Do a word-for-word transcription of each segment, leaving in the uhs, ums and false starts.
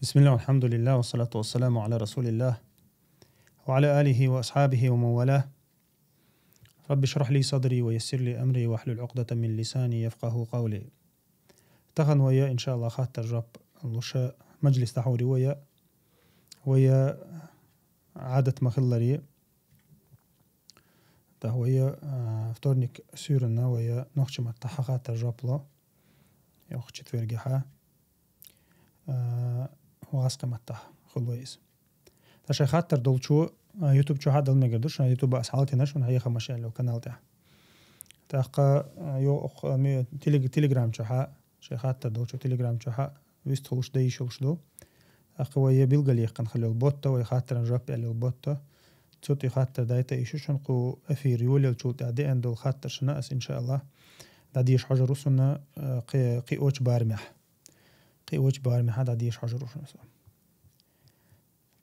بسم الله والحمد لله والصلاة والسلام على رسول الله وعلى آله وأصحابه ومن والاه. رب اشرح لي صدري ويسر لي أمري واحلل عقدة من لساني يفقهوا قولي. Тахан вай, иншаАллахӀ, хаттар-жоп луш, маджлис дӀахьор ю вай. Вай Ӏадат ма-хиллара, тӀаккха вай, а, вторник суьйранна вай нохчийн маттахь хаттар-жоп лу. Йоккха четвергехьа, а, гӀазкхийн маттахь хул вай иза. ТӀаккха шайн хаттар долчо, а, YouTube чу хьадала мегар ду, шун YouTube ас хьалтина, шун хьехамаш аьлла канал тӀехь. ТӀаккха, а, йо-, ох, а, ми-, телег-, Telegram чу хьа, шайн хаттар долчо Telegram чу хьа, вистхулуш, дайиш йолуш ду. ТӀаккха вай билгалъяьккхина хила йолу ботта, вай хаттаран жоп аьлла йолу ботта. Цу тӀе хаттар дайта йиш ю шуна, кху эфир йолаелчул тӀаьхьа деана долу хаттаршна ас, иншаАллахӀ, дӀадеша хьожур ву шуна, а, кхи-, кхиочу барамехь. Кхиочу барамехь дӀадеша хьожур ву шуна со.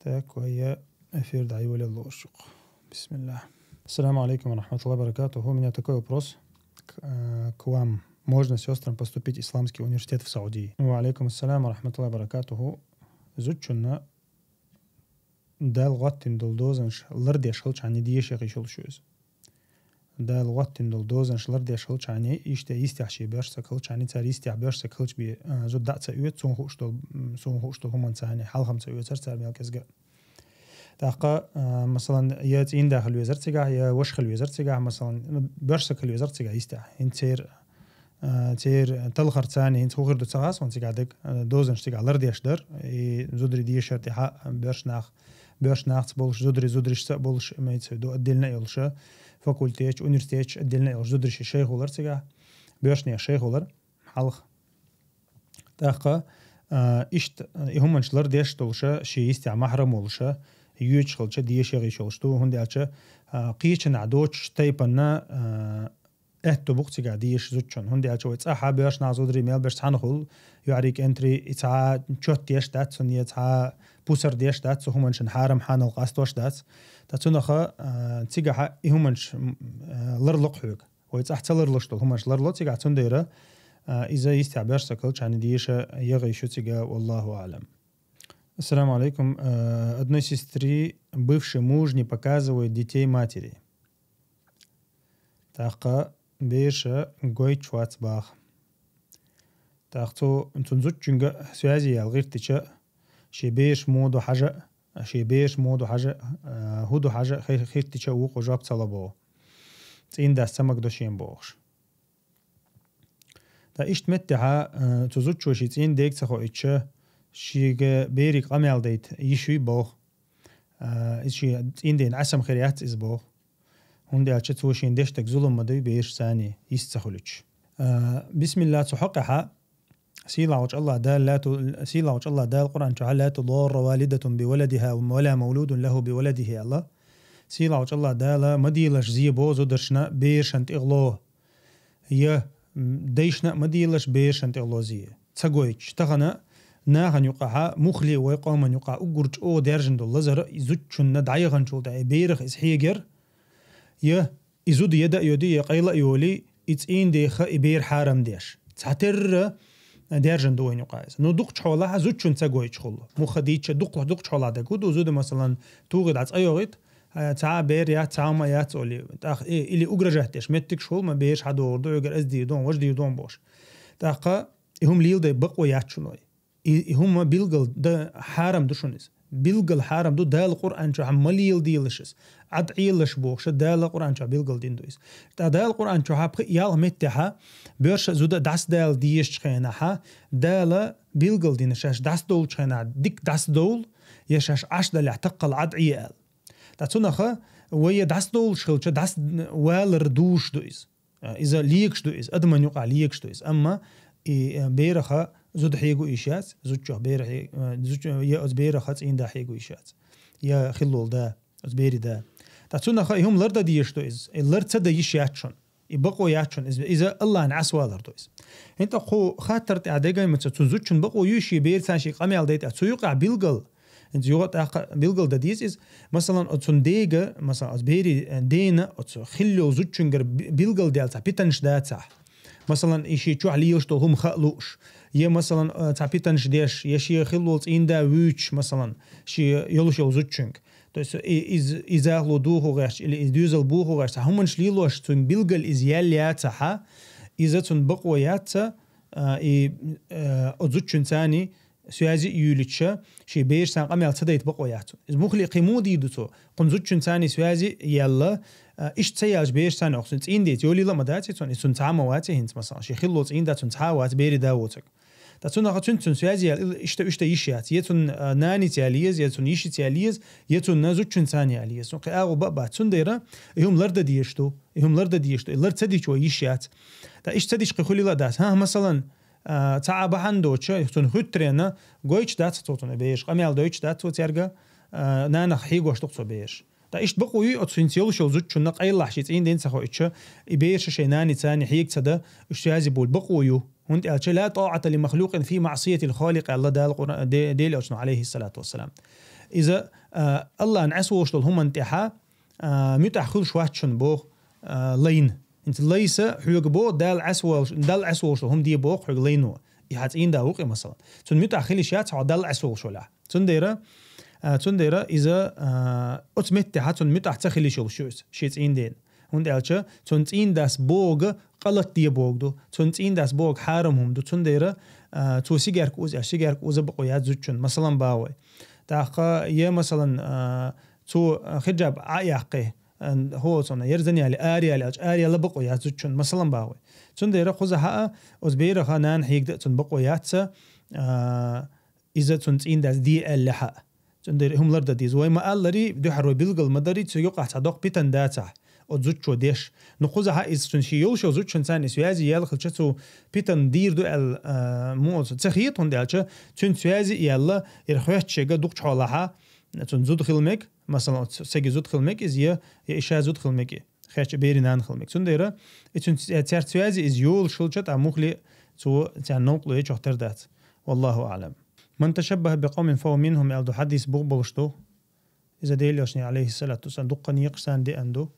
Так, вай эфир дӀайолаялла лууш ю-кх. Бисмиллах. Ассаламу алейкум ва рахматуллахи ва баракатуху. У меня такой вопрос к, э, к вам. Можно сёстрам поступить в Исламский университет в Саудии? Ва алейкум ассалам ва рахматуллахи ва баракатуху. Зудчунна Дала гӀоттина долу дозанаш лардеш хилчхьана деша гӀийш йолуш ю иза. Дала гӀоттина долу дозанаш лардеш хилчхьана, иштта йистехь шен боьрша саг хилчхьана, цара йистехь боьрша саг хилча бен, а, зуда дӀа а ца оьцу, цунна хууш долу, м, цунна хууш долу хӀуманца хьалха ца оьцура цара мел кӀезга. ТӀаккха, а, масалан, я цӀийнда хила везара цигахь, я ваша хила везара цигахь, масалан, ну, боьрша саг хила везара цигахь йистехь. ХӀинца церан а, церан талхарца хӀинца хӀун хир ду ца хаьа суна цигахь дерг, а, дозанаш цигахь лардеш дара, и зударий дешар тӀехьа боьрша нах, боьрша нахца болуш, зударий зударшца а болуш, имеется в виду, отдельно а йолуша, факультеташ, университеташ отдельно а йолуш, зударий шайх хилар цигахь, боьршанех шайх хилар, хьалха. ТӀаккха, а, иштта, а, и хӀуманаш лардеш долуша, шен йистехь махьрам волуша, йоьдуш хилча, деша гӀийш йолуш ду, хӀунда аьлча, а, кхечанхьа доцуш тайпана, а, аьтто бу-кх цигахь деша зудчун. ХӀунда аьлча вай цӀахь боьрша нах, зударий мел берш цхьаьна хуьлу, юьхьрий, кӀентарий, и цхьа чот деш дац цунна, я цхьа пусар деш дац цу хӀуманшна, хьарам-хьанал къастош дац. Ткъа цунах, а, цигахь и хӀуманаш, м, а, ларло-кх хьоьга. Вай цӀахь ца ларлуш долу хӀуманаш ларло цигахь, цундела, а, иза йистехь боьрша саг хилчхьана деша гӀийш ю цига, валлаху аълам. Ассаламу алейкум. Э, одной сестре бывший муж не показывает детей матери. ТӀаккха бераш гойтуш вац боху. ТӀаккха цу, цуьнан зудчуьнга связи яла гӀиртича, шен бераш муха ду хьажа, шен бераш муха ду хьажа, а, хӀун ду хьажа хи-, гӀиртича вукхо жоп ца ло боху. ЦӀийнан дас ца магадо шена бохуш. Ткъа иштта меттехь, а, цу зудчо шен цӀийнан дега ца хоуьйтуш, шега берийн къамел дайта йиш юй боху. А, иза шен цӀийнан дена Ӏесам хир яц иза боху. ХӀунда аьлча цо шена деш дерг зулам ма дуй берашца, йист ца хуьлуьйтуш. А, бисмилла, цу хьокъехь, сийлахьчу АллахӀ Дала ла ту-, сийлахьчу АллахӀ Дала Къуръан чохь: «لا تضار والدة بولدها ولا مولود له بولده», аьлла. Сийлахьчу АллахӀ Дала ма делаш зе бо зударшна берашна тӀехула. Я, м, дайшна а ма делаш берашна тӀехула зе. Ца гойтуш. Тахана нахана юкъахь, муххале а вай къомана юкъахь уггар чӀогӀа даьржина долу лазар, и зудчунна дӀаяханчул тӀаьхьа и берах иза хьегар, я и зуда яда а йоди, я къайла а йолий, и цӀийнан деха и бер хьарам деш. Цхьатерра даьржина ду вайна юкъахь иза. Ну, дукхачу хьолахь зудчун ца гойтуш хуьлу. Муха дийча дукха-, дукхачу хьолахь дерг хӀун ду, зуда, масалан, тугӀи дӀа цӀа йогӀийта, а, цхьа а бер яц, цхьа а хӀума яц олий. ТӀаккха, э, или угрожать деш меттигаш хуьлу, ма бераш хьадогӀур ду, хьоьгара ас дийр ду, важа дийр ду бохуш. ТӀаккха и хӀума леладай бакъо яц шуна вай. И, и хӀума билггал дан хьарам ду шуна иза. Билггал хьарам ду, Дала Къуръан чохь ма леладелаш иза. Ӏад Ӏелаш бохуш, Дала Къуръан чохь билггал дина ду иза. Ткъа Дала Къуръан чохь пхи а ялх меттехь, боьрша а зуда а дӀасадала дезачу хенахь, Дала билггал дина шаьш дӀасадовлучу хенахь дика дӀасадовла, я шаьш Ӏаш далехь таккхал Ӏад Ӏе аьлла. Ткъа цунах вай дӀасадовлуш хилча, дӀасавалар дузуш ду иза. А, иза легаш ду иза, адаман юкъахь легаш ду иза. Амма и, э, бераха зуда хьего йиш яц, зудчух бера хье-, э, зудч-, я оцу бераха цӀийнан да хьего йиш яц. Я хиллол да, оцу берий да. Ткъа цунах и хӀума лардан дезаш ду иза. И лар ца дан йиш яц шуна. И бакъо яц шуна. Иза, иза АллахӀна Ӏесавалар ду иза. ХӀинца кху хаттар тӀехь дегаймаца цу зудчун бакъо юй шен бераца шен къамел дайта, цу юкъахь билггал ХӀинца юха тӀаккха билггал дан деза иза. Масалан, оцун дега, масалан, оцу берий, э, дена, оцу хилла йолу зудчуьнгара би-, билггал даьлла цхьа питанаш дацахь. Масалан, и шен чохь лелаш долу хӀума хаа лууш, е, масалан, а, цхьа питанаш деш, е шен хиллол цӀийнда вуьйцуш, масалан, шен йолуш йолу зудчуьнга. То есть и-, из-, иза хӀаллак духу гӀерташ, или иза доьзал буху гӀерташ, цхьа хӀуманаш лелош, цуьнан билггал иза яьлла яцахь, иза цунна бакъо яц, а, и, а, оцу зудчуьнца цхьаьна связи а юьйлуьйтуш, шен берашца цхьаьна къамел ца дайта бакъо яц цунна. Иза муххале кхин муха дийр ду цо? Кхунна зудчуьнца цхьаьна связи яьлла, а, иштта ца яьлча берашца цхьаьна, оха цуьнан цӀийнда яц, йолийла а ма дац и цунна, и цунна цхьа а ма вац и хӀинца, масалан, шен хиллол цӀийнда цунна цхьа а вац, берийн да воцург. Ткъа цунах цуьнца цунна связи яьлла, иштта, иштта йиш яц. Е цунна, а, наница яла еза, е цунна йишица яла еза, е цунна зудчуьнца цхьаьна яла еза. Цунна кхин агӀо бан а бац. Цундела и хӀума лардан дезаш ду, и хӀума лардан дезаш ду, и лар ца дича вай йиш яц. Ткъа иштта ца дича кхин хуьлийла а дац. ХӀан, масалан, а, цхьа а бахьана доцуш, цунна хӀуьттаренна гойтуш дац цо цунна бераш, къамел дойтуш дац цо цаьрга, а, нанах хьегош ду-кх цо бераш. Ткъа иштта бакъо юй оцу хӀинца йолуш йолу зудчунна, къайлахь шен цӀийнда ца хоуьйтуш, и бераш шайн наница цхьаьна хьега ца дан, уьш связи бовла бакъо ю. ХӀунда аьлча, ла тӀаӀата ли махлукъин фи маӀсиятил халикъ, аьлла Дала Къуръан, Де-, Делан Элчано, Ӏалайхиссалату вассалам. Иза, а, Аллахьна Ӏеса волуш долу хӀуманна тӀехь, а, муьтӀахь хуьлуш вац шуна боху, а, лайна. ХӀинца лайса хьоьга боху, Далла Ӏеса волуш, Далла Ӏеса волуш долу хӀума де боху хьоьга лайно. И хьан цӀийнда ву-кх и, масалан. Цунна муьтӀахь хила йиш яц хьо Далла Ӏеса волуш валахь. Цундела, а, цундела иза, а, оцу меттехь цунна муьтӀахь ца хила йиш йолуш ю иза, шен цӀийндена. ХӀунда аьлча цунна цӀийндас бохург къа латаде бохург ду, цунна цӀийндас бохург хьарам хӀума ду. Цундела, а, цо сигаьрка уза аьлча, сигаьрка уза бакъо яц зудчунна, масалан, боху вай. ТӀаккха е, масалан, а, цо хиджаб Ӏа а яккхий, а, хӀо цунна, ерзан яьлла, ара яьлла аьлча, ара яла бакъо яц зудчунна, масалан, боху вай. Цундела кхузахь а, оцу берах нана хьега дан цунна бакъо яц, а, иза цунна цӀийндас де аьллехь а. Цундела хӀума лардан деза. Вай ма-аллара, дуьххьара вай билгал ма дарий, цу юкъахь цхьа доккха питана дацахь, оцу зудчо деш. Ну, кхузахь а иза цунна шен йолуш йолу зудчуьнца цхьаьна связи яьлла хилча, цо питана дийр ду аьлла, а, муха ца хета, хӀунда аьлча цуьнца связи яьлла, ира хоьттуш ерг дукхачу хьолахь, цунна зуда хила мега, масалан, оцу стеган зуда хила мега иза, я, я и ша зуда хила мега и. Хьаьжча берийн нана хила мега. Цундела и цуьнца цаьрца связи иза йолуш хилча, тӀаккха муххале цо царна новкъарло ечохь тера дац. Валлаху аӀлам. «Ман ташаббаха би къавмин фа хӀува минхум», аьлла ду хьадис, бух болуш ду. Иза Делан Элчано, Ӏалайхиссалату вассалам, дуккха некъаш царна деана ду.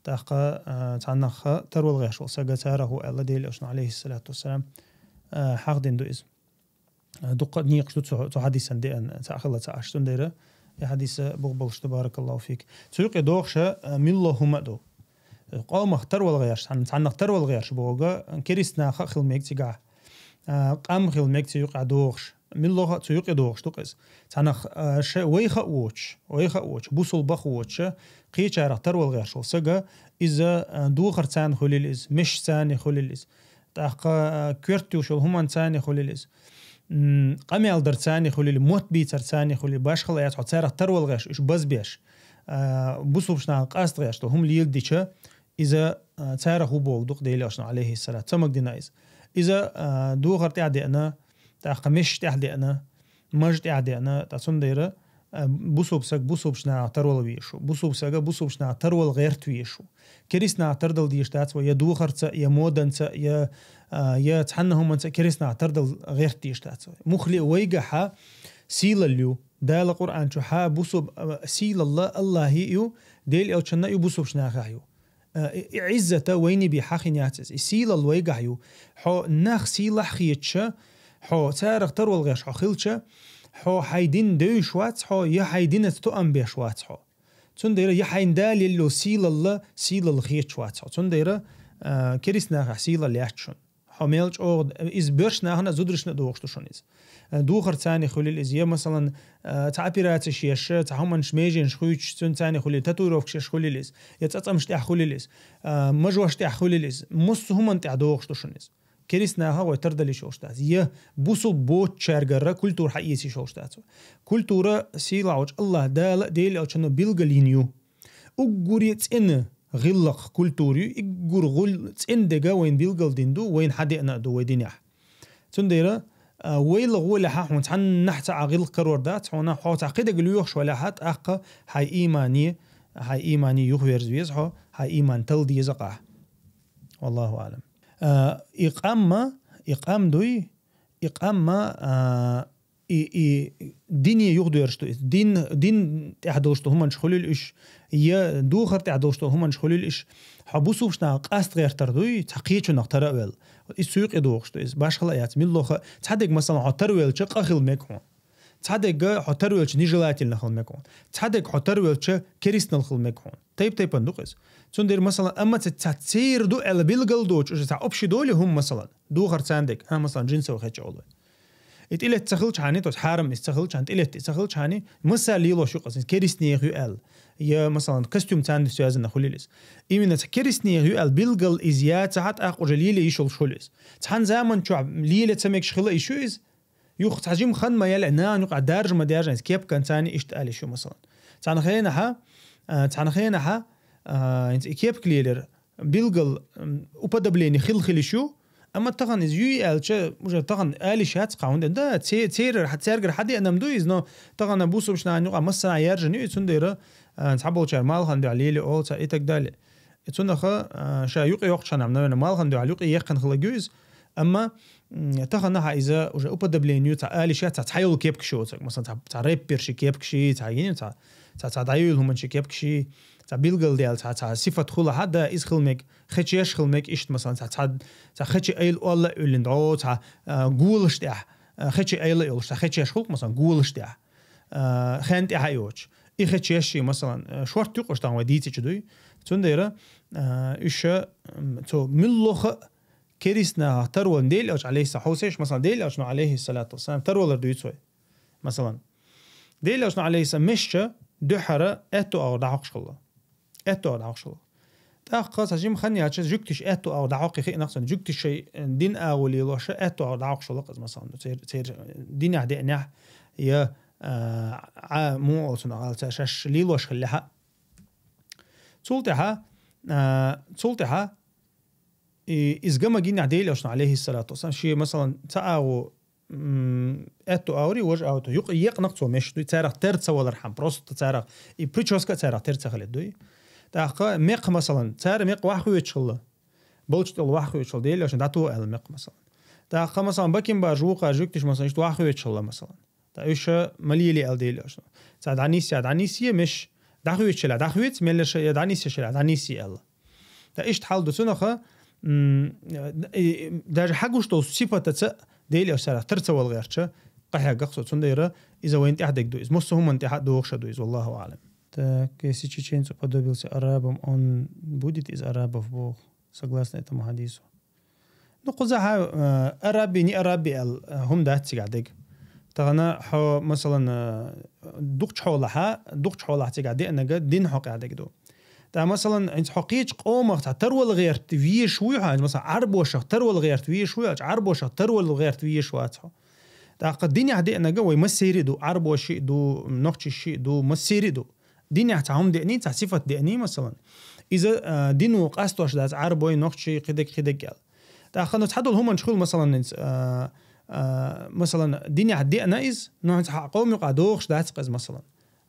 ТӀаккха, а, цхьаннах тарвала гӀерташ волу саг царах ву аьлла Делан Элчано, Ӏалайхиссалату вассалам, а, хьахдина ду иза. Дуккха некъаш ду цу, цу хьадисан деана, цхьаъ хилла ца Ӏаш. Цундела и хьадис бух болуш ду, баракаллаху фик. Цу юкъе догӀуш, а, муьлхха хӀума а ду. Къомах тарвала гӀерташ, цхьан-, цхьаннах тарвала гӀерташ бохург, керист нах а хила мега цигахь. А, къам хила мега цу юкъахь догӀуш. Муьлхха а цу юкъе догӀуш ду-кх иза. Цхьаннах, а, ша-, вайх а воцуш, вайх а воцуш, бусулба а воцуш, кхечарах тарвала гӀерташ волу саг, иза, а, духарца хуьлийла иза, мешашца хуьлийла иза. ТӀаккха, а, коьрта йолуш йолу хӀуманца хуьлийла иза. М, къамел дарца хуьлийла, мотт бийцарца хуьлийла, башхалла яц хьо царах тарвала гӀерташ, уьш базбеш, а, бусулба нахана къастагӀерташ долу хӀума леладича, иза, а, царах ву бохург ду-кх Делан Элчано, Ӏалайхиссалам, ца магадина иза. Иза, а, духар тӀехь а деана, тӀаккха мешаш тӀехь а деана, маж тӀехь а деана, ткъа цундела, а, бусулба саг бусулба нахах тарвала везаш ву. Бусулба саг бусулба нахах тарвала гӀерта везаш ву. Керист нахах тардала дезаш дац вай, я духарца, я моданца, я, а, я цхьанна хӀуманца керист нахах тардала гӀерта дезаш дац вай. Муххале вайгахь сийлалла ю. Дала Къуръан чу хьан бусулба, а, сийлалла Аллахьан а ю, Делан Элчанна а ю, бусулба нахах а ю. Э, и, и Ӏиззата вайна бен хьахийна яц иза. И сийлалла вайгахь ю. Хьо нах сийлахь хеташ, хьо царах тарвала гӀерташ хьо хилча, хьо хьайн дин девзаш вац хьо, я хьайн динаца тоам беш вац хьо. Цундела я хьайн Дала елла йолу сийлалла, сийлалла хеташ вац хьо. Цундела, э, керист нахах сийлалла яц шуна. Хьо мел чӀогӀа, иза боьрша нахана а, зударшна а догӀуш ду шуна иза. Э, духарца хуьлийла иза, я, масалан, э, цхьа операцеш еш, цхьа хӀуманаш, меженаш хуьйцуш, цуьнца хуьлийла, татуировкаш еш хуьлийла иза, я цӀацӀамаш тӀехь хуьлийла иза, э, мажош тӀехь хуьлийла иза. Массо а хӀуманна тӀехь догӀуш ду шуна иза. Керист нахах вай тардала йиш йолуш дац. Я бусулба боцучаьргара культура хьаэца йиш йолуш дац вай. Культура сийлахь волчу Аллахь Дала а, Делан Элчано а билгалйина ю. Уггаре цӀена гӀиллакх культура ю, уггар гӀул-, цӀена дерг вайна билгалдина ду, вайна хьадеана а ду вай динехь. Цундела, а, вайла гӀолехьа хьуна цхьаннахь цхьа а гӀиллакх карор дац хьуна, хьо цхьа кхидерг лоьхуш валахьа, тӀаккха хьайн иймане, хьайн иймане юхаверза веза хьо, хьайн ийман талла деза ахь. Валлаху аӀлам. А, и къам ма, и къам дуй, и къам ма, а, и, и, дине юхадоьрзуш ду иза. Дин, дин тӀехь долуш долу хӀуманаш хуьлийла уьш, я духар тӀехь долуш долу хӀуманаш хуьлийла уьш. Хьо бусулбанашна къаста гӀертар дуй, цхьа кхечунах тара а ваьлла. Иза цу юкъе догӀуш ду иза. Башхала а яц, милла лоха. Цхьадерг, масалан, хьо тарвелча къа хила мега хьуна. Цхьадерг хьо тарвелча нежелательно хила мега хьуна. Цхьадерг хьо тарвелча керстанал хила мега хьуна. Тайп-тайпана ду-кх иза. Цундела, масалан, амма ца, ца церан ду аьлла билгал доцуш, уьш цхьа общий долу хӀума, масалан, духар царна дерг, хьан, масалан, джинсов хеча олу. И тӀилетта ца хилчахьана, то есть хьарам иза ца хилчахьана, тӀилетта и ца хилчахьана, масса лелош ю-кх иза, керстанех ю аьлла. Я, масалан, костюм царна связано хуьлийла иза. Именно цхьа керстанех ю аьлла билгал иза яцахь, тӀаккха уже леле йиш йолуш хуьлу иза. Цхьана заман чохь леле ца мегаш хила йиш ю иза. Юха цхьа жима хан ма яьлла, нахана юкъахь даржа ма даьржина, иза кепкан царна иштта ала йиш ю, масалан. Цхьана хенахьа, а, цхьана хенахьа, а, хӀинца и кепка лелар, билггал, м, уподобление хила хила йиш ю, амма тахана иза юй аьлча, уже тахана ала йиш яц кхин хӀунда. Да, це-, церар, цаьргара хьадеана-м ду иза, но тахана бусулбанашна юкъахь массанхьа яьржина ю, цундела, а, цхьаболчара малхана дуьхьал леле олу цхьа и так далее. И цунах, а, ша юкъе йоккхучу хенахь, наверное, малхана дуьхьал юкъе яьккхина хила ю иза, амма, м, тахана хьан иза уже уподобление ю, цхьа ала йиш яц, цхьа, цхьа йолу кепкаш ю оцу, масалан, цхьа, цхьа рэпперши кепкаши, цхьа гини, цхьа, цхьа, цхьа дӀайолу хӀуманчи кепкаши, цхьа билгал даьлла, цхьа, цхьа сифат хуьлахь, да, иза хила мега, хечеш хила мега, иштта, масалан, цхьа, цхьа, цхьа хечи айла олла а уьллина дӀо, цхьа, а, голаш тӀехь, а, хечи айла а йолуш, цхьа хечеш хуьлу-кх, масалан, голаш тӀехь, а, хен тӀехь а йоцуш. И хечеш ши, масалан, а, шорт ю-кх уьш тахана вай дийцича дуй. Цундела, а, уьш, м, цо муьлхха а керистанахах тарвалар Делан элча, алейхиссалам, хьовсийша, масалан, Делан элчано, алейхиссалату вассалам, тарвалар дуьйцу вай. Масалан, Делан элчано, алейхиссалам, мешча дуьххьара аьтту агӀор дӀахьокхуш хилла. Аьтту агӀор дӀахьокхуш хилла. ТӀаккха цхьа жима хан яьлча, жуьгтиша аьтту агӀор дӀахьокхий хиъна-кх цунна, жуьгтиша шайн, э, дин агӀо лелош аьтту агӀор дӀахьокхуш хилла-кх иза, масалан, церан, церан динехь деанехь, я, а, Ӏа муха олу цунах, ала цара шаьш лелош хиллехь а. Цул тӀаьхьа, а, цул тӀаьхьа, и, иза ган ма гинехь Делан элчано, алейхиссалату вассалам, шен, масалан, цхьа агӀо, м, аьтту агӀор, важа агӀор, юкъа екъна-кх цо мешаш дуй, царах тера ца валархьама, просто царах, и прическа а царах тера ца хилийта дуй. ТӀаккха мекх, масалан, цара мекх ваххуьйтуш хилла. Балчу тӀехула ваххуьйтуш хилла, Делан элчано дӀатоха аьлла мекх, масалан. ТӀаккха, масалан, бакенбаржа вукхара жуьгтиша, масалан, иштта ваххуьйтуш хилла, масалан. Ткъа уьш ма лелий аьлла Делан элчано. Цхьа дӀанисъе, дӀанисъе, мешаш дӀахоьцуш хилахь, дӀахоьцу, меллаша я дӀанисъеш хилахь, дӀанисъе аьлла. Ткъа иштта хьал ду цунах, м, и, и, даже хьагуш долу сифатаца Делан элча царах тера ца вала гӀертача, къахьегна-кх цо, цундела иза вайна тӀехь дерг ду, иза массо а хӀуманна тӀехь а догӀуш а ду иза, валлаху аӀлам. Так, если чеченец уподобился арабам, он будет из арабов, боху, согласно этому хадису. Ну, кхузахь, э, араби, не араби аьлла, э, хӀума дац цигахь дерг. Тахана хьо, масалан, э, дукхачу хьолахь, дукхачу хьолахь цигахь деанарг дин хьокъехь дерг ду. ТӀаккха, масалан, хӀинца хьо кхечу къомах цхьа тарвала гӀерта везаш вуй хьо, хӀинца, масалан, Ӏарбошах тарвала гӀерта везаш вуй аьлча, Ӏарбошах тарвала гӀерта везаш вац хьо. ТӀаккха динехь деанарг вай массеран а ду, Ӏарбошан а ду, нохчашан а ду, массеран а ду. Динехь цхьа хӀума деаний, цхьа сифат деаний, масалан, иза, а, дино къастош дац, Ӏарбой, нохчий, кхидерг, кхидерг аьлла. ТӀаккха, ну, цхьадолу хӀуманаш хуьлу, масалан, хӀинца, а, а, масалан, динехь деана иза, но хӀинца хьан къоман юкъахь догӀуш дац-кх иза, масалан.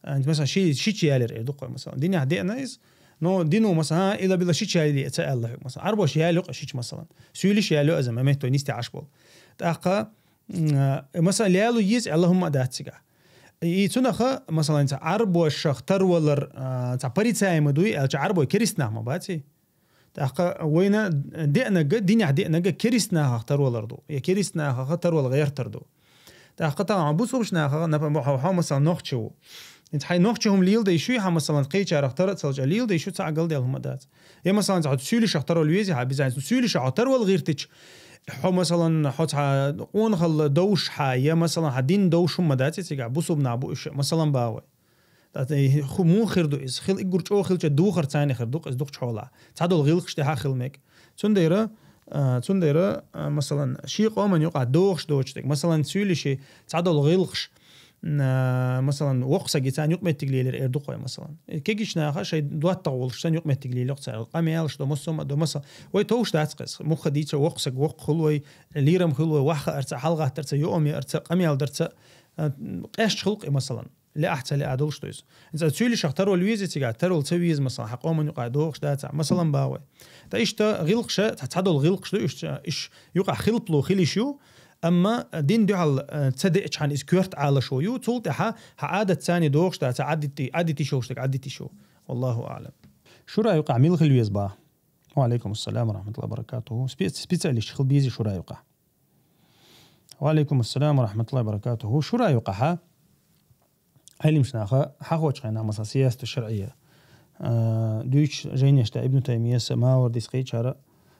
А, хӀинца, масалан, ши-, шича ялар эр ду-кх вай, масалан. Динехь деана иза, но дино, масалан, а, ила-била шича ялале ца аьлла хьоьга, масалан. Ӏарбоша ялайо-кх шича, масалан. Суьйлиша ялайо иза, ма меттой нисде Ӏаш болу. ТӀаккха, м, а, масалан, лело еза аьлла хӀума а дац цигахь. И цунах, масалан, цхьа Ӏарбошах тарвалар, а, цхьа порицаемо дуй аьлча, Ӏарбой керистанах ма баций. ТӀаккха вайна деанарг, динехь деанарг керистанахах тарвалар ду, я керистанахах тарвала гӀертар ду. ТӀаккха тахана бусулбанашнахах, например, хьо, хьо, масалан, нохчи ву. ХӀинца хьайн нохчи хӀума леладе йиш юй хьан, масалан, кхечарах тара а ца луча, леладе йиш ю, цхьа а галдаьлла хӀума дац. Я, масалан, хьо суьйлишах тарвала везий хьан, обязательно суьйлишах хьо тарвала гӀиртича, хьо, масалан, хьо цхьа къонахалла довш хьан, я, масалан, хьан дин довш хӀума дац цигахь, бусулба нах бу уьш, масалан, бахьа вай. ТӀаккха, э, хӀу-, муха хир ду иза? Хила уггар чӀогӀа хилча, духар царна хир ду-кх иза дукхачу хьолахь. Цхьадолу гӀиллакхаш тӀехь а хила мега. Цундела, а, цундела, а, масалан, шен къоман юкъахь догӀуш доцуш дерг. Масалан, суьйлиши цхьадолу гӀиллакхаш, м, а, масалан, воккха саг и царна юкъаметтиг лелийра эр ду-кх вай, масалан. Э, кегийчу наха шайн доттагӀа волуш санна юкъаметтиг лелайо-кх цара. Къамелаш до, массо а ма до, масал-, вай товш дац-кх иза. Мухха дийцча, воккха саг воккха хуьлу вай, лерам хуьлу вай, ваха хаарца, хьалагӀаттарца, йоам яарца, къамел дарца, а, къаьсташ хуьлу-кх и, масалан. Лаахь ца лаьа долуш ду иза. ХӀинца суьйлишах тарвала везий цигахь, тарвала ца веза, масалан, хьан къоман юкъахь догӀуш дацахь, масалан, бахьа вай. Ткъа иштта гӀиллакхаш, цхьа, цхьадолу гӀиллакхаш ду, уьш, уьш юкъахь хилпало хила йиш ю, Амма дин дуьхьал, э, ца деъчхьана иза коьрта Ӏалашо ю, цул тӀаьхьа хьан Ӏадат цани догӀуш дац, Ӏадити-, Ӏадити шолуш дерг Ӏадити шу. Валлаху аӀлам. Шура юкъахь мила хила веза бах? Ва алейкум ассалам ва рахматуллахи ва баракатуху. Спе-, специалист хила безий шура юкъахь? Ва алейкум ассалам ва рахматуллахи ва баракатуху. Шура юкъахьа Ӏелимаш наха хьахочу хенахь, масала, сиясату шаръия, а, дуьйцуш жайнеш да Ибн Таймияса, Мавардис кхечара,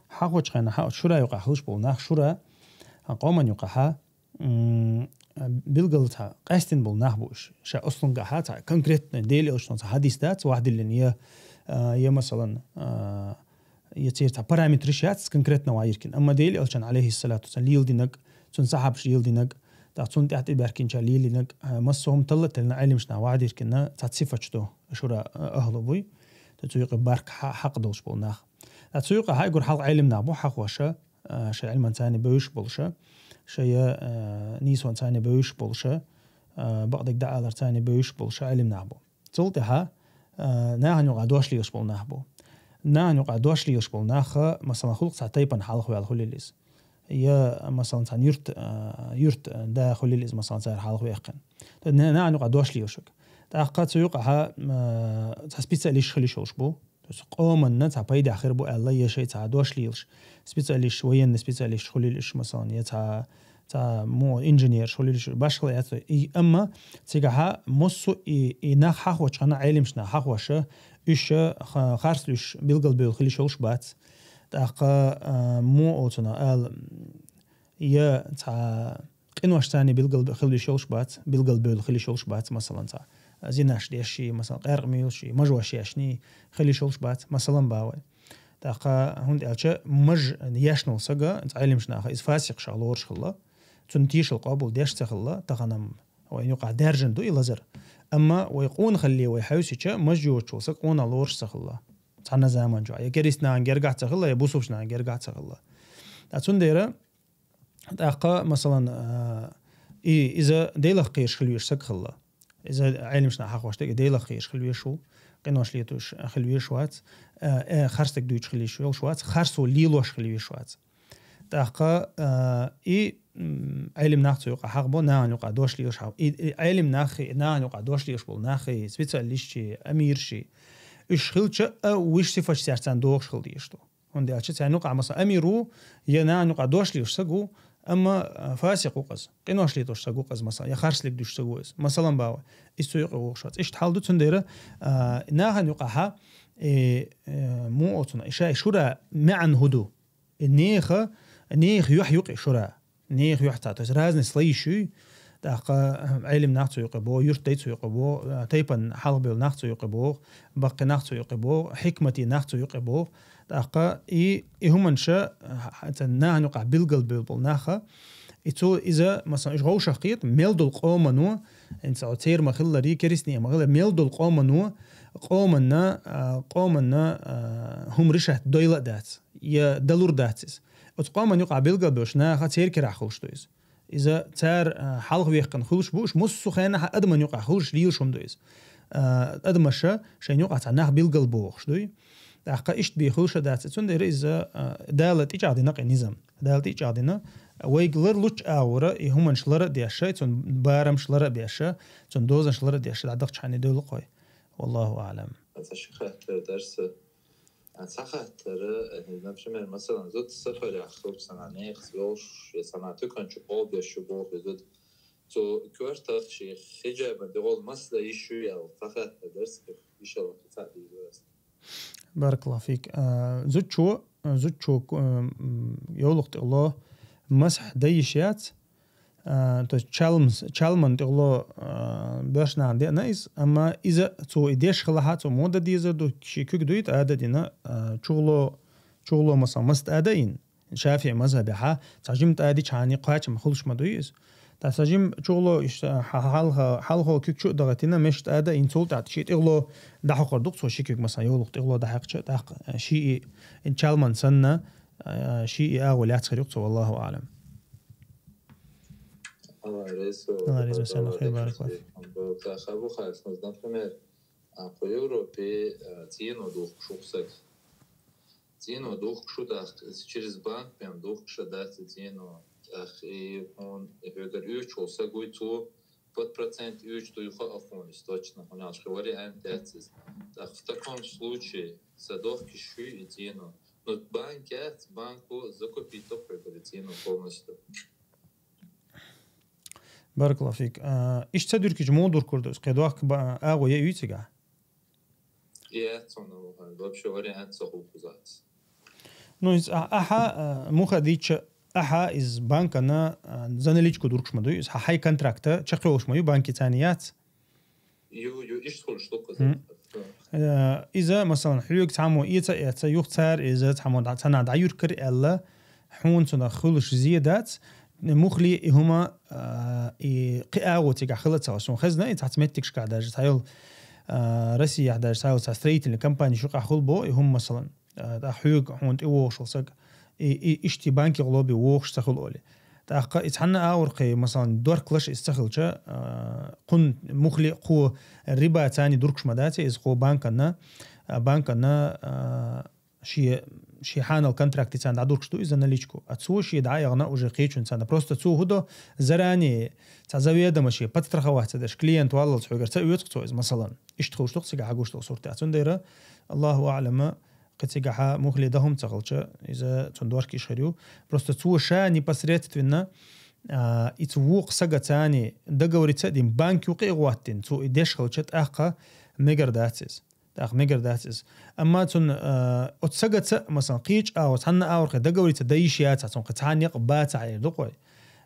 хьахочу хенахь, хьа шура юкъахь хилуш болу нах, шура, а, къоман юкъахьа, м, билггал цхьа къаьстина болу нах бу уьш. Ша ослунгахьа цхьа конкретно Дела элчано цхьа хьадис дац, вахдиллина я, а, я, масалан, а, я церан цхьа параметраш яц конкретно ван йиркина. Амма Дела элчан, алейхиссалату вассалам, леладинарг, цун сахьабаш леладинарг, тӀаккха цунна тӀаьхьа тӀебаьхкинча лелинарг, а, массо а хӀума талла а теллина Ӏелимаш наха вахдиркина цхьа сифаташ ду, шура, а, ахӀлу буй. ТӀаккха цу юкъа барк хьа-, хьакъ долуш болу нах. ТӀаккха цу юкъа хьайгур хьалха Ӏелим нах бу хьахоша, а, шайн Ӏилман царни бевзаш болуша, шайн, а, нийсон царни бевзаш болуша, а, бакъдерг дӀаалар царни бевзаш болуша Ӏелим нах бу. Цул тӀаьхьа, а, нахана юкъа дош лелаш болу нах бу. Нахана юкъа дош лелаш болу нахха, масалан, хӀуллакх цхьа тайпана хьалха ваьлла хуьлийла иза. Я, масалан, цхьана юрт, а, юрт, а, да хуьлийла иза, масалан, цара хьалха ваьккхина. ТӀаккха на-, нахана юкъа дош лелаш верг. ТӀаккха цу юкъахьа, а, цхьа специалист хила йиш йолуш бу. То есть къоманна цхьа пайда хир бу аьлла, я шайн цхьа дош лелаш, специалист, военный специалист хуьлийла уьш, масалан, я цхьа, цхьа мо инженераш хуьлийла уьш, башхала яц. И, амма цигахьа массо а и, и нах хьахочу хана, Ӏелимаш нах хьахоша, уьш ха-, харц уьш билгал бевлла хила йиш йолуш бац. ТӀаккха, а, мо оцуна ала, я цхьа къинош царни билгал хила йиш йолуш бац, билгал бевлла хила йиш йолуш бац, масалан, цхьа зинаш деш ши, масалан, къаьркъа муьйлуш ши, мажош ешни хила йиш йолуш бац, масалан, бавай. ТӀаккха, хӀунда аьлча маж ешна волу сага, цхьа Ӏелимаш наха, иза фасикъ ша лоруш хилла, цунна тешал къобал деш ца хилла, таханам вайн юкъахь даьржина ду и лазар. Амма вай къонахалле вай хьаьвсича, маж йоцуш волу саг къонах лоруш ца хилла. Цхьана заман чохь. Я керист нахана гергахь ца хилла, я бусулбачу нахана гергахь ца хилла. Ткъа цундела, тӀаккха, масалан, а, и, иза Делах кхераш хила веш саг хилла. Иза Ӏелимаш нах хьахош дерг, и Делах кхераш хила веш ву, къинош летуш хила веш вац, а, э, харцдерг дуьйцуш хила йиш йолуш вац, харцо лелош хила веш вац. ТӀаккха, а, и, м, Ӏелим нах цу юкъа хьахбо, нахана юкъа дош лелаш хьахбо. И, и Ӏелим наххи, нахана юкъа дош лелаш болу наххи, специалистчи, амирши, уьш хилча а, виш сифаташ цаьрца догӀуш хила дезаш ду. ХӀунда аьлча царна юкъахь, масалан, амир ву, я нахана юкъахь дош лелаш саг ву, амма, а, фасикъ ву кхаза, къинош летош саг ву кхаза, масалан, я харцлиг дуьш саг ву иза. Масалан, бава, иза цу юкъа вогӀуш вац. Иштта хьал ду, цундела, а, нахана юкъахьа, э, э, муо оцуна, и шай шура маьӀна хӀу ду? И неха, неха юьхь юкъе шура. Нех юьхь ца, то есть разный слои шуй. ТӀаккха, э, Ӏелим нах цу юкъе бо, юртдай цу юкъе бо, э, тайпан хьалхабевлла нах цу юкъе бо, баккхи нах цу юкъе бо, хьикмати нах цу юкъе бо. ТӀаккха и, и хӀуманша, э, ца нахана юкъахь билгал бевлла болу наха, и цо иза, масалан, уьш гӀовшах кхета, мел долу къомано, инца церан ма-хиллари, керистнех ма-хиллари, мел долу къомано, къоманна, э, къоманна, э, хӀума решать дойла а дац, я далур дац иза. Оцу къоман юкъахь билгал бевллачу наха церан керахь хуьлуш ду иза. Иза цара, а, хьалха вехкана хуьлуш бу, уьш муссу хенахь адаман юкъахь хуьлуш лелаш хӀума ду иза. А, адамаша шайн юкъахь цхьа нах билгал бохуш дуй. ТӀаккха иштта бен хуьлуш а дац. Цундела иза, а, Дала тӀечӀагӀдина кхин низам. Дала тӀечӀагӀдина, вайга ларлучу агӀора и хӀуманаш лара а деш, цун барамаш лара а беш, цун дозанаш лара а деш, дӀадаккхачхьана девлла кхой. Валлаху аӀлам. Аса ши хаттар дарса. А цхьа хаттар, э, например, масалан, зуда сафарехь хилча санна, нехас йолуш, я санна туькан чу къобеш ю боху зуда. Цу коьртах ши хиджабан тӀехула масла йиш ю ял, цхьа хаттар дарс, иншаллах, цхьа дийр вац. Баракаллаху фик. А, зудчо, зудчо, м, йовлакх тӀехула масхь дай йиш яц, а, то есть чалм-, чалман тӀехула, а, боьршнахана деана иза, амма иза цо и деш хилахьа, цо муха дан дезар ду, ши куьг дуй тӀада дина, а, чугӀло, чугӀло, масалан, мас тӀада йина, ШафиӀи мазхабехьа, цхьа жима тӀадичхьана кхачам хуьлуш ма дуй иза. Ткъа цхьа жима чугӀло иштта хьа-, хьалха, хьалхо куьг чу а дахийтина, меш тӀада йина, цул тӀаьхьа ши тӀехула дӀахьокхур ду-кх цо ши куьг, масалан, йовлакх тӀехула дӀахьаькхча, тӀаккха ши и чалман санна, а, ши и агӀо лаьцна хир ю-кх цо, валлаху аӀлам. Алла реза ву. Алла реза ву, Алла хир баракат. Алла реза ву. Ца хабу хасмаз, например, а, по Европе, а, цӀено духкуш ву-кх саг. ЦӀено духкуш ву тӀаккха, иза через банк прям духкуш а дац и цӀено. ТӀаккха и хьона, и хьоьгара уьйцуш вола саг вуй, цо пад процент уьйцуш дуй хаа хьона, из точно, хьона аьлча вариант яц из. ТӀаккха в таком случае са дохкаш шуй и цӀено. Ну, банк яц, банко закупить ду хьоьгара и цӀено полностью. Баракаллаху фик. А, иштта ца дуьркича муха дург хургда из? Кхы дохка ба-, агӀо я уьйцигахь? Яц хьона, вообще вариант ца хул кхузахь. Ну, из а-, ахьа, а, муха дийча, ахьа из банкана, а, за наличку дургаш ма дуй, из хьа хьай контракта чакхйолуш ма ю, банки царна яц. Ю, ю, иштта хулаш ду Мгм. Э, иза, масалан, хьоьга цхьаммо эца а эца, юха цара иза цхьаммо дӀа-, цхьанхьа дӀаюьркар аьлла, хьона цунах хуьлуш зе дац, мухли и хӀума, а, и кхи агӀо цигахь хила ца хилча. Суна хезна, и цхьацца меттигашкахь даже, цхьайолу, а, Россияхь даже, цхьайолу цхьа строительный компанеш юкъахь хуьлу бо, и хӀума, масалан, а, тӀаккха хьоьга хьуна тӀе вогӀуш волу саг, и, и, иштта и банки гӀоло бен вогӀуш ца хуьлу олий. ТӀаккха и цхьанна агӀор кхин, масалан, доркалаш иза ца хилча, а, кхунна мухли кхо риба царна дургаш ма дац, иза кхо банкана, а, банкана, а, шен, шен хьанал контракте царна дӀадургаш ду иза наличку. А цо шен дӀа а яхана уже кхечунна царна. Просто цо хӀун до, заранее, цхьа заведомо шен подстраховать ца деш, клиент валлалц хьоьгара ца оьцу цо иза, масалан. Иштта хуьлуш ду-кх цигахь гуш долу суртехь. Цундела, Аллаху аӀлама, кхин цигахьа мухли дахам ца хилча, иза цунна дорка йиш хир ю. Просто цо ша непосредственно, а, и цу вукху сага царна договориться а дина, банк юкъа а гӀоттина, цо и деш хилча, тӀаккха мегар дац иза. ТӀаккха мегар дац иза. Амма цунна, а, оцу сагаца, масалан, кхечу агӀор, цхьанна агӀор кхин договориться дан йиш яцахь, цунна кхин цхьа некъ бацахь эр ду-кх вай.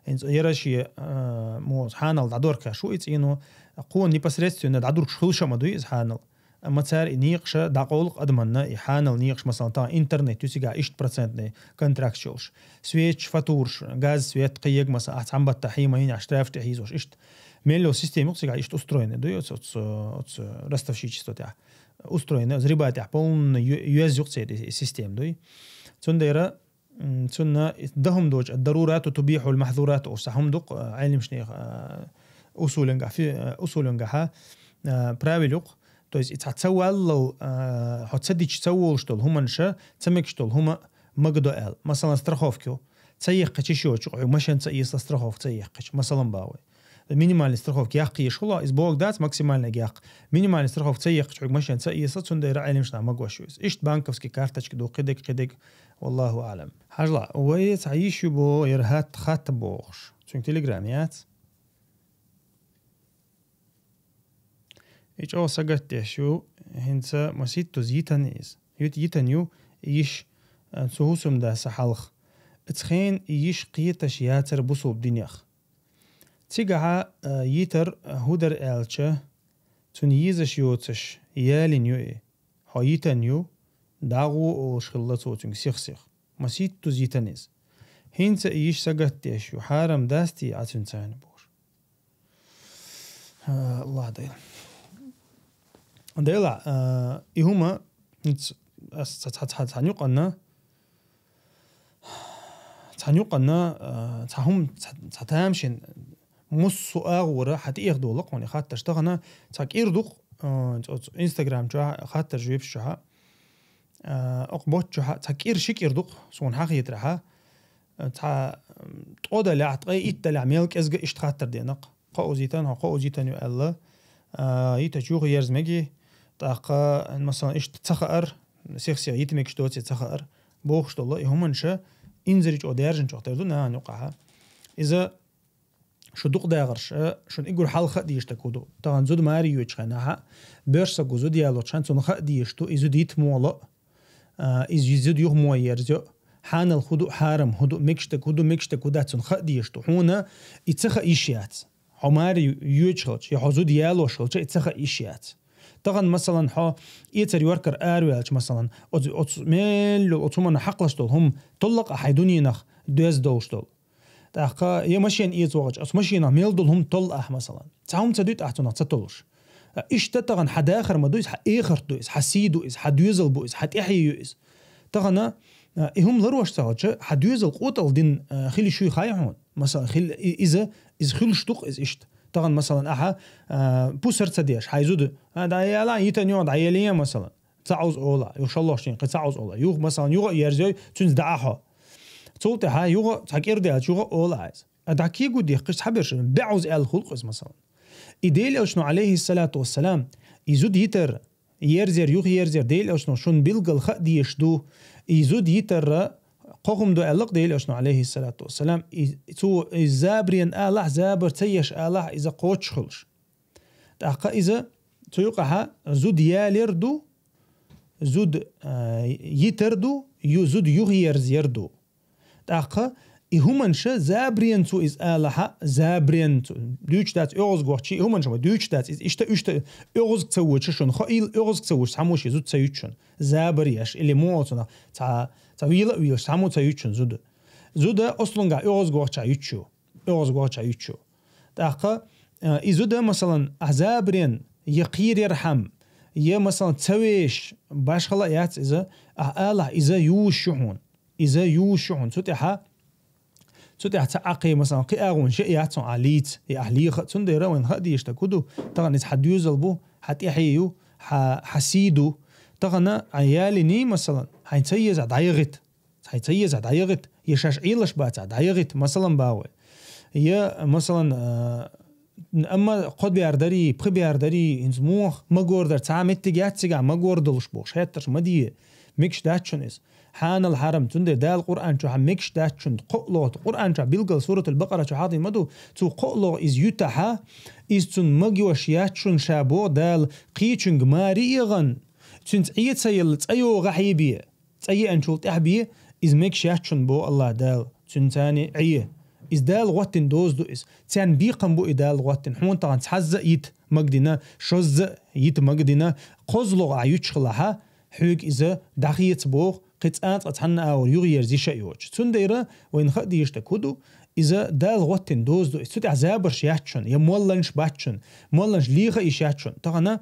ХӀинца яра шен, а, мо хьанал дӀадоркхуш ву и цӀено, кхо непосредственно дӀадургаш хуьлуш а ма дуй иза хьанал. Амма цара и некъаш дӀакъовлу-кх адамна, и хьанал некъаш, масалан, тахана интернет ю цигахь иштта процентный контракт йолуш. Свечаш, фатураш, газ, свет, кхин ерг, масалан, ахь цхьана баттахь хьийза ма хьийзахь, ахь штраф тӀе хьийзош. Иштта мел йолу система ю-кх цигахь, иштта устроенный ду оцу, оцу, оцу ростовщичество тӀехь. Устроенный, оцу риба тӀехь полно ю-, йоьзна ю-кх церан и система дуй. Цундела М, цунна дахам доцуш, «Ад-дарурат тубихьул махьзурат» олуш цхьа хӀума ду-кх, а, Ӏелимашна, а, усулингахь, фи-, а, усулингахьа, а, правил ю-кх. То есть и цхьа ца валлал, а, хьо ца дича ца волуш долу хӀуманаш, ца мегаш долу хӀума магадо аьлла. Масалан, страховка ю. Ца яьккхича йиш йоцуш, хьоьга машен ца эцалахь страховка ца яьккхича. Масалан, боху вай. Минимальный страховка яккха езаш хуьлу, иза бохург дац, максимальный яккха. Минимальный страховка ца яьккхича, хьоьга машен ца эцалахь, цундела Ӏелимашна магош ю иза. Иштта банковский карточка ду, кхидерг, кхидерг, валлаху аӀлам. Хьажал, вай цхьа йиш ю боху, яра хатта, хатта бохуш. Цуьнан телеграм яц? И чӀогӀа сагатдеш ю, хӀинца масийттаза йитина иза. Ю-, йитина ю, и йиш, а, цу хӀусамдаса хьалха. Оцу хенахь и йиш кхеташ яцара бусалба динех. Цигахьа, а, йитар, а, хӀун дара аьлча, цунна езаш йоцуш ялийна ю и. Хьо йитина ю, дӀагӀо олуш хилла цо цуьнга сих-сиха. Масийттаза йитина иза. ХӀинца и йиш сагатдеш ю, хьарам дац те Ӏа цуьнан царна бохуш. А, Аллах Дела. Дела, а, и хӀума, хӀинца ас ца-, ца-, ца-, цхьана юкъанна, цхьана юкъанна, а, цхьа хӀума, цхьа, цхьа тамашийна, массо а агӀора хьан тӀех долу кхуьнан хаттарш. Тахана цхьа кӀира ду-кх, а, оцу Instagram чохь, хаттарш вебаш чохь, а, окху боцчохь, цхьа кӀира, ши кӀира ду-кх, суна хьан хетарехь, а, цхьа, м, ткъо далахь, ткъе итт далахь мел кӀезга иштта хаттар деана-кх. Кхоузийтан, хьо кхоузийтан ю аьлла, а, йитачу юха ерза меги, тӀаккха, масалан, иштта ца хаар, сих-сиха йита мегаш доций ца хаар, бохуш долу и хӀуманаш инзаре чӀогӀа даьржинчух тера ду нахана юкъахь. Иза шу дукха дагӀарш, а, шуна уггар хьалха хаа дезаш дерг хӀун ду? Тахана зуда маре йоьдучу хенахь, боьрша саго зуда ялочу хенахь, цунна хаа дезаш ду, и зуда йита муха ло, а, иза зуда юха муха ерзайо, хьанал хӀун ду, хьарам хӀун ду, мегаш дерг хӀун ду, мегаш дерг хӀун дац, цунна хаа дезаш ду. Хьуна и ца хаа йиш яц. Хьо маре йоьдуш хилча, я хьо зуда ялош хилча, и ца хаа йиш яц. Тахана, масалан, хьо эцар йоркара араваьлча, масалан, оцу, оцу мел йолу, оцу хӀуманна хьакхалаш долу хӀума толлу-кх ахь хьайн дуьненах доьзна долуш долу. ТӀаккха я машен эца вахча, оцу машенах мел долу хӀума толлу ахь, масалан. Цхьа хӀума ца дуьту ахь цунах ца толлуш. Иштта тахана хьан дахар ма ду иза, хьан эхарт ду иза, хьан сий ду иза, хьан доьзал бу иза, хьан тӀаьхье ю иза. Тахана, а, и хӀума ларош ца хилча, хьан доьзал къотӀалла дина, а, хила йиш юй хаий хьуна? Масалан, хила, и-, иза, иза хуьлуш ду-кх иза иштта. Тахана, масалан, ахьа, а, пусар ца деш, хьайн зуда, а, дӀаяла, йитан йогӀу, дӀаелийя, масалан. Ца Ӏузу ола, юха шолгӀачу дийнахь кхин ца Ӏузу ола. Юха, масалан, юха а ерзайой, цуьнца дӀа а хьо. Цул тӀаьхьа юха, цхьа кӀира даьлча юха ола Ӏа иза. А дӀа кегу дехкаш цхьаберш, бегӀуз аьлла хул-кх иза, масалан. И Делан Элчано, алейхиссалату вассалам, и зуда йитар, ерзер, юха ерзер, Делан Элчано шун билггал хаа дезаш ду, и зуда йитарра кхо хӀума ду аьлла-кх Делан Элчано, алейхиссалату вассалам, и, цо, и забарен алахь, забар ца еш алахь, иза кхочуш хуьлуш. ТӀаккха иза цу юкъахьа зуда ялар ду, зуда, а, йитар ду, ю-, зуда юха ерзаяр ду. ТӀаккха и хӀуманаш забарен цо иза алахьа, забарен цо. Дуьйцуш дац оьгӀазгӀа вахча, и хӀуманаш ма дуьйцуш дац иза. Иштта, иштта оьгӀазгӀа ца воча шуна, хоийла оьгӀазгӀа ца воча, цхьаммо шен зуда ца юьту шуна. Забар еш, или муха цунах, цхьа, цхьа вийла а вийлаш, цхьаммо ца юьту шуна зуда. Зуда ослунгахь оьгӀазгӀа вахча юьту шу. ОьгӀазгӀа вахча юьту шу. ТӀаккха, а, и зуда, масалан, ахь забарен, я кхерархьама, я, масалан, ца веш, башхала а яц иза, ахь алахь, иза ювш ю хьуна. Иза ювш ю хьуна. Цу тӀехьа, цу тӀехьа ца Ӏакхе, масалан, кхин агӀонаш яц хьуна ахь лийца, я ахь леха а. Цундела вайна хаа дезаш дерг хӀун ду, тахана иза хьан доьзал бу, хьан тӀаьхье ю, хьан, хьан сий ду. Тахана Ӏа ялиний, масалан, хьайна ца еза дӀаяхийта. Хьайна ца еза дӀаяхийта, я шаьш Ӏелаш бацахь дӀаяхийта, масалан, боху вай. Я, масалан, а, амма кхо бер дарий, пхи бер дарий, хӀинца муха магор дар, цхьа меттиг яц цигахь магор долуш бохуш, хеттарш ма де, мегаш дац шуна иза. Хьанал хьарам, цундела Дала Къуръан чохь мегаш дац шуна, кхоъ лоху, Къуръан чохь билггал Суратул Бакъара чохь хьадийна ма ду, цо кхоъ лоху иза юьтахьа, иза цунна магош яц шуна ша боху Дала, кхечуьнга маре а гӀан, цуьнца Ӏе ца елла цӀа йогӀахье бе. ЦӀа еанчул тӀаьхьа бе, иза мегаш яц шуна боху АллахӀ Дала, цуьнан царна Ӏе. Иза Дала гӀоттина доза ду иза. Царна бекхам бу и Дала гӀоттина. Хьуна тахана цхьазза а йита магадина, шозза а йита магадина, кхозлагӀа Ӏа юьтуш хилахьа, хьоьга иза дӀахеца боху, кхин цкъа а цхьанна агӀор юхаерза йиш а йоцуш. Цундела вайна хаа дезаш дерг хӀун ду, иза Дала гӀоттина доза ду иза. Цу тӀехь забарш яц шуна, я молланаш бац шуна, молланаш леха а йиш яц шуна. Тахана,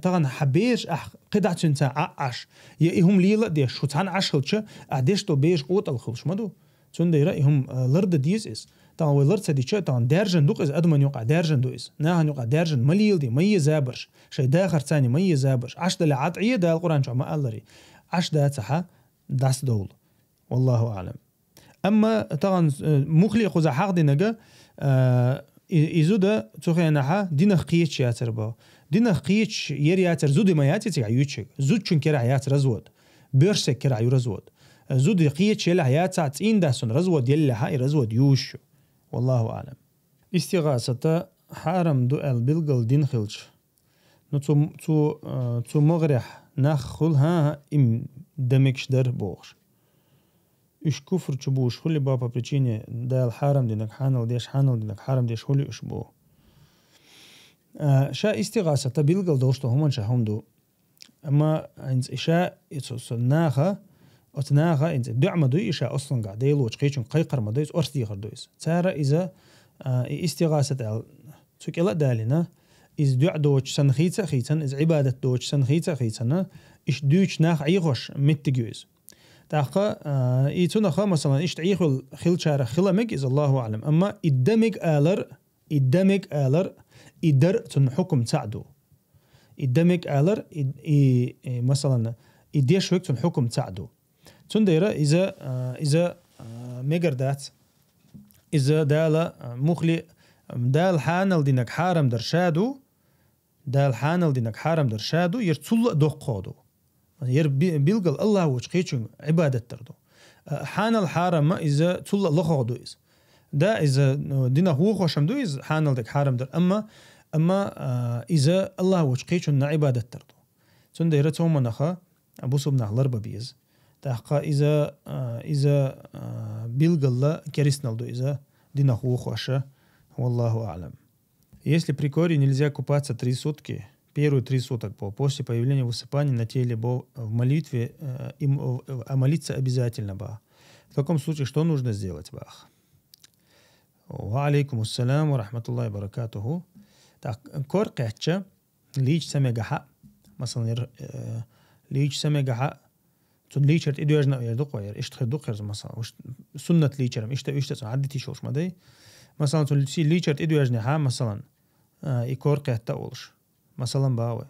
тахана хьан бераш ахь кхидӀа цуьнца Ӏа а Ӏаш, я и хӀума лела а деш, шу цхьаьна Ӏаш хилча, ахь деш долу бераш къотӀалла хуьлуш ма ду. Цундела и хӀума, а, лардан деза иза. Тахана вай лар ца дича, тахана даьржина ду-кх иза, адаман юкъахь даьржина ду иза. Нахана юкъахь даьржина ма леладе, ма е забарш. Шайн дахарца ма е забарш. Ӏаш дале Ӏа тӀе, Дала Къуръан чохь ма алларий. Ӏаш дацахьа, дӀасадовла. Валлаху аӀлам. Амма тахана, э, муххале кхузахь хьахдинарг, э, и, и зуда цу хенахьа динах кхеташ яцар боху. Динах кхеташ яр яцар зуда ма яц цигахь юьйцург. Зудчун карахь яц развод. Боьрша стеган карахь ю развод. Зуда кхеташ елахь яцахь, цӀийнан дас цунна развод еллехьа, и развод юуш ю. Валлаху аӀлам. ИстигӀасат хьарам ду аьлла билггал дин хилча, ну, цу, цу, э, цу могӀарехь нах хуьлу, хӀан-хӀа, им дан мегаш дара бохуш. Уьш куфр чу буьйш хуьлу боху по причине Дала хьарам динарг хьанал деш, хьанал динарг хьарам деш хуьлу уьш боху. А, ша истигӀасат билггал долуш долу хӀуманаш хӀума ду. Амма хӀинца и ша, и цу, цу наха, оцу наха хӀинца дуьа ма дуй и ша ослунгахь, Делочу кхечуьнга кхайкхар ма дуй, иза орца дехар ду иза. Цара иза, а, и истигӀасат аьлла, цу кӀела а далийна, иза дуьа доцуш санна хийца а хийцана, иза Ӏибадат доцуш санна хийца а хийцана, иштта дуьйцуш нах Ӏехош меттиг ю иза. ТӀаккха, а, и цунах, масалан, иштта Ӏехавелла хилчарах хила мега иза, Аллаху аӀлам. Амма и дан мега алар, и дан мега алар, и дар цунна хьукум цхьаъ ду. И дан мега алар, и, и, и, масалан, и деш верг цунна хьукум цхьаъ ду. Цундела иза, а, иза, а, мегар дац. Иза Дала, а, муххале, Дала хьанал динарг хьарам дар ша ду, Дала хьанал динарг хьарам дар ша ду, яра цул а доккхагӀа ду. Яра би-, билггал Аллаху волчу кхечуьнга Ӏибадат дар ду. А, хьанал хьарам а иза цул а лохагӀа ду иза. Да, иза, ну, динах вухош-м ду иза хьанал дерг хьарам дар, амма, амма, а, иза Аллаху волчу кхечунна Ӏибадат дар ду. Цундела цу хӀуманах бусулба нах ларбан беза. ТӀаккха иза, а, иза, а, билггал керстанал ду иза, динах вухош а. Валлаху аӀлам. Если при коре нельзя купаться три сутки, первые три суток по, после появления высыпаний на теле бо, в молитве, э, им, в, а молиться обязательно ба. В таком случае что нужно сделать, бах? Ва алейкум ассалам ва рахматуллахи ва баракатуху. Так, кор кхаьчча, лийча ца мегахьа, масалан, яр, э, лийча ца мегахьа, цунна лийчар тӀедоьжна а яр ду-кх вай, яр иштта хир ду-кх хир, масалан, уьш суннат лийчарам, иштта, иштта цунна хьаддитий шолуш ма дай. Масалан, цунна си-, лийчар тӀедоьжнехьа, масалан, а, и кор кхетта а волуш. Масалан, бах вай.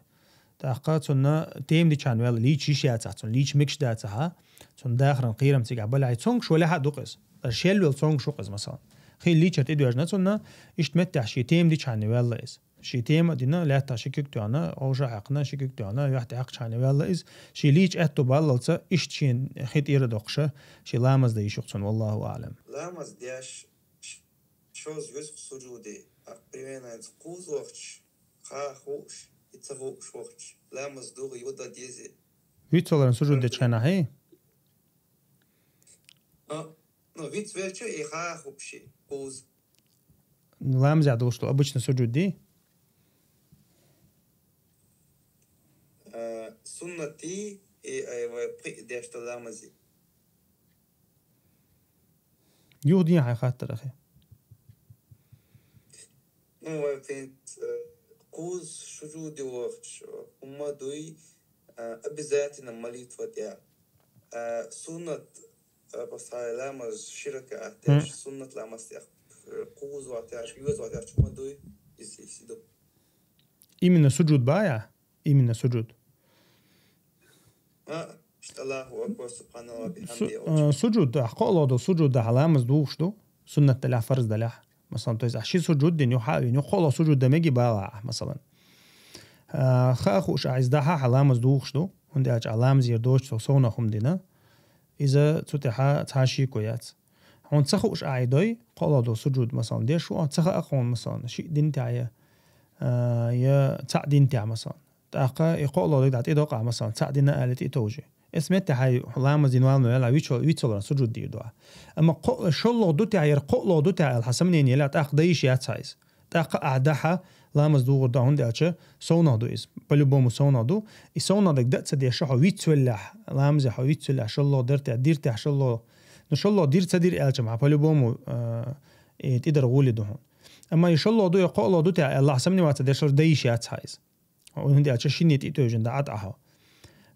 ТӀаккха цунна тема дичахьана ваьлла лийча йиш яцахь, цунна лийча мегаш дацахьа, цунна дахаран кхерам цигахь балахь, цонгаш валехьа а ду-кх из. Дар шел вел цонгаш ву-кх из, масалан. Хи лийчар тӀедоьжна цунна, иштта меттехь шен тема дичахьана ваьлла из. Шен тема а дина, лаьттах ши куьг тоьхна, гӀовша хьаькхна, ши куьг тоьхна, юьхь тӀе хьаькхчахьана ваьлла из. Шен лийча аьтту баллалца, иштта шен хи тӀера доккхуша, шен ламаз дан йиш ю-кх цунна, валлаху аӀлам. Ламаз деш, ш-, шозза веза-кх сужуде, а, примерно хӀинца кхуза вахча, ха хууш, и ца хууш вахча, ламаз дугӀа йода дезе. Вицваларан сужуд дечу хенахь, хӀий? А, ну, вицвелча и ха хууш и кхуза. Ламазехь долуш долу обычно сужуд дий? А, суннатий и, ай, вай пхиъ деш долу ламазий. Юха дийна хьайн хаттар, ахи. Ну, вай, в принципе, э, кхуза сужуде вахча, хӀума дуй, э, обязательно молитва тӀехь. Э, суннат, э, просто ламаз ши ракаӀат деш, суннат ламаз тӀехь, э, кхуза вахча, йоьза вахча хӀума дуй, иза, иза ду. Именно сужуд баьхьа? Именно сужуд. А, иштта Аллаху акбар, субханаллах, бихамди. Су-, а, сужуд, ахь кхоалгӀа долу сужуд ахь ламаз духуш ду, суннат далехь, фарз далехь. Масалан, то есть ахь ши сужуд дина, юха а вина, юха кхоалгӀа сужуд дан мегий бала ахь, масалан. А, хаа хууш ахь иза дахьа ахь ламаз духуш ду, хӀунда аьлча ахь ламазера доцу цо совнах хӀума дина. Иза цу тӀехьа цхьа шеко яц. Хьуна ца хууш ахь и дой, кхоалгӀа долу сужуд, масалан, деш ву, ца хаьа хьуна, масалан, шиъ динтехь я, а, я цхьаъ динтехь, масалан. ТӀаккха и кхоалгӀа дерг дӀа тӀедоккху ахь, масалан, цхьаъ дина аьлла тӀе а товжий. Эс меттехь хьайн ламаз дина валлал ваьлла, вичо-, вицваларан сужуд дийр ду ахь. Амма кхо-, шолгӀа ду техь, яра кхоалгӀа ду техь аьлла хьан сомнение елахь, тӀаккха дан йиш яц хьан иза. ТӀаккха ахь дахьа ламаз духур ду, хӀунда аьлча совнах ду иза. По-любому совнах ду. И совнах дерг дан а ца деш, хьо вицвеллехь, ламазе хьо вицвеллехь, шолгӀа дара техь, дира техь шолгӀа. Ну, шолгӀа дира ца дира аьлча, хьан по-любому, а, и тӀедара гӀоле ду хьуна. Амма и шолгӀа ду, я кхоалгӀа ду техь аьлла, ахь сомневаться деш, дан йиш яц хьан иза. ХӀунда аьлча шинне тӀе а тевжина, дӀа а тӀахьо.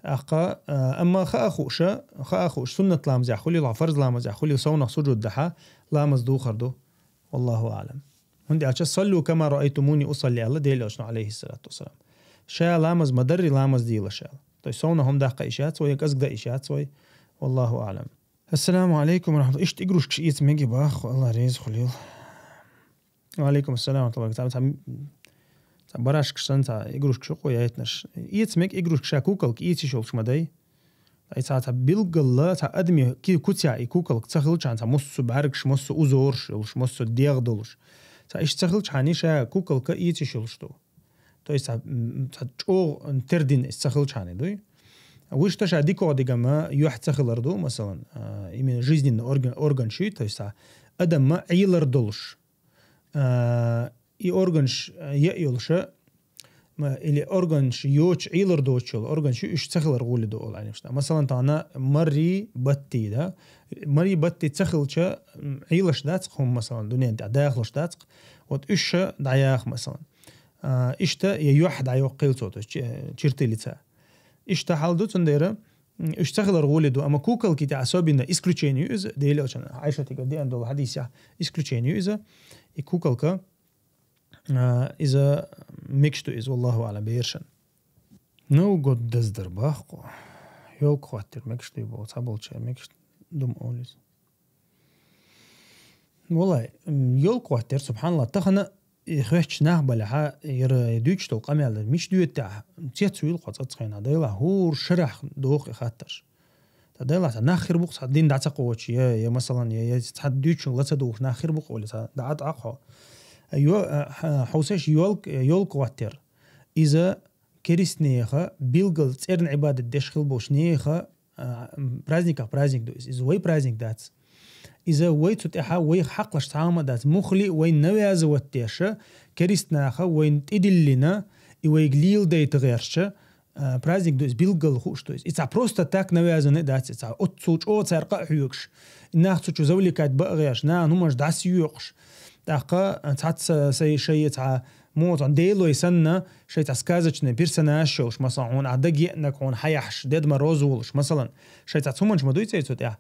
ТӀаккха, а, амма хаа хууша, хаа хууш, суннат ламазехь хуьлийла, фарз ламазехь хуьлийла, совнах сужуд дахьа, ламаз духур ду. Валлаху аӀлам. ХӀунда аьлча, «Саллу кама раайтумуни усалли», аьлла Делан Элчано, алейхиссалату вассалам. Ша ламаз ма дарри, ламаз дийла ша. То есть совнах хӀума даккха йиш яц вай, я кӀезиг дан йиш яц вай. Валлаху аӀлам. Ассаламу алейкум ва рахматуллах. Иштта игрушкаш эца мегий боху, Аллах реза хуьлийла. Ва алейкум ассалам ва рахматуллах. Цхьа, цхьа, цхьа барашкаш санна, цхьа игрушкаш ю-кх яйтинарш. Эца мега игрушкаш, ша куколка эца йиш йолуш ма дай. Ай цхьа, цхьа билггала, цхьа адамийн ки-, куцехь и куколка ца хилчахьана, цхьа массо а бӀаьргаш, массо а узораш йолуш, массо а дегӀ долуш. Цхьа иштта ца хилчахьана, ша куколка эца йиш йолуш ду. То есть цхьа, м, цхьа чӀогӀа тера дина иза ца хилчахьана дуй. Вуьшта ша дикогӀа дигама юьхь ца хилар ду, масалан, а, именно жизненный орган, орган шуй, то есть цхьа адамма Ӏелар долуш. А, и органш, а, яа йолуша, ма, или органш йоцуш, Ӏелар доцуш йолу органш ю, уьш ца хилар гӀоле ду олу Ӏилманчаша. Масалан, тахана марри, батти, да? Марри, батти ца хилча, м, Ӏелаш дац-кх хӀума, масалан, дуьнен тӀехь дахалуш дац-кх. Вот уьш ша дӀаяха, масалан. А, иштта я юьхь дӀайоккхийла цо, то есть чи-, чертили ца. Иштта хьал ду, цундела, м, уьш ца хилар гӀоле ду, амма куколки тӀехь особенно исключение ю иза, Делан Элчано Ӏайшатигара деана долу хьадисехь исключение ю иза, и куколка, а, иза мегаш ду иза, валлаху аӀлам, берашна. Новый год даздар боху-кх. Ёлка хӀоттор мегаш дуй боху, цхьаболчара мегаш ду ма олу иза. Валлай, м, ёлка хӀоттор, субханаллах, тахана и хоьттуш нах балахьа, яра дуьйцуш долу къамел дар мича доьду тӀехь, цец вуьйлу кхо цӀа ца хенахь, дайлахь, хӀора шарахь доху и хаттарш. Ца дайлахь, цхьа нах хир бу-кх, цхьа дин дӀа ца кхочу, я, я, масалан, я, я цхьа дуьйцучуьнга ла ца дугӀуш нах хир бу-кх олий, цхьа дӀа а тӀаккха хьо. Йо-, а, хьо-, хьовсаш, ёлк-, ёлка хӀоттор. Иза керистанеха, билггал цӀерна Ӏибадат деш хила болчу неха, а, м, праздниках праздник ду иза. Иза вай праздник дац. Иза вай цу тӀехьа вайх хьакхалаш цхьа хӀума а дац. Муххале а вайна навязывать деша, керистанаха вайна тӀедиллина, и вайга леладайта гӀертача, а, праздник ду иза, билггал хууш ду иза. И цхьа просто так навязанный дац, и цхьа оццул чӀогӀа цара къа а хьоьгуш, и нах цу чу завлекать бан а гӀерташ, нахана хӀуманаш дӀасайоькъуш. ТӀаккха цхьацца сай, шай цхьа муха цхьа делой санна, шай цхьа сказочный персонаж йолуш, масалан, хьуна ахь дагеанарг хьуна хьаяхьаш, Дед Мороз волуш, масалан, шай цхьацца хӀуманаш ма дуй цӀе цу тӀехь.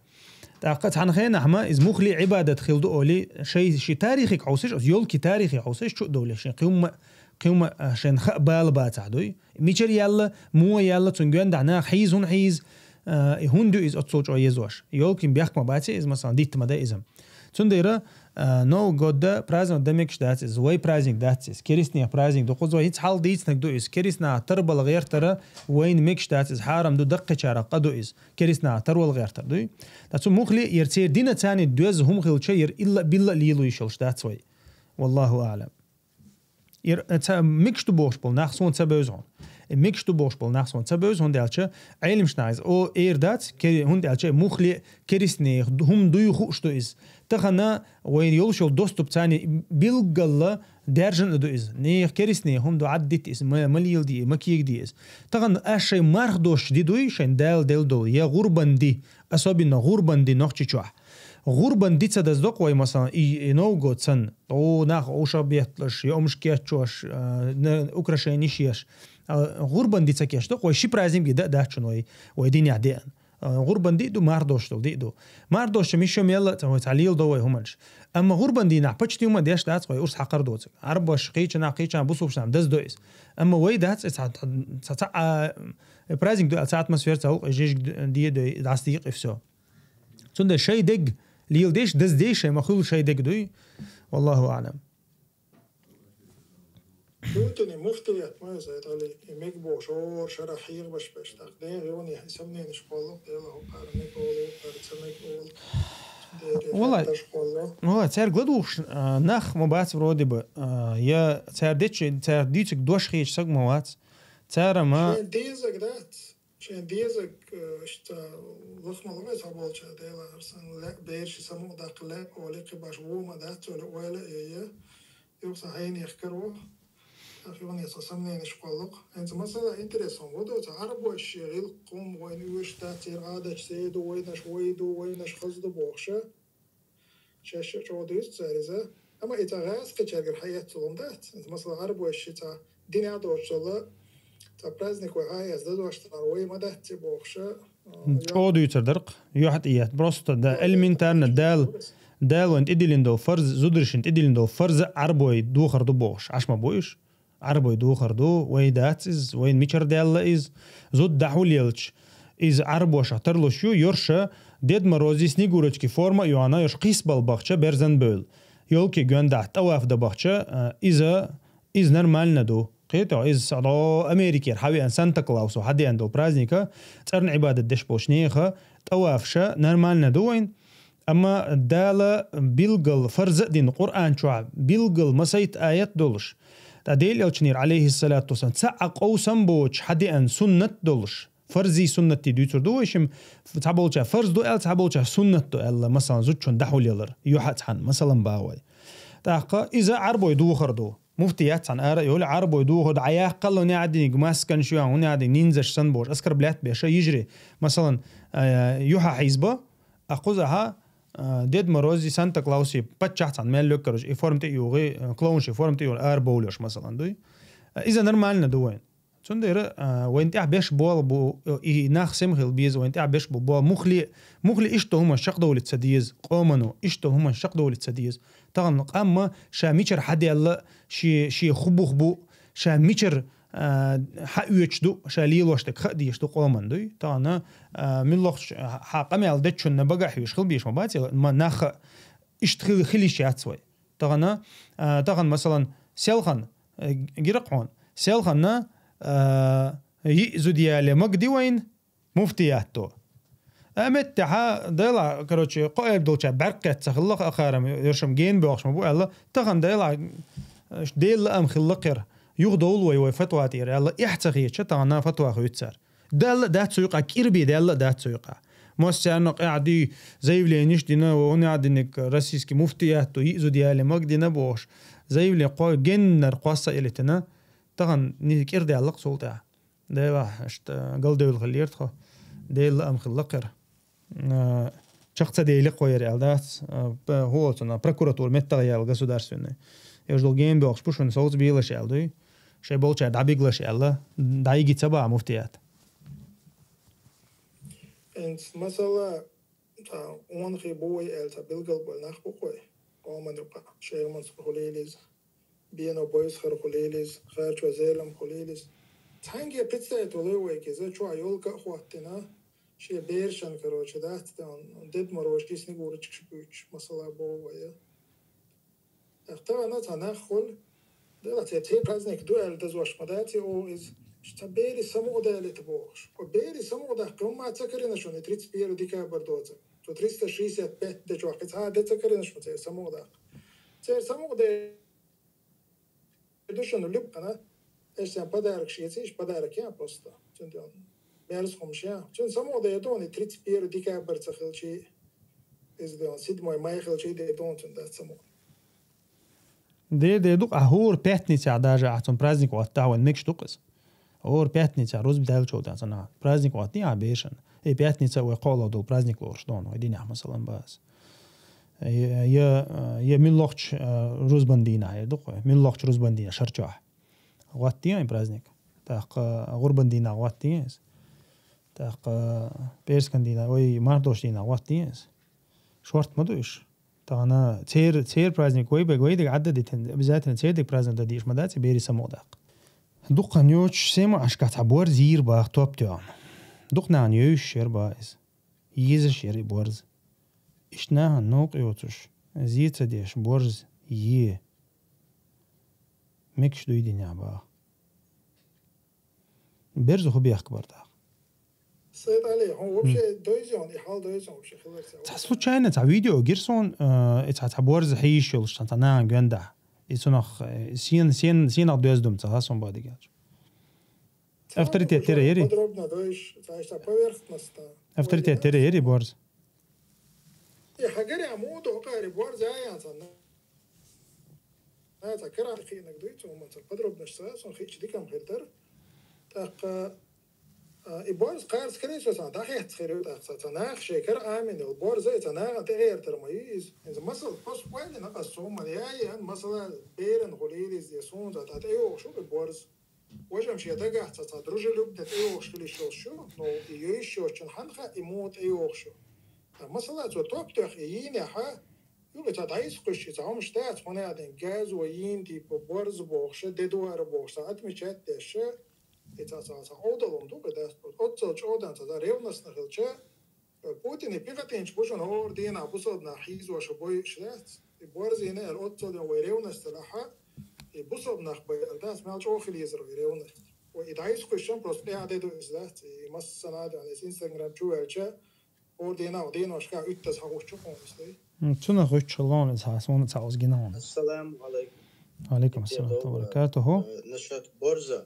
ТӀаккха цхьана хенахь ма иза муххале Ӏибадат хила ду олий, шай ши тарихига хьовсаш, оцу ёлки тарихе хьовсаш чу а довлий, шен кхин хӀумма а Кхин хӀума, а, шайн хаа бала бацахь дуй. Мичара яьлла, муха яьлла, цунна гондахь нах хьийза хӀунда хьийза, а, и хӀунда ю иза оццул чӀогӀа езош. Ёлкин бехк ма бац иза, масалан, дитта ма дай иза. Цундела, а, Новый год да, праздновать да мегаш дац иза, вай праздник дац иза, керистанех праздник ду, кхуза вай хӀинца хьал дийцинарг ду иза, керистанаха тарбала гӀертара вайна мегаш дац иза, хьарам ду, даккхичарах къа ду иза, керистанаха тарвала гӀертар дуй. Ткъа цу мухли, яра церан дина царна доьзна хӀума хилча, яра илла а билла а лело йиш йолуш дац вай. Валлаху аӀлам. Ир, э, ца, мегаш ду бохуш болу нах суна ца бевза хьуна. Э, мегаш ду бохуш болу нах суна ца бевза, хӀунда аьлча Ӏеламнаха иза, о, эр дац, ке-, хӀунда аьлча мухли керистанех ду-, хӀума дуй хууш ду иза. Тахана вайн йолуш йолу доступ царна билггала даьржина а ду иза. Нехан керистанех хӀума ду, Ӏаддита иза, ма, ма леладе, ма кегаде иза. Тахана аш шайн марх доцуш ди дуй, шайн Дала делла долу, я гӀурбан ди, особенно гӀурбан ди Нохчийчохь. ГӀурбан ди ца даздоккху вай, масалан, и, и Новый год санна. О, нах ушах бетталуш, я умаш кечъеш, а, на-, украшениш еш. А, гӀурбан ди ца кечдо, вай ши праздник бен дан а дац шуна вай, вай динехь деана. А, гӀурбан ди а ду, марх доцуш долу ди а ду. Марх доцуш миша мелла а ца, вай ца леладо вай хӀуманаш. Амма гӀурбан дийнахь почти хӀума деш дац вай урс хьакхар доцург. Ӏарбош кхечанахь, кхечанахь бусулбанаш даза до иза. Амма вай дац, иза ца, ца, ца, ца, а, праздник ду аьлла, ца атмосфера ца гӀуллакх, жижиг д-, де дой, дӀасадекъа и всё. Цундела шай дерг леладеш, даздеш шай ма хуьлу шай дерг дуй. Валлаху аӀлам. Путине муфтият ма иза, Итали, и мега бохуш, ора шарахь хьехабаш беш, тӀаккха ден гӀионе хьайн сомнениш кхоллу, Дела хӀокхара мега олу, хӀокхара ца мега олу. Дера Валлай. Хатташ кхоллу. Валлай, цаьрга ладугӀуш, а, нах ма бац вроде бы, а, я цара дечу, цара дийциг дош хеташ саг ма вац. Цара ма Шен дезаг дац. Шен дезаг, э, иштта лахмалгӀа схьаболча Дела хӀара сан ле-, бераши самукъадаккха ле, оле кхин баш вума дац, оле ойла а йе, юха сан хьайнех каро. Ах, юхане сан сомнениш кхоллакх. ХӀинца масала интересно, ву ду, ца Ӏарбойш шен гӀиллакх-кхум вайна оьшуш дац, церан Ӏадаташ зе ду, вайнаш вай ду, вайнаш хаза ду бохуша. Шаьш а чӀогӀа дуьйцу цара иза. Амма и цхьа гӀазкхичаьргара хьаэццалун дац. Масала, Ӏарбойш ши цхьа динехь доцуш долу цхьа праздник вай хьаэца дазош цара вай ма дац и бохуша. ЧӀогӀа дуьйцур дара-кх, юьхьа тӀеетта. Просто да, элементарно Дала, Дала вайн тӀедиллина долу фарз, зударшна тӀедиллина долу фарз а Ӏарбой духар ду бохуш. Ӏаш ма бу уьш. Ӏарбой духар ду, вай дац иза, вайн мичара даьлла иза. Зуда дӀахьулъелча, иза Ӏарбошах тарлуш ю, йорша Дед Морози, Снегурочки форма а йохна, йорш кхийсбала бахча берзан бевлла. Ёлки гондахь тӀаваф дан бахча, а, иза, иза нормально ду. Кхетий, иза садо Америкера хьавеана Санта-Клаусо хьадеана долу праздника, цӀарна Ӏибадат деш болчу неха тӀавафша нормально ду вайн. Амма Дала билггал фарз а дина Къуръан чохь билггал масайт аят долуш, ткъа Делан Элчанера, алейхиссалату вассалам, цхьа а къовсам боцуш хьадеана суннат долуш, фарзи суннатти дуьйцур ду вай шим, цхьаболча фарз ду аьлла, цхьаболча суннат ду аьлла, масалан, зудчун дӀахьулъялар, юьхьа а цхьаьна, масалан, бахьа вай. ТӀаккха иза Ӏарбой духар ду. Муфтият цхьаьна ара а йолу, Ӏарбой духар ду, Ӏа яккхалла неӀадиниг маскан шу ян, хӀун ян дин, нинзаш сан бохуш, оскорблять беша, йижри, масалан, а, юьхьа хьийзба, а кхузахьа, а, Дед Морози, Санта-Клауси, паччахь цхьаьна мел лоьгкараш, и форма тӀе а югӀи, а, клоунши форма тӀе а югӀи, ара бовлуш, масалан, дуй. А, иза нормально ду вайн. Цундела, а, вайн тӀехь беш болу бу, и нах сема хила беза, вайн тӀехь беш бу болу. Мухли, мухли иштта хӀумаш чекхдовлица ца деза, къомано, иштта хӀумаш чекхдовлица ца деза. Тахана къамма ша мичара хьаделла, ши, ши ху бух бу, ша мичара, а, хьаоьцуш ду, ша лелош дерг хаа дезаш ду къоман дуй. Тахана, а, муьлххачу хьан къамел дечунна бага а хьоьжуш хила безаш ма бац, ма нах а иштта хила, хила йиш яц вай. Тахана, а, тахана, масалан, селхан, э, гира хьуна, селханна, а, йиъ зуда яле маг ди вайн, муфтиятто. А меттехьа, дела, короче, кхоалг долча бӀаьркхет ца хилла, ахарам, ершам ген боьгӀуш ма бу аьлла, тахана дела, э, Делан лаам хилла кхера, юха довла вай, вай фатва тӀера аьлла, эхь ца хетача, тахана фатва хуьйцу цара. Далла а дац цу юкъа, кӀирби далла а дац цу юкъа. Массарна къаьхьа ди, заявлениш дина, вон яа диниг российский муфтиятто, йиъ зуда яле маг дина бохуш. Заявление кхо-, геннара кхосса элитина, тахана ни-, кӀира даьлла-кх цул тӀаьхьа. Делахь, иштта, галдевлла хиллера тхо. Делан лаам хилла кхера. А, чекх ца делира кхо яра аьлла дац. А, п-, хӀу оцунна, прокуратура меттах яьлла государственный. Уьш долу ген боьгӀуш бу шуна, совца бийлаш аьлла дуй. Шайн болчара дӀабигалаш аьлла, дӀайиги ца баха муфтият. ХӀинца масала, цхьа онахий бу вай аьлла, цхьа билгал болу нах бу-кх вай, къоман юкъа, Шайх Мансур хуьлийла иза. бено бойс хар хулилис, харчо зелам хулилис. Цхьанге представить волой вайкиза, чуа ёлка хваттина, ше бершан, короче, да, он Дед Мороз, Снегурочка шипуч, масала бовая. Ахтана цана хул, да, те, те праздник дуэль да зош мадаце о из, ша бери само дали это бохш. О бери само да, ком ма цакарина шуни тридцать первого декабрь доца. То триста шестьдесят пять да чуа, ца да цакарина шуни само да. Те само да душан люб кана. Эш сам подарок шиеце, иш подарок я просто. Цун дон. Мерз хомша. Цун само да я дон тридцать первого декабрь цахилчи. Из дон седьмой май хилчи да дон цун да само. Де, де дук, а хур пятница даже а цун праздник ватта ван мекш дукас. Хур пятница, рузб дал чо да цана. Праздник ватта я бешан. Э, пятница вай коло дол праздник лорш дон, вай динях масалан бас. Е, е, е миллохч, э, рузбан дина, е дук, миллохч рузбан дина, шарчо. Ватта я праздник. Так, э, гурбан дина ватта я. Так, э, перскан дина, ой, мардош дина ватта я. Шорт ма душ. Тана цер, цер праздник вай бег, вай дег адда дитен, обязательно цер дег праздник да диш ма да, ци бери само дак. Дукан ёч сема ашка та бор зир бах топ тён. Дукнан ёш шер ба из. Еза шер борз. Ишна нок ёцуш. Зица деш борз е. Мекш дуй диня бах. Берзу хубиях кбарда. Сайд Али, он вообще дойзён, и хал дойзён вообще хиларса. Ца случайно, ца видео гирсон, э, ца, ца борз хиш ёлш, ца, ца наан гёнда. И сунах, э, син, син, синах дёздум, ца, сон бадигяч. Авторитет тере ери? Подробно дойш, ца, ца поверхностно. Авторитет тере ери борз. И хагари амуду, хагари борз, я, я, ца, на. А, ца кара хинак дуй, цо ман ца подробно ца, сон хич дикам хирдар. Так, а, и борз кар, скорее всего, ца дахет хирю, так, ца, ца нах шекар амин, ил борз, ца нах, а те гертер ма из. Инза масал, пос вайли на кас соман, я, я, масала, берен хулилиз, я, сон, ца, та, те, ё, шу, борз. Вожам ше дагах, ца, ца, дружелюбно, те, ё, шу, ли, шу, шу, но, и ё, шу, чун ханха, и мо, те, ё, шу. Та, масала, цо топ тёх, и йине, ха, Юга ца дайс куш, ца омш дац, хона аден газ ва йин, типа, борз бохша, дедуар бохша, отмечать дешша, и ца, ца, ца, одалом дуга дац, отцел чодан, ца, ца, ревностно хилча, Путин и пихотинч бушун ор дина бусалбна хиз ваша бой шляц, и борзина эр отцел ден вай ревность лаха, и бусалбнах бай эр дац, мал чохи лизер вай ревность. Ва и дайс куш, просто я деду из дац, и масса надо, из Instagram чу элча, Ор дина, дина шка уттас хагуччу хонстой. М, цуна хуччу лон, ца, сона ца озгина хонс. Ассаламу алейкум. Алейкум ассалам ва баракатуху. Э, насчёт борза,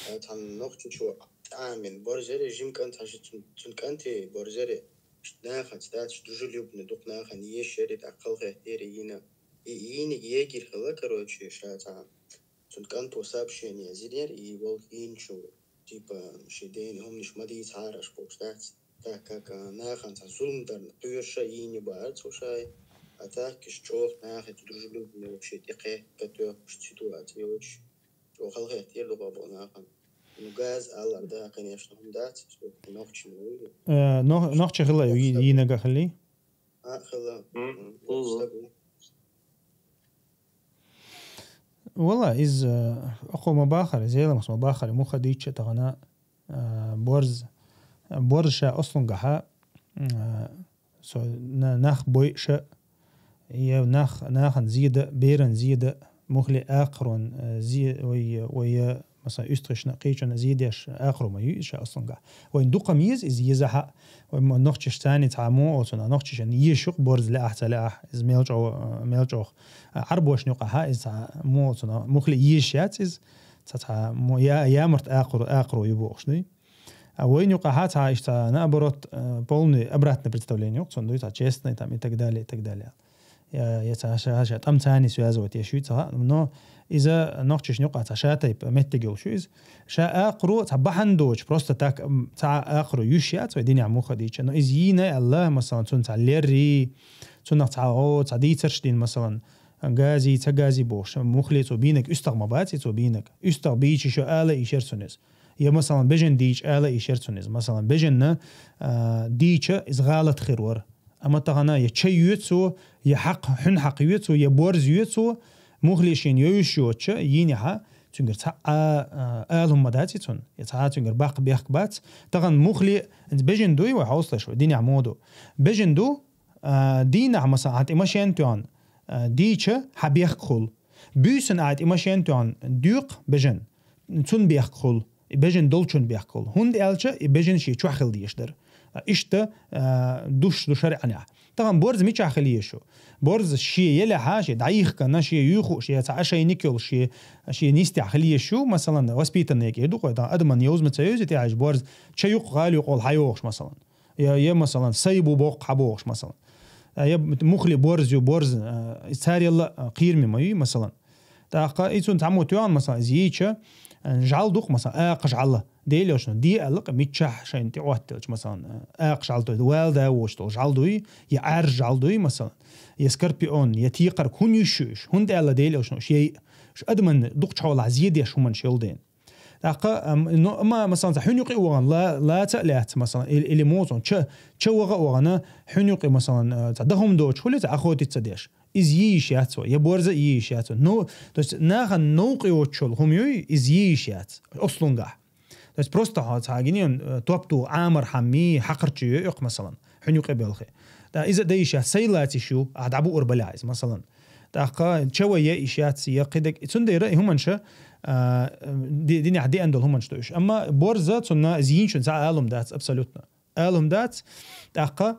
э, там нохчичу амин. Борзере жим кан таши цун, цун канти борзере. Наха, цитат, дружелюбный, дух наха, не ешери, так, калхе, тери, ина. И, и не егер хала, короче, ша, там. Цун канту сообщение зинер, и вол инчу, типа, ши ден, хомниш мади цараш бокс дац. Так как, а, нахан ца зулмдарна, туйрша и не баар, цушай. А так, киш чох, нахи, дружелюбный, вообще, тихе, готов, ситуация, очень. Чох, халхе, тир, дуга, бо, нахан. Ну, газ, алар, да, конечно, он дац, что нохчи, ну, Э, но-, нохчи хила, и, и нага хили? А, хила. М, М, ого. Сагу. Вала, из, э, акъо мабахар, зеламас мабахар, муха дича тагана, э, борз, борз ша ослунгаха, э, со на-, нах бойша, я нах, нахан зида, беран зида, мухли акрон, э, зи-, ой, ой, э, Масалан, уьстхишна кхийчунна зидеш акърума ю иша аслунга. Вайн дукха миз из езаха. Вай мо-, нохчиш цани цхьа мо оцуна, нохчишан ешух борз лаахь ца лаахь, из мелчо, мелчох. Арбошни юкъаха из цхьа мо оцуна, мухли еш яц из, цхьа цхьа мо-, я, ямарт акъру, акъру ю бохшни. А вайн юкъаха цхьа иш цхьа, наоборот, э, полный обратное представление юкъ, цун дуй цхьа честный там и так далее, и так далее. Я, я ца, ша, ша, там цани связывать, я шуй цхьа, но иза нохчишни юкъа цхьа ша тайп меттигил шу из. Ша акъру, цхьа бахан доч, просто так, м, цхьа акъру юш я, цхьа диня муха дича. Но из йина Аллах, масалан, цун цхьа лерри, цунах цхьа, о, цхьа дийцарш дин, масалан, гази, ца гази бохш, мухли цо бинак, уьстагъ ма баци цо бинак. Уьстагъ бичи шо ала ишер цун из. Я, масалан, бежен дийч ала ишер цун из. Масалан, беженна, а, дийча из гъалат хир вар. Амма тахана я чай юэцу, я хьакъ, хьун хьакъ юэцу, я борз юэцу, Мухли шийна йовзаш йоцча йийнехьа, цуьнгара цхьа а, а, ала хӀума дац и цунна. Я цхьа цуьнгара баккха бехк бац. Тахан мухли бежан дуй вай хьовсалаш, вай динехь мо ду. Бежан ду, а, дийнахь, масала, хьан тӀе машен тоьхна, а, дийча, хьан бехк хул. Буьйсанна хьан тӀе машен тоьхна доькъу бежан, цунна бехк хул. И бежан долчун бехк хул. ХӀунда аьлча и бежан шен чохь хила дезаш дара. А, иштта, а, душ ду шарӀанехь. Тахан борз мичахь хила езаш ю? Борз шен елехьа, шен дӀайихкана, шен юй хууш, я цхьа ошейник йолуш, шен, шен нисдехь хила езаш ю, масалан, воспитанный кӀира ду-кх вай, тахан адаман йовза ма ца йовза тӀехьаьжча борз, ча юккъе гӀала юкъе хьайогӀуш, масалан. Я, я, масалан, сайбу боккху хьабогӀуш, масалан. А, я мухли борз ю, борз, а, и царелла, а, кхераме ма юй, масалан. ТӀаккха и цунна цхьаммо тоьхна, масалан, иза йийча, а, жӀаьла ду-кх, масалан, акха жӀаьла. Дела йолчу де аьлла-кх, миччахь шайна тӀе Ӏоттаделча, масалан, а, акха жӀаьла ду, вала да воцуш долу жӀаьла дуй, я Ӏаьржа жӀаьла дуй, масалан, я скорпион, я текхарг, хӀунда йиш ю уьш? ХӀунда аьлла Дела йолчу уьш яй, уьш адаман дукхачу хьолахь зен деш хӀуманаш йолу дела. ТӀаккха, ам, ну, амма, масалан, цхьа хьуьнуькъе а вахана, ла-, лаца а лаьцна, масалан, или, или муха цунна, ча, ча ваха а вахана, хьуьнуькъе, масалан, а, цхьа даха хӀума доцуш хуьлий, цхьа охотиться деш. Иза йийш яц вай, я борза а йийш яц вай. Ну, то есть, нахана новкъа йоцуш йолу хӀума юй, иза йийш яц, ослунгахь. То есть, просто хьо цхьа гинен, э, топ ду, Ӏамар хьамми, хьакхарчу йойуькх, масалан, хьуьнуькъе белхи. Да, иза а дайш яц, сай лацийш ю, а дӀабуур балехь иза, масалан. ТӀаккха ча вай я иш яц, я кхидерг. Цундела и хӀуманаш, а, ди-, динехь деана долу хӀуманаш ду уьш. Амма борза цунна иза йийчун цхьа а ала хӀума дац, абсолютно. Ала хӀума дац, тӀаккха,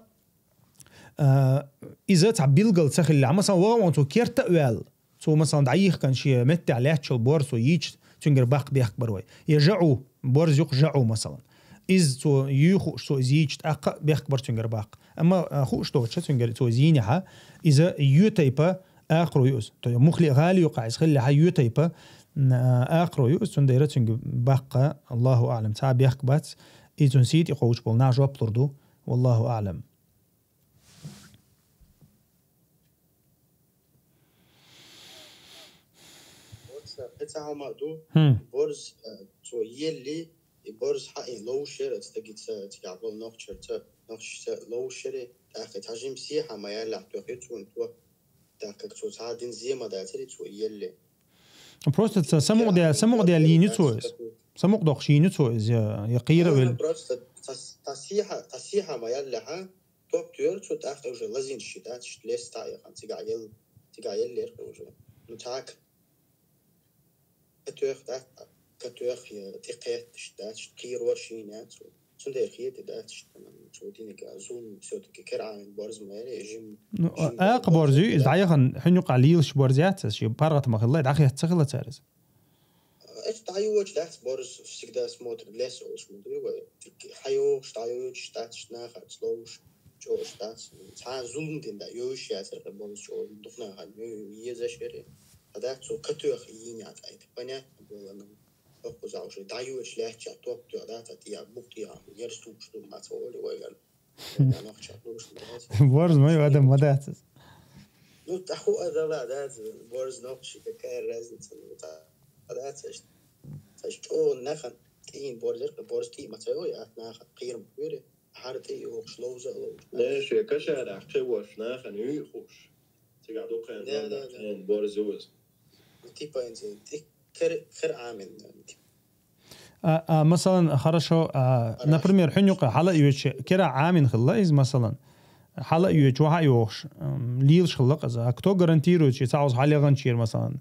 а, иза цхьа билгал ца хилла. Масалан, ваха вон цо керта а ваьлла, цо, масалан, дӀайихкана шен меттехь лаьтташ йолу борз цо йийча, цуьнгара баккха бехк бар вай. Я жаӀу, борз ю-кх жаӀу, масалан. Иза цо юй хууш, цо иза йийча, тӀаккха а бехк бар цуьнгара баккха. Амма, а, хууш доцуш, цуьнгара цо иза йийнехьа, иза йоь тайпа акхаро ю иза. То есть мухли гӀала юккъехь иза хиллехьа, йоь тайпа, м, а, акхаро ю иза, цундела цуьнга баккха, Аллаху аӀлам, цхьа а бехк бац, и цуьнан сий тӀе кхочуш болу нах жоп лур ду. Валлаху аӀлам. Оцу кхин цхьа хӀума ду, хӀм. Борз, э, цо елли, и борз хьаъин ловш яра, оцу стаге ца, цигахь болу нохчарца, нохчашца ловш яра, тӀаккха цхьа жима сехьа ма яьллехь тоьхна цунна то, тӀаккха цо цхьа дина зен ма дацара цо елли. Просто ца самукъадаьлла, самукъадаьлла йийна ю цо иза. Самукъадоккхуш йийна ю цо иза, я, я кхийра а велла. Просто цхьа, цхьа сехьа, цхьа сехьа ма яьллехьа, топ тоьхна цо, тӀаккха уже лазийна ши дац, лес тӀе а яхана, цигахь елла, цигахь еллера уже. Ну, так. Катоьхна дац, катоьхна я тӀекхетташ дац, кхийра вара шийна яц. Цундела хетий дац, цо диниг а зулам, всё-таки кара Ӏамийна борз ма яра, жим-, Ну, жим акха борз ю, иза дӀаяхана хьуьнуькъахь лелаш борз яц, иза шен паргӀат ма хилла, дӀахетта ца хилла цара иза. Эцу дӀайоьдуш дац борз, всегда смотрит лес олуш ма дуй вай. ХьайогӀуш, дӀайоьдуш дац, нахаца ловш, чӀогӀуш дац. Цхьа зулам дина дӀайоьдуш яцара кхин борз чӀогӀа, дукха нахана езаш яра. Ткъа дац цо катоьхна йийна яц, айта. Понятно было, ну. Хьо кхузахь уже дӀайоьдуш лаьттачохь топ тоьхна дац, а тӀе букъ тӀе а, ерс тупаш ду, ма ца олу вай ган. Нохча луш ма дац. Борз ма ю, адам ма дац иза. Ну, таху адала дац, борз нохчи, какая разница, ну, та, дац аш. Аш чӀо нахан тӀийн борзер, борз тӀий ма ца йой, ат наха кхийрам куьри, хьар тӀий йохуш ловза а ловза. Не, шен кашарах кхивош нахан юй хуш. Цигахь дукха хенан Да, да, да. Хенан борз ю иза. Ну, типа, инза, тӀе кер-, кер Ӏамин, типа. А, а, масалан, хорошо, а, Хорошо. Например, хьуьнуькъе хьала а йоьдуш, кера Ӏамин хилла иза, масалан. Хьала а йоьдуш, ваха а йохуш, м, лелаш хилла иза. А кто гарантирует, шен цхьа хьалха хьалегӀанчера, масалан,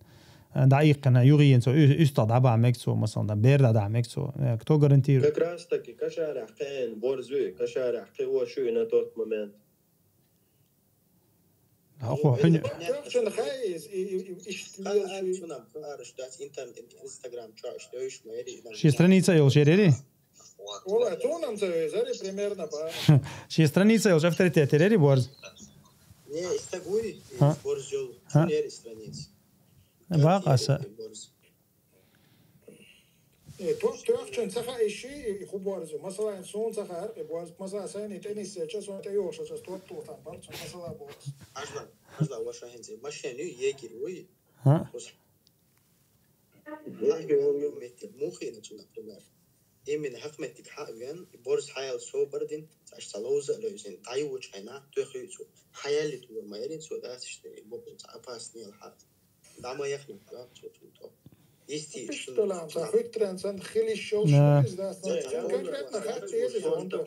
а, дӀаиккхина, юхаена цо, уь-, уьстагӀ дӀабахьа мега цо, масалан, да, бер дӀадахьа мега цо. Э, кто гарантирует? Как раз таки кашарах кхин борз ю, кашарах кхиош ю на тот момент. Хьо-, хьуьн- Тохчун хай, и, и, и, иштта Ха, лелаш а, ю. Цунам, ха, араш дац, интернет, Instagram чу, иштта йойш ма яри, Ши страница йолуш яри? Ола, цунам ца везари, примерно, ба. Ши страница йолуш авторитет яри, борз? Не, истагуй, Ха? Борз йол, Ха? Чун яри страница. Бакъаса. Борз. Э, топ тоьхчун ца хаьа ши, и хӀун борз ю. Масала, суна ца хаьара, и борз. Масала, сайна и тӀе нисъелча, суна тӀе йохуш ца топ тухтан бар, цу масала борз. Ажла, ажла, ваша хӀинца. Машен ю, егер вуй. Ха? Ус. Егер вуй. Метте, мухина цу, например. Именно хьакъ меттиг хьа вен, и борз хьаял собар дин, цаш ца ловза а левзин, дӀайвучу хьайна, тоьхуй цу. Хьаялли тур ма ярин цу, да, цишта, и бокъу ца опасный хьа. Там а яхну, да, что тут. Есть и Пусть что там, за хутранцан хилиш шоу Да. Из нас конкретно хатчи из он то.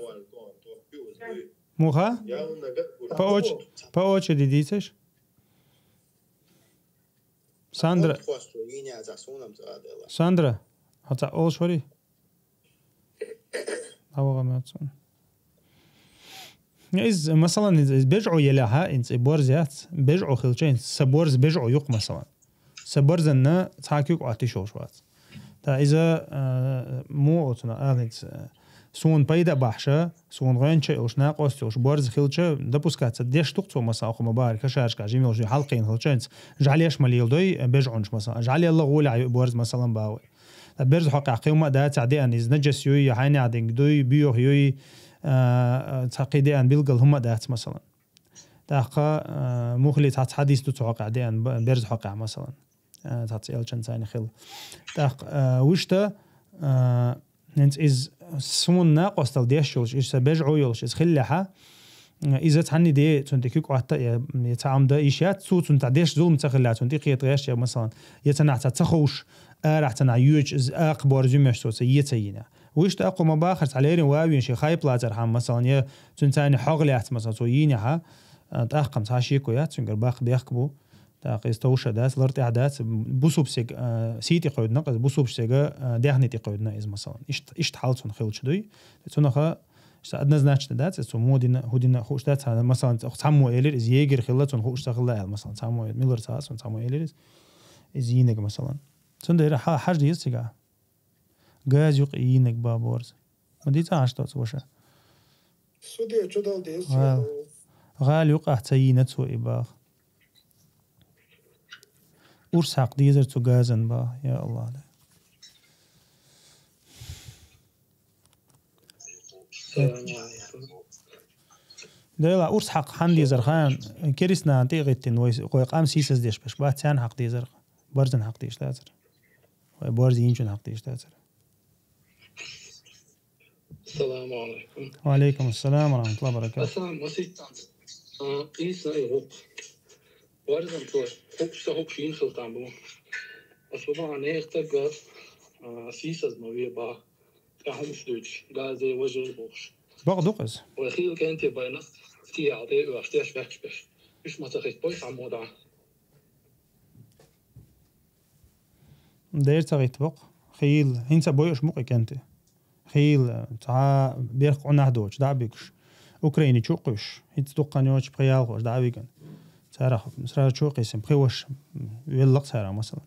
Муха? По оч- по очереди дийцаш? Сандра, Хвасту, и не за суном за дела. Сандра, хьо цхьа олуш варий? ДӀаваха моьтту суна. Иза, масалан, иза, иза бежӀо елахьа, инца и борз яц, бежӀо хилча, инца са борз бежӀо юкъ, масалан. Са борзанна цхьа куьг Ӏоттуш йолуш вац. Та иза, а, муха оцуна алинца, суна пайда бахьша, суна гӀоьнча йолуш, накъост йолуш, борз хилча, допускаться деш ду-кх цо, масалан, хӀума бахар, кашарашка жима йолуш, хьалкхийна хилча, инца жӀалеш ма леладой, бежӀонаш, масалан. ЖӀалелла гӀолехь ю борз, масалан, бахой. Ткъа берза хьокъехь кхин хӀума а дацахь деана, иза наджас юй, я хьайнехь динг дуй, боьха юй, а, цхьа кхин деана билггал хӀума а дац, масалан. ТӀаккха, а, мухали цхьацца хьадис ду цу хьокъехь деана, б- берза хьокъехь, масалан. А, цхьацца элчан цайна хила. ТӀаккха, а, вуьшта, а, хӀинца иза суна накъостал деш йолуш, иза сан бежӀо йолуш, иза хиллехьа, иза цхьанна де, цунна тӀе куьг Ӏотта, я, я цхьа Ӏамда йиш яц, цо цунна цхьа деш зулам ца хилла, цунна тӀе кхета гӀеш, я, масалан, я ца нах цхьа ца ховш, арахь ца нах йоьдуш, иза акха борз юмеш цо ца е ца йийна. Вуьшта акхо ма бахар, цхьа леррина ван вийна шен хайп лацархьама, масалан, я цуьнан цайна хьогӀ лаьцна, масалан, цо йийнехьа, а, тӀаккха-м цхьа шеко яц, цуьнгара баккха бехк бу. ТӀаккха иза товша дац, лар тӀехь дац, бусубсега, а, сий тӀе кхевдина, иза бусубсега, а, даьхни тӀе кхевдина иза, масалан. Иштта, иштта хьал цунна хилча дуй. Цунаха, иштта однозначно дац, иза цо муха дина, хӀун дина, хууш дац, хьан, масалан, цхьаммо элира, иза егер хилла, цунна хууш ца хилла аьлла, масалан, цхьаммо элира, милар ца хаьа, цунна цхьаммо элира иза, иза йийнарг, масалан. Цундела хьа-, хьажа деза цигахь. Газа юкъа йийнарг бан борз. Ма дийца хьашт оцу ваша. Суде чу дал деза. ГӀала. ГӀала юкъахь ца йийна цо и баха. Урс хьакха дезар цу газан баха, я Аллах. Дела, урс хьакха хьан дезар хан, керистанан тӀе а гӀиттина, вай, вай къам сийсаздеш беш бац, царна хьакха дезар, борзан хьакха дезаш дацар. Вай борз йийначун хьакха дезаш дацар. Салам алейкум. Ва алейкум ассалам ва рахматуллахи ва баракатух. Асан маситтан. Къийса и гӀукъ. Варзан цо хукса хукш йин хилтан бу. Асуба нех тагга сийсаз ма ве ба. Тахумш дуч. Газе важир бухш. Бакъ ду-кх иза. Ва хил кенте байнас. Ки алте уахтеш вахш беш. Иш ма тахит бой хамода. Дер ца гӀитта бакъ. Хийла. ХӀинца бойуш мукъа кенте. Хийла. Цхьа берх къунах доцуш, дӀа а бигуш. Украине чу а кхуьш. ХӀинца дуккха йоцуш пхи ялхош дӀа а виган. Царах сразу чу а кхийсина, пхи ваша. Веллакх царах, масалан.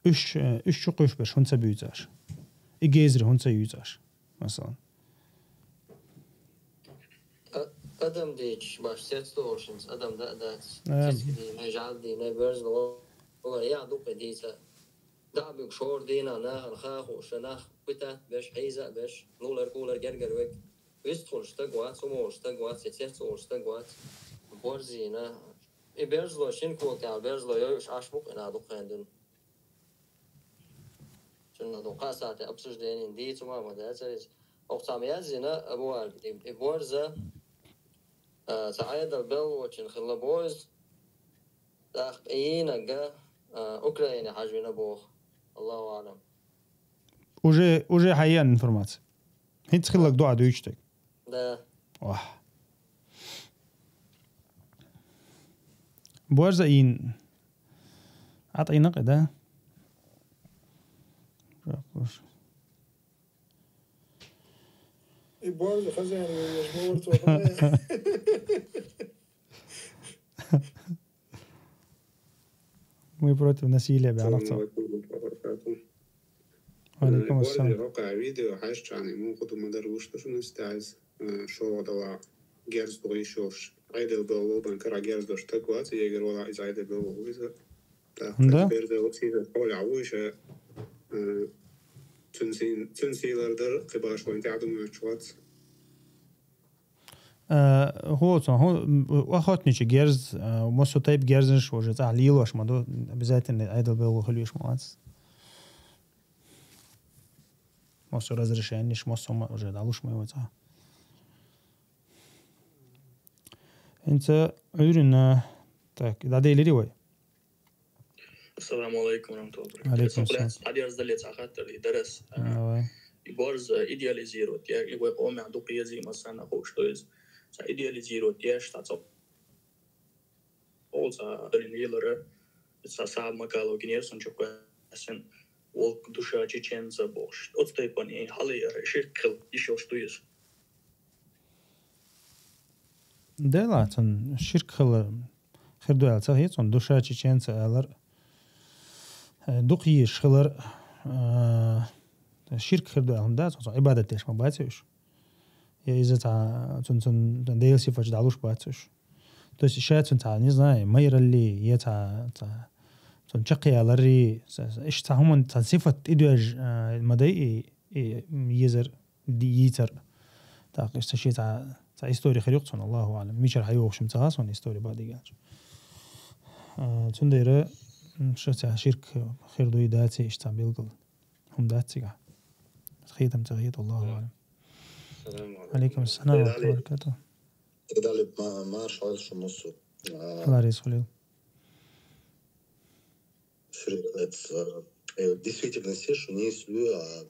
Уьш, уьш чу кхуьш берш хӀунца буьйцаш? И гезри хӀунца юьйцаш? Масалан. А- Адам дийча баш цец долушинца адам да а дац. Э. Цицка дийна, жӀал дийна, берза вала, я дукха дийца. ДӀа а буьгу шор дийна, нахана хахуша, нах пытат беш, хьийза а беш, нулар, кулар, гергар вег. Вист хула стаг вац, умугӀуш стаг вац, я цец олуш стаг вац. Борзийна. И берзло шин култал, берзло йойуш, аш мукъина дукха хендун. Цунна ду кхасате обсуждение дийцу ма ма дацарис. Охцам язина абуар и борза, а, ца айдал беллочин хилла боз. Тах ийнага, а, Украине хьажвина бох. Аллаху алам. Уже, уже хьаян информация. ХӀинца хиллаг дуа дуьйчу тайга. Да. Вах. Борза ин. Ат инак, да? И борза хозяин веш мовар цо. Мы против насилия, бе, анахцо. Алейкум ассалам. Хокъа видео хьаьшчани, муха ду мадар вуш ду шуна стаиз, э, шо дала герз дугӀи шош. Айдел бел лобан кара герз дош так вац, егер вала из айдел бел лобан иза. Так, Да. Бердел сиза поля вуйша, э, цун син, цун силар дар, кыбаш ван тядум чуац. Э, хӀо, цо, хӀо, м, охотничий герз, э, массо тайп герзаш уже цӀахь лелош ма ду, обязательно айдал бел хилвеш ма вац. Массо разрешениш, массо ма уже далуш ма вац. ХӀинца Ӏуьйрина, так, дӀаделири вай. Ассаламу алейкум ва рахматуллахи ва баракатух. Алейкум салам. Хьадерзале цхьа хаттар дара. Дарас. Давай. И борз идеализировать я, и вай къомехь дукха езий, масана хууш ду иза. Цхьа идеализировать еш, цхьа цо. Оцу Далин вилара, цхьа сахьа макалов гинер сан чу кхоьссина, волк душа чеченца бохуш. Оцу тайпана и хьалаяра, ширк хила, йиш йолуш ду иза. Дела, цун ширк хила хир ду аьлла ца хета, цунна душа чеченца алар, э, дукха йиш хилар, э, ширк хир ду аьлла хӀума дац, цунна Ӏибадат деш ма бац уьш. Я иза цхьа, цун, цун, цун Делан сифаташ дӀалуш бац уьш. То есть ша цун цхьа, не знаю, майралли, я цхьа, цхьа, цун чекхъяларри, ца-, ца-, иштта цхьа хӀуман цхьа сифат тӀедоьжна, э, ма дай и, и, м, езар, ди-, йийцар. ТӀаккха иштта шен цхьа, цхьа истори хир ю-кх цунна, Аллаху аӀлам. Мичара хьайогӀуш-м ца хаьа суна истори бакъдерг аьлча. А, цундела, м, ша цхьа ширк хир дуй, даций, иштта цхьа билггал хӀума дац цигахь. Хетам ца хета, Аллаху аӀлам. Салам алейкум. Алейкум салам ва рахматуллахи ва баракатух. Дали ма-, маршал шу мусу. А, Аллах реза хуьлийла. Ширк, это, э, действительно, се шу нийса ю, а,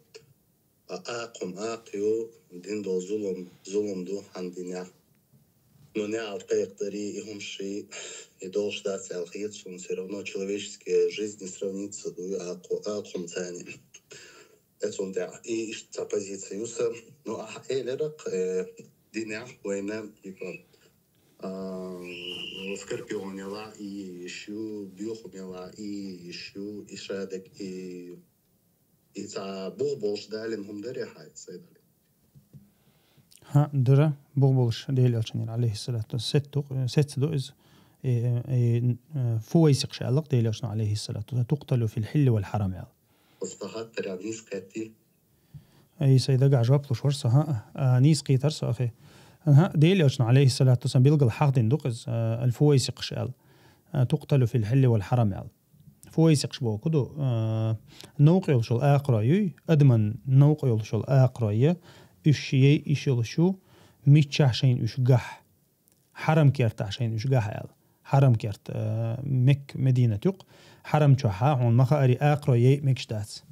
а, акхум акх ю, дин долу зулам, зулам ду хьан динехь. Но неӀалт кхайкхадарий, и хӀумаший, и долуш дац аьлла хета суна, всё равно человеческая жизнь не сравнится ду, а, акху-, акхум царни. Эцунтехь и иштта цхьа позиция ю сан. Ну, ахьа элира, э, динехь вайна, типа, а, скорпион яла и йиш ю, бехум яла и йиш ю, и шадерг и, и цхьа бух болуш далина хӀума дарий хьайца, Сайдали? ХӀаъ, дара, бух болуш Делан Элчанера, алейхиссалату, сет ду, сецца ду иза. И, и, э, фувайсикъаш аьлла-кх Делан Элчано, алейхиссалату, «تقتل في الحل والحرم» аьлла. Устахаттарян нийса кхеттий? Ай, сайн дагахь жоп луш вара со, хӀаъ, а, нийса кхийтар со, ахи. ХӀаъ, Делан Элчано, алейхиссалату вассалам, билггал хьахдина ду-кх иза, а, аль-фувайсикъаш аьлла. А, «تقتل في الحل والحرم» аьлла. Фувайсикъаш бохург ду, а, новкъа йолуш йолу акхарой юй, адаман новкъа йолуш йолу акхарой я, уьш яй йиш йолуш ю, миччахь шайна уьш гахь. Хьарам кертахь шайна уьш гахь аьлла. Хьарам керт, а, Мекка, Мединат ю-кх. Хьарам чохь хьуна ма хаарий акхарой яй мегаш дац.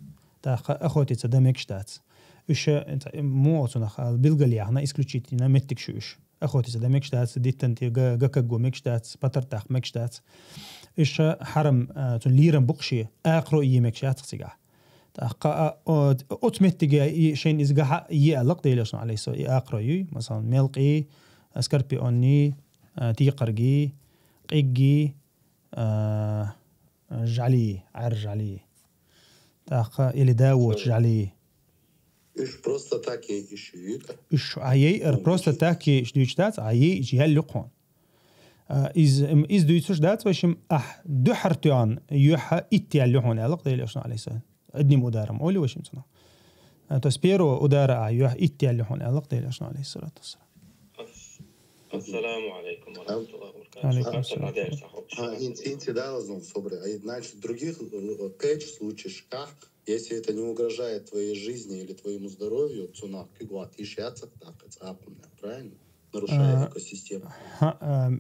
ТӀаккха охотиться дан мегаш дац. Уьш, а, муха цунах ала, билггал яхна, исключительно меттигаш ю уьш. Охотиться дан мегаш дац, диттан тӀе га-, га кагго мегаш дац, патар тӀаккха мегаш дац. Уьш хьарам, а, цунна лерам бу-кх шен, акхарой е мегаш яц-кх цигахь. ТӀаккха, а, о-, оцу меттиге и шайна иза гахь е аьлла-кх Делан Элчано, алейхиссалам, и акхарой юй, масалан, мелкъий, а, скорпионий, а, текхаргий, къиггий, а, жӀалий, Ӏер жӀалий. ТӀаккха или да воцу жӀалий. Уьш просто так яй уьш ю-кх? Уьш а яй, эр, ну, просто так яй уьш дуьйцуш дац, а яй уьш ял ю-кх хьуна. А, из, м, из дуьйцуш дац, вайшим, ахь дуьхьара тоьхна юьхьа итт ял ю хьуна аьлла-кх Делан Элчано, алейхиссалам. Одним ударом олу вайшим цунах. А, то есть первого удара а юьхьа итт ял ю хьуна аьлла-кх Делан Элчано, алейхиссалату вассалам. Ас-, ассаламу алейкум ва рахматуллахи ва баракатух. Алейкум ассалам. А, ин-, инти далазун собри. А, значит, в других, э, опять же, случаях, если это не угрожает твоей жизни или твоему здоровью, цунах куьг ват йиш яц-кх тӀаккха, цӀаккха, правильно? Нарушает, а, экосистему. ХӀаъ, а,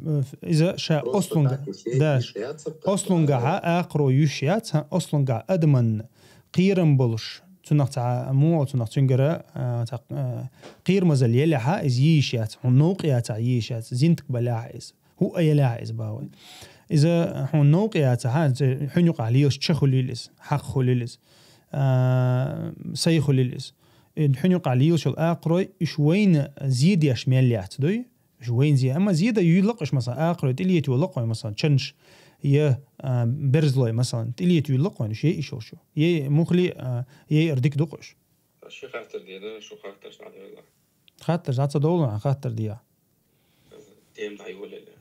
иза ша просто ослунга, так уж да, йиш яц-кх, ослунгахьа акхаро йиш яц, хӀаъ, ослунгахь адаман кхерам болуш, цунах цхьа муха, цунах цуьнгара, а, цхьа, а, кхерамазалла елехьа, иза йиш яц, хьуна новкъа яцахь йиш яц, зинтак балехьа иза. ХӀуъа елехьа иза, бавай. Иза хьуна новкъа яцахьа, иза хьуьн юкъахь лелаш ча хуьлийла иза, хьакха хуьлийла иза, а, сай хуьлийла иза. И хьуьн юкъахь лелаш йолу акхарой, уьш вайна зе деш мел яц, дуй? Уьш вайна зе. Амма зе дан юьйла-кх уьш, масалан, акхарой тӀелета йолу-кх вайн, масалан, чанаш, я, а, берзалой, масалан, тӀелета юьйла-кх вайн, уьш яй йиш йолуш ю. Яй мухли, а, яй ара дика ду-кх уьш. Ши хаттар дийла, шу хаттарш дӀадойла. Хаттарш дӀа ца довла, хаттар дийла. Тема дӀайолаелла.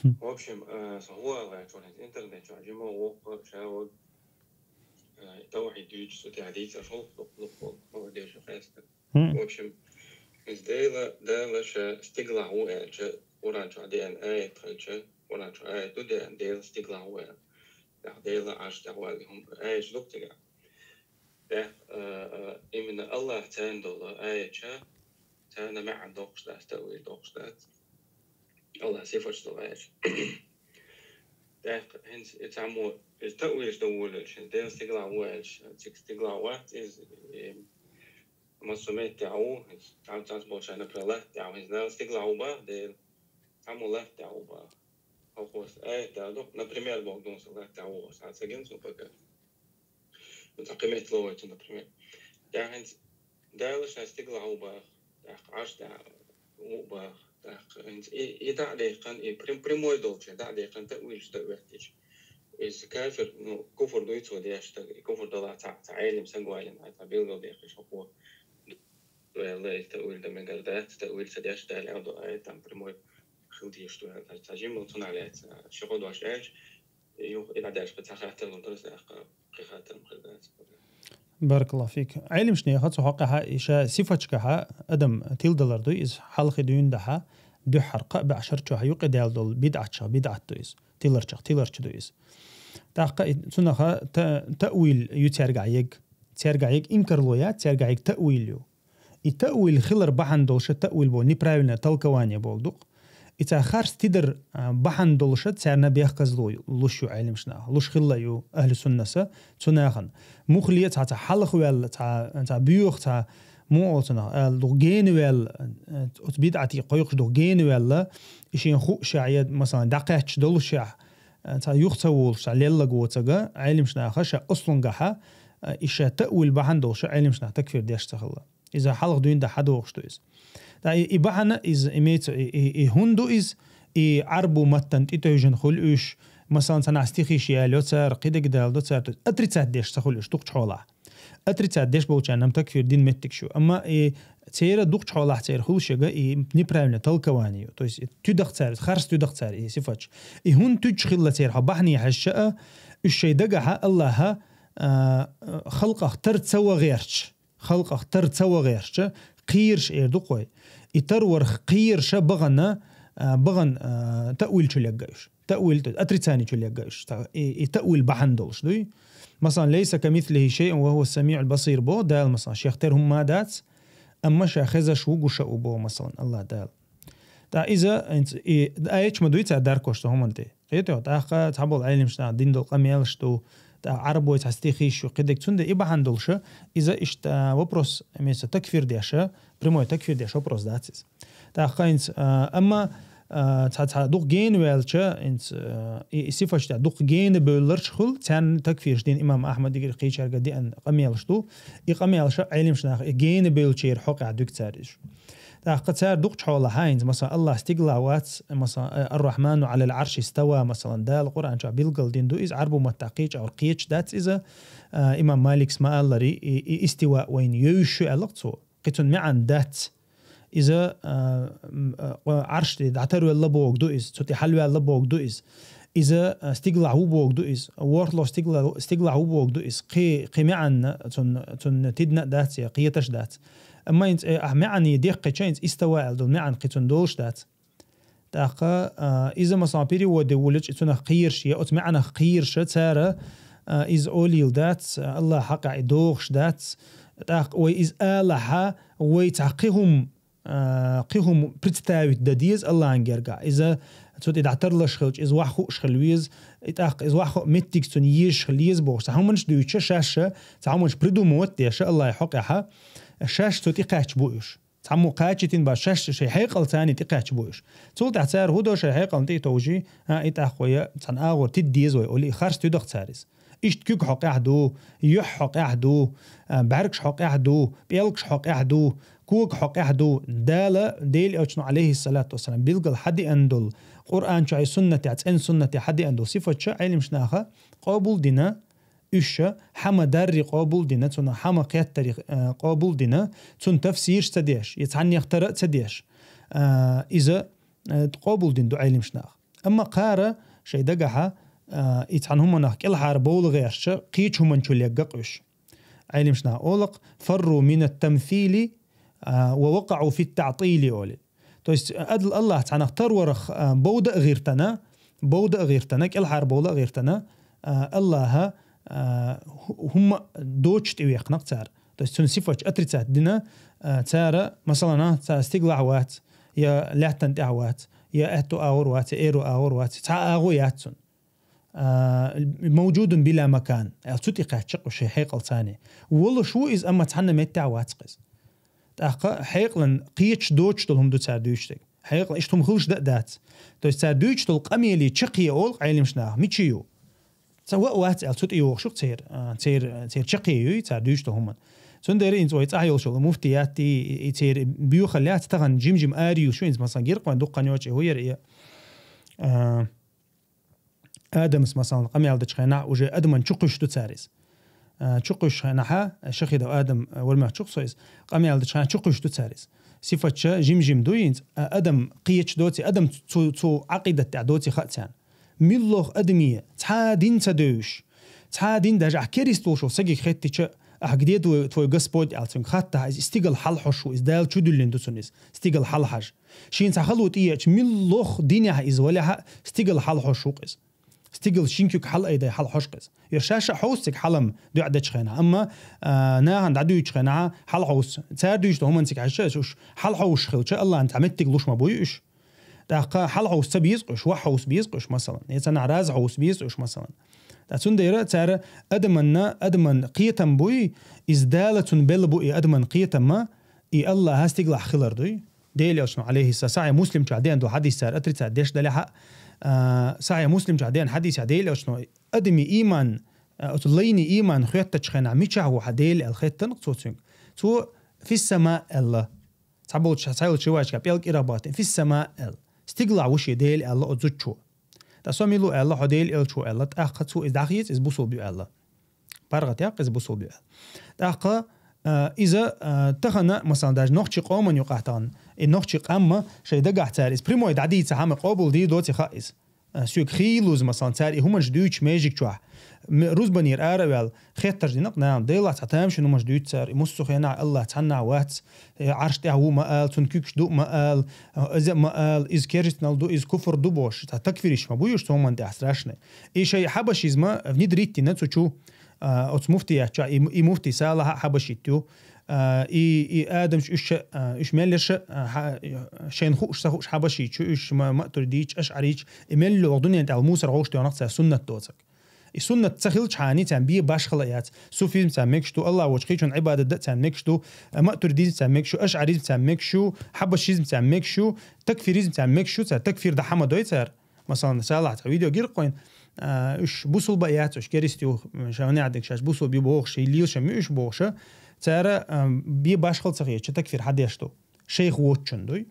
Хм. В общем, э, сан хӀун ала гӀерташ вара хӀинца интернет чохь жима воккха, ша вара, э, тавхьид дуьйцуш, цу тӀехь дийцар хӀуллакх, хӀуллакх, хӀуллакх, хӀуллакх дешан хеста. Хм. В общем, иза Дела, Дала ша стигалахь ву аьлча, Къуръан чохь деана аят хилча, Къуръан чохь аят ду деана, Дела стигалахь ву аьлла. ТӀаккха Дела Ӏарш тӀехь ву аьлла, хӀума аяташ ду-кх цигахь. ТӀаккха, а, а, именно Аллах царна долу аяташ, царна маьӀна доккхуш дац, таъвил доккхуш дац. Аллах сифаташ долу аяташ. ТӀаккха хӀинца и цхьаммо, иза таъвилаш дан волавелча, хӀинца Дела стигалахь ву аьлча, цига стигалахь вац иза, и массо а метте ву, хӀинца цхьацца болчарна, например, латтахь ву, хӀинца Дала стигалахь ву бах Дела, цхьаммо латтахь ву бах. Хьо хӀоса аят дала ду, например, боху дуьйна сан латтахь ву, хӀоса ца гина со пока. Ну, цхьа кхин метте ловуьйту, например. ТӀаккха хӀинца Дала ша стигалахь ву бах, тӀаккха Ӏарш тӀа ву бах, тӀаккха хӀинца и, и дӀа а даьккхина, и прям-, прямой долча дӀа а даьккхина, таъвилаш дан оьттича. Иза кафир, ну, куфр дуй цо деш, так, и куфр далахь цхьа, цхьа Ӏелам саг валийна, цхьа билгалдаьккхича хӀокхо. Ваьлла, и таъвил дан мегар дац, таъвил ца деш, Дала аьлла ду аят, там прямой хила дезаш ду аьлла. Цхьа жимма цунах лаьцна, ши-кхо дош аьлча, юха и дӀадаьлча, кхин цхьа хаттар лур дара, тӀаккха кхин хаттар ма хир дац. Баракаллаху фик. Ӏелимашна яхац хьокъехьа, иша сифаташкахьа адам тиладалар ду, иза хьалхе дуьйна дахьа, дуьххьара кхаъ баьӀ шарчохьа юкъе даьлла долу бидӀатчех бидӀат ду иза. Тиларчех тиларча ду иза. ТӀаккха и цунаха та-, таъвил ю цаьргахь егг. Цаьргахь егг инкарло яц, цаьргахь егг таъвил ю. И таъвил хилар бахьана долуша таъвил бо, неправильное толкование болу ду-кх. И цхьа харц тидар, а, бахьана долуша царна бехказло ю, луш ю Ӏелимашна, луш хилла ю ахьлу суннаса, цу нахана. Мухле а цхьа, цхьа хьалха ваьлла, цхьа, цхьа боьха, цхьа муха олу цунах, ала дух гена ваьлла, а, оцу бидӀате кхойкхуш дух гена ваьлла, и шен хууш а, я, масалан, дӀакхаьчча долуш а, а, цхьа юха ца волуш, цхьа леллаг воцага, Ӏелимашнаха ша ослунгахьа, а, и ша таъвил бахьана долуша Ӏелимашна такфир деш ца хилла. Иза хьалха дуьйна дахьа дохуш ду иза. Ткъа и, и бахьана иза имеется, и, и, и хӀун ду иза, и Ӏарбу маттан тӀетевжина хуьлу уьш, масалан, цхьанахь стихиш ялайо цара, кхидерг дала до цара, то есть отрицать деш ца хуьлу уьш дукхачу хьолахь. Отрицать деш болчарна-м такфир дина меттигаш ю. Амма и церан дукхачу хьолахь церан хуьлуш яга и неправильное толкование ю. То есть и туьдах цара, харц туьдах цара и сифаташ. И хӀун туьдуш хилла церан хьо бахьане хьаьжча а, уьш шайн дагахьа Аллаха, а, халкъах тар ца ван гӀерташ. Халкъах тар ца ван гӀерташ, кхийраш эр ду-кх вай. И тарварх кхийраш бахана, а, бахана, а, таъвил чу легга уьш. Таъвил, отрицание чу легга уьш. Та-, и, и таъвил бахьана долуш дуй. Масалан, «Лейса камислихи шайъун ва хува самиъул басир» бо, Дала, масалан, шех тера хӀумма дац, амма ша хезаш ву, гуш а ву бо, масалан, Аллах Дала. Ткъа иза, инц-, и, аяташ ма дуй цара даркош цу хӀуманна тӀе. Кхетий хьо, тӀаккха цхьаболу Ӏелимашна дина долу къамелаш ду, тӀаккха Ӏарбой цхьа стихиш ю, кхидерг, цундела и бахьана долуша, иза иштта вопрос, имеется, такфир деша, прямой такфир деша вопрос дац иза. ТӀаккха хӀинца, а, амма, а, цхьа, цхьа дукха гена ваьлча, хӀинца, а, и, и сифаташ тӀехь дукха гена бевлларш хуьлу, царна такфирш дина имам Ахьмад дигира кхечаьрга деана къамелаш ду. И къамелаша Ӏелимашнаха и гена бевллачеран хьокъехь дуьгу цара иза. ТӀаккха цара дукхачу хьолахь хӀинца, масалан, Аллах стигалахь вац, масалан, «Ар-Рахьману Ӏалал Ӏарши става», масалан, Дала Къуръан чохь билгал дина ду, иза Ӏарбу маттахь кхечахьара кхеташ дац иза, а, имам Маликс ма-аллара, и, и истива вайна евзаш ю аьлла-кх цо. Кхин цунна маьӀна дац. Иза, а, м, а, Ӏарш тӀе дӀатарвелла бохург ду иза, цу тӀе хьалаваьлла бохург ду иза. Иза, а, стигалахь ву бохург ду иза, ворхӀло стигла-, стигалахь ву бохург ду иза. Кхин, кхин маьӀна цунна, цунна тидна а дац, я кхеташ а дац. Амма хӀинца, э, ахь маьӀне дехкича, хӀинца истава аьлла долу маьӀна кхин цунна долуш дац. ТӀаккха, а, иза, масалан, переводе вулича, и цунах кхийраш, я оцу маьӀнах кхийраш цара, а, иза олийла дац, Аллах хьакъехь и догӀуш дац. ТӀаккха вай иза алахьа, вай цхьа кхин хӀума, а, кхин хӀума представить дан деза Аллахьан гергахь. Иза цу тӀе дӀатарлуш хилча, иза ваха хууш хила веза, и тӀаккха иза ваха хуу меттиг цунна езаш хила еза бохуш. Цхьа хӀуманаш дуьйцуча шаьш, цхьа хӀуманаш придумывать деш Аллахьан хьокъехьа, шаьш цу тӀе кхаьчна бу уьш. Цхьаммо кхачийтина бац, шаьш шайн хьекъал царна тӀекхаьчна бу уьш. Цул тӀаьхьа цара хӀун до шайн хьекъална тӀе а товжий, а, и тӀаккха вай цхьана агӀор тидда деза вай олий, харц туьдах цара иза. Иштта куьг хьокъехь ду, юьхь хьокъехь ду, а, бӀаьргаш хьокъехь ду, пӀелгаш хьокъехь ду, кога хьокъехь ду. Дала, Делан Элчано, Ӏалайхиссалату вассалам, билггал хьадеана долу, Къуръан чохь, суннатехь, цӀена суннатехь хьадеана долу сифаташ Ӏелимашнаха къобул дина, уьш хьама дарри къобул дина, цунах хьама кхеттари, а, къобул дина, цунна тафсирш ца деш, я цхьаннех тара а ца деш, а, иза, а, къобул дина ду Ӏелимашнаха. Амма кхара шайн дагахьа, а, и цхьана хӀуманах кӀелхьара бовла гӀерташ, кхечу хӀуманчу легга-кх уьш. Ӏелимашнаха олу-кх: «Фарру минат тамсили, а, ва вакъаӀу фит таӀтили», олий. То есть, адл Аллах цхьанах тарварах, а, бовда а гӀиртана, бовда а гӀиртана, кӀелхьара бовла а гӀиртана, а, Аллаха, а, хӀу-, хӀумма а доцуш тӀевеккхина-кх цара. То есть, цуьнан сифаташ отрицать дина, а, цара, масалана, цара стигалахь вац, я лаьттан тӀехь вац, я аьтту агӀор вац, я эру агӀор вац, цхьа а агӀо яц цунна. А, «موجود بلا مكان», аьлла, цу тӀе кхаьчча-кх уж шоай хьекъал царна. Волуш ву иза, амма цхьанна меттехь вац-кх иза. ТӀаккха хьекъалан кхеташ доцуш долу хӀума ду цара дуьйцуш дерг. Хьекъал иштта хӀума хуьлуш дан а дац. То есть цара дуьйцуш долу къамеле чаккхе олу-кх Ӏеламнаха, мича ю? Цхьа ваъ вац аьлла, цу тӀе йогӀуш ю-кх церан, а, церан, церан чаккхе ю цара дуьйцуш долу хӀуманна. Цундела хӀинца вай цӀахь йолуш йолу муфтият и, и, и церан боьхалла яц, тахана жим-жим ара юьйлуш ю хӀинца, масалан, гира-кх вайн дуккха хан йоцу и хӀу яра и, а, Адамас, масалан, къамел дечу хенахь уже адаман чу кхуьйсуш ду цара иза. А, чу кхуьйсучу хенахьа, Шахидов Адам, а, Вармехчух со иза, къамел дечу хенахь чу кхуьйсуш ду цара иза. Сифатча жим-жим ду хӀинца, а, адам кхеташ доций, адам цу, цу Ӏакъидат тӀехь доций хаьа царна. Муьлхха адаме цхьа а дин ца девзаш, цхьа а дин, даже ахь керист волуш волу сагига хеттича, ахь «Где твой, твой Господь?» аьлла цуьнга хаттахь, иза стигала хьалахьош ву, иза Дала чу дуьллина ду цунна иза, стигала хьалахьажа. Шена цхьа хало тӀееача, муьлхха динехь иза валахь а, стигала хьалахьош ву-кх иза. Стигала шина куьг хьалаайдай хьалахьош-кх иза. Йо, ша-ша хьовса цига хьалам дуьхьа дечу хенахь. Амма, а, нахана дӀадуьйчу хенахь хьалахьовса. Цара дуьйцу хӀуманна цига хьаьжча, уьш хьалахьовсуш хилча, Аллахьна цхьа меттиг луш ма буй уьш. ТӀаккха хьалахьовса ца беза-кх уьш, ваьхьа хьовса беза-кх уьш, масалан. Я цхьанахь раза хьовса беза-кх уьш, масалан. Ткъа цундела цара адаманна, адаман кхетам буй, иза Дала цунна белла бу и адаман кхетам, и Аллахьа стигалахь хилар дуй. Делан Элчано, алейхиссалам, Сахьихь Муслим чохь деана долу хьадис цара отрицать деш далехь а, а, Сахьихь Муслим чохь деана хьадисехь Делан Элчано адамийн ийман, а, оцу лайнийн ийман хоьттучу хенахь мичахь ву хьан Дела аьлла хеттина-кх цо цуьнга. Цо «фиссамаъ» аьлла. Цхьаболчу, цхьайолчу риваяташкахь пӀелг ирах бахийтина, «фиссамаъ» аьлла. Стигалахь ву шен Дела аьлла оцу зудчо. Ткъа со мила ву аьлла, хьо Делан Элча ву аьлла, тӀаккха цо иза дӀахеца, иза бусулба ю аьлла. ПаргӀат яккха иза бусулба ю аьлла. ТӀаккха, а, иза, а, тахана, масалан, даже нохчийн къоман юкъахь тахана, и нохчийн къам а шайн дагахь цара иза прямой дӀадийцахь а, ма къобалдийр доций хаьа иза. А, соьга хийлаза, масалан, цара и хӀуманаш дуьйцучу межиг чохь, м-, рузбанера ара а ваьлла, хеттарш дина-кх нахана, Делахь цхьа тамашийна хӀуманаш дуьйцу цара, и муссо а хенахь Аллахь цхьаннахь вац, э, Ӏарш тӀехь ву ма ала, цунна куьгаш ду ма ала, э, иза а ма ала, иза керстанал ду, иза куфр ду бохуш, цхьа такфириш ма буй уьш цу хӀуманна тӀехь страшный. И шайн хьабашизма внедрить дина цу чу, а, оцу муфтият чохь, и, и муфтий Салахь а хьабашит ю, а, и, и адамаш уьш ша, а, уьш мел ша, а, хьа-, шайна хууш, ца хууш хьабашийча, уьш ма-, маътуридийча, ашъарийча, и мел лоху дуьнен тӀехь мусор гӀовш тоьхна-кх цара суннат доцург. И суннат ца хилчхьана, царна бен башхала а яц. Суфизм царна мегаш ду, Аллахь воцчу кхечунна Ӏибадат дан царна мегаш ду, маътуридизм царна мегаш ю, ашъаризм царна мегаш ю, хьабашизм царна мегаш ю, такфиризм царна мегаш ю, цара такфир дан хьама дой цара. Масалан, Салахь цхьа видео гира-кх вайна, а, уьш бусулба а яц, уьш керист ю, ша неӀ дерг шаьш бусулба ю бохуш, и лелаш а ма ю уьш бохуш, цара, а, бен башхала ца хеташ, такфир хьадеш ду. Шайх воцчунна дуй.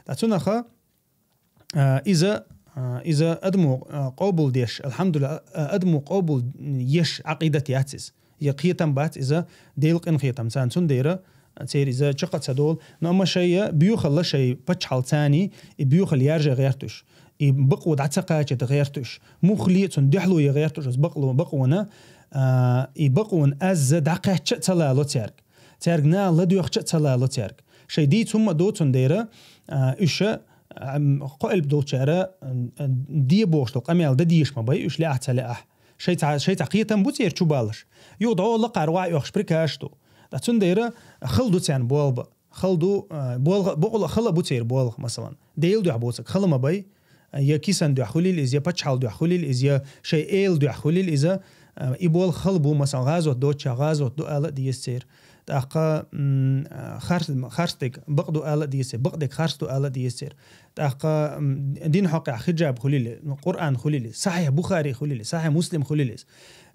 Ткъа цунах, а, иза, а, иза адамо, а, къобалдеш, алхьамдулиллахӀ, а, адамо къобалъеш Ӏакъидат яц иза. Я кхетам бац иза, Делан къинхетам царна, цундела церан иза чекх а ца долу. Но амма шайн боьхалла шайн паччахьалла царний, и боьхалла яржа гӀерта уьш. И бакъо дӀа ца кхачийта гӀерта уьш. Муххале а цунна дуьхьало ян гӀерта уьш оцу бакъо-, бакъонан, а, и бакъонан аз дӀакхаьчча а ца лало цаьрга. Цаьрга наха ладоьгӀча а ца лало цаьрга. Шайн дийца хӀумма а доцу цундела, а, уьш, а, м, кхо элп долчара, а, а, де бохуш долу къамел дан дезаш ма бай уьш, лаахь а ца лаахь. Шайн цхьа, шайн цхьа кхетам бу церан чубаллаш. Юха дӀо лакхара охьа оьхуш прикаш ду. Ткъа цундела хала ду царна болх бан. Хала ду, а, болх, бакъала а хала бу церан болх, масалан. Делан дуьхьа боцург хала ма бай. Я кисан дуьхьа хуьлийла иза, я паччахьалла дуьхьа хуьлийла иза, я шайн эла дуьхьа хуьлийла иза. А, и болх хала бу, масалан, гӀазот доцучохь гӀазот ду ала а деза церан. ТӀаккха, м, а, харц, харц дерг бакъ ду ала а деза церан, бакъ дерг харц ду ала а деза церан. ТӀаккха, м, дин хьокъехь хиджаб хуьлийла, Къуръан хуьлийла, Сахьихь Бухари хуьлийла, Сахьихь Муслим хуьлийла иза.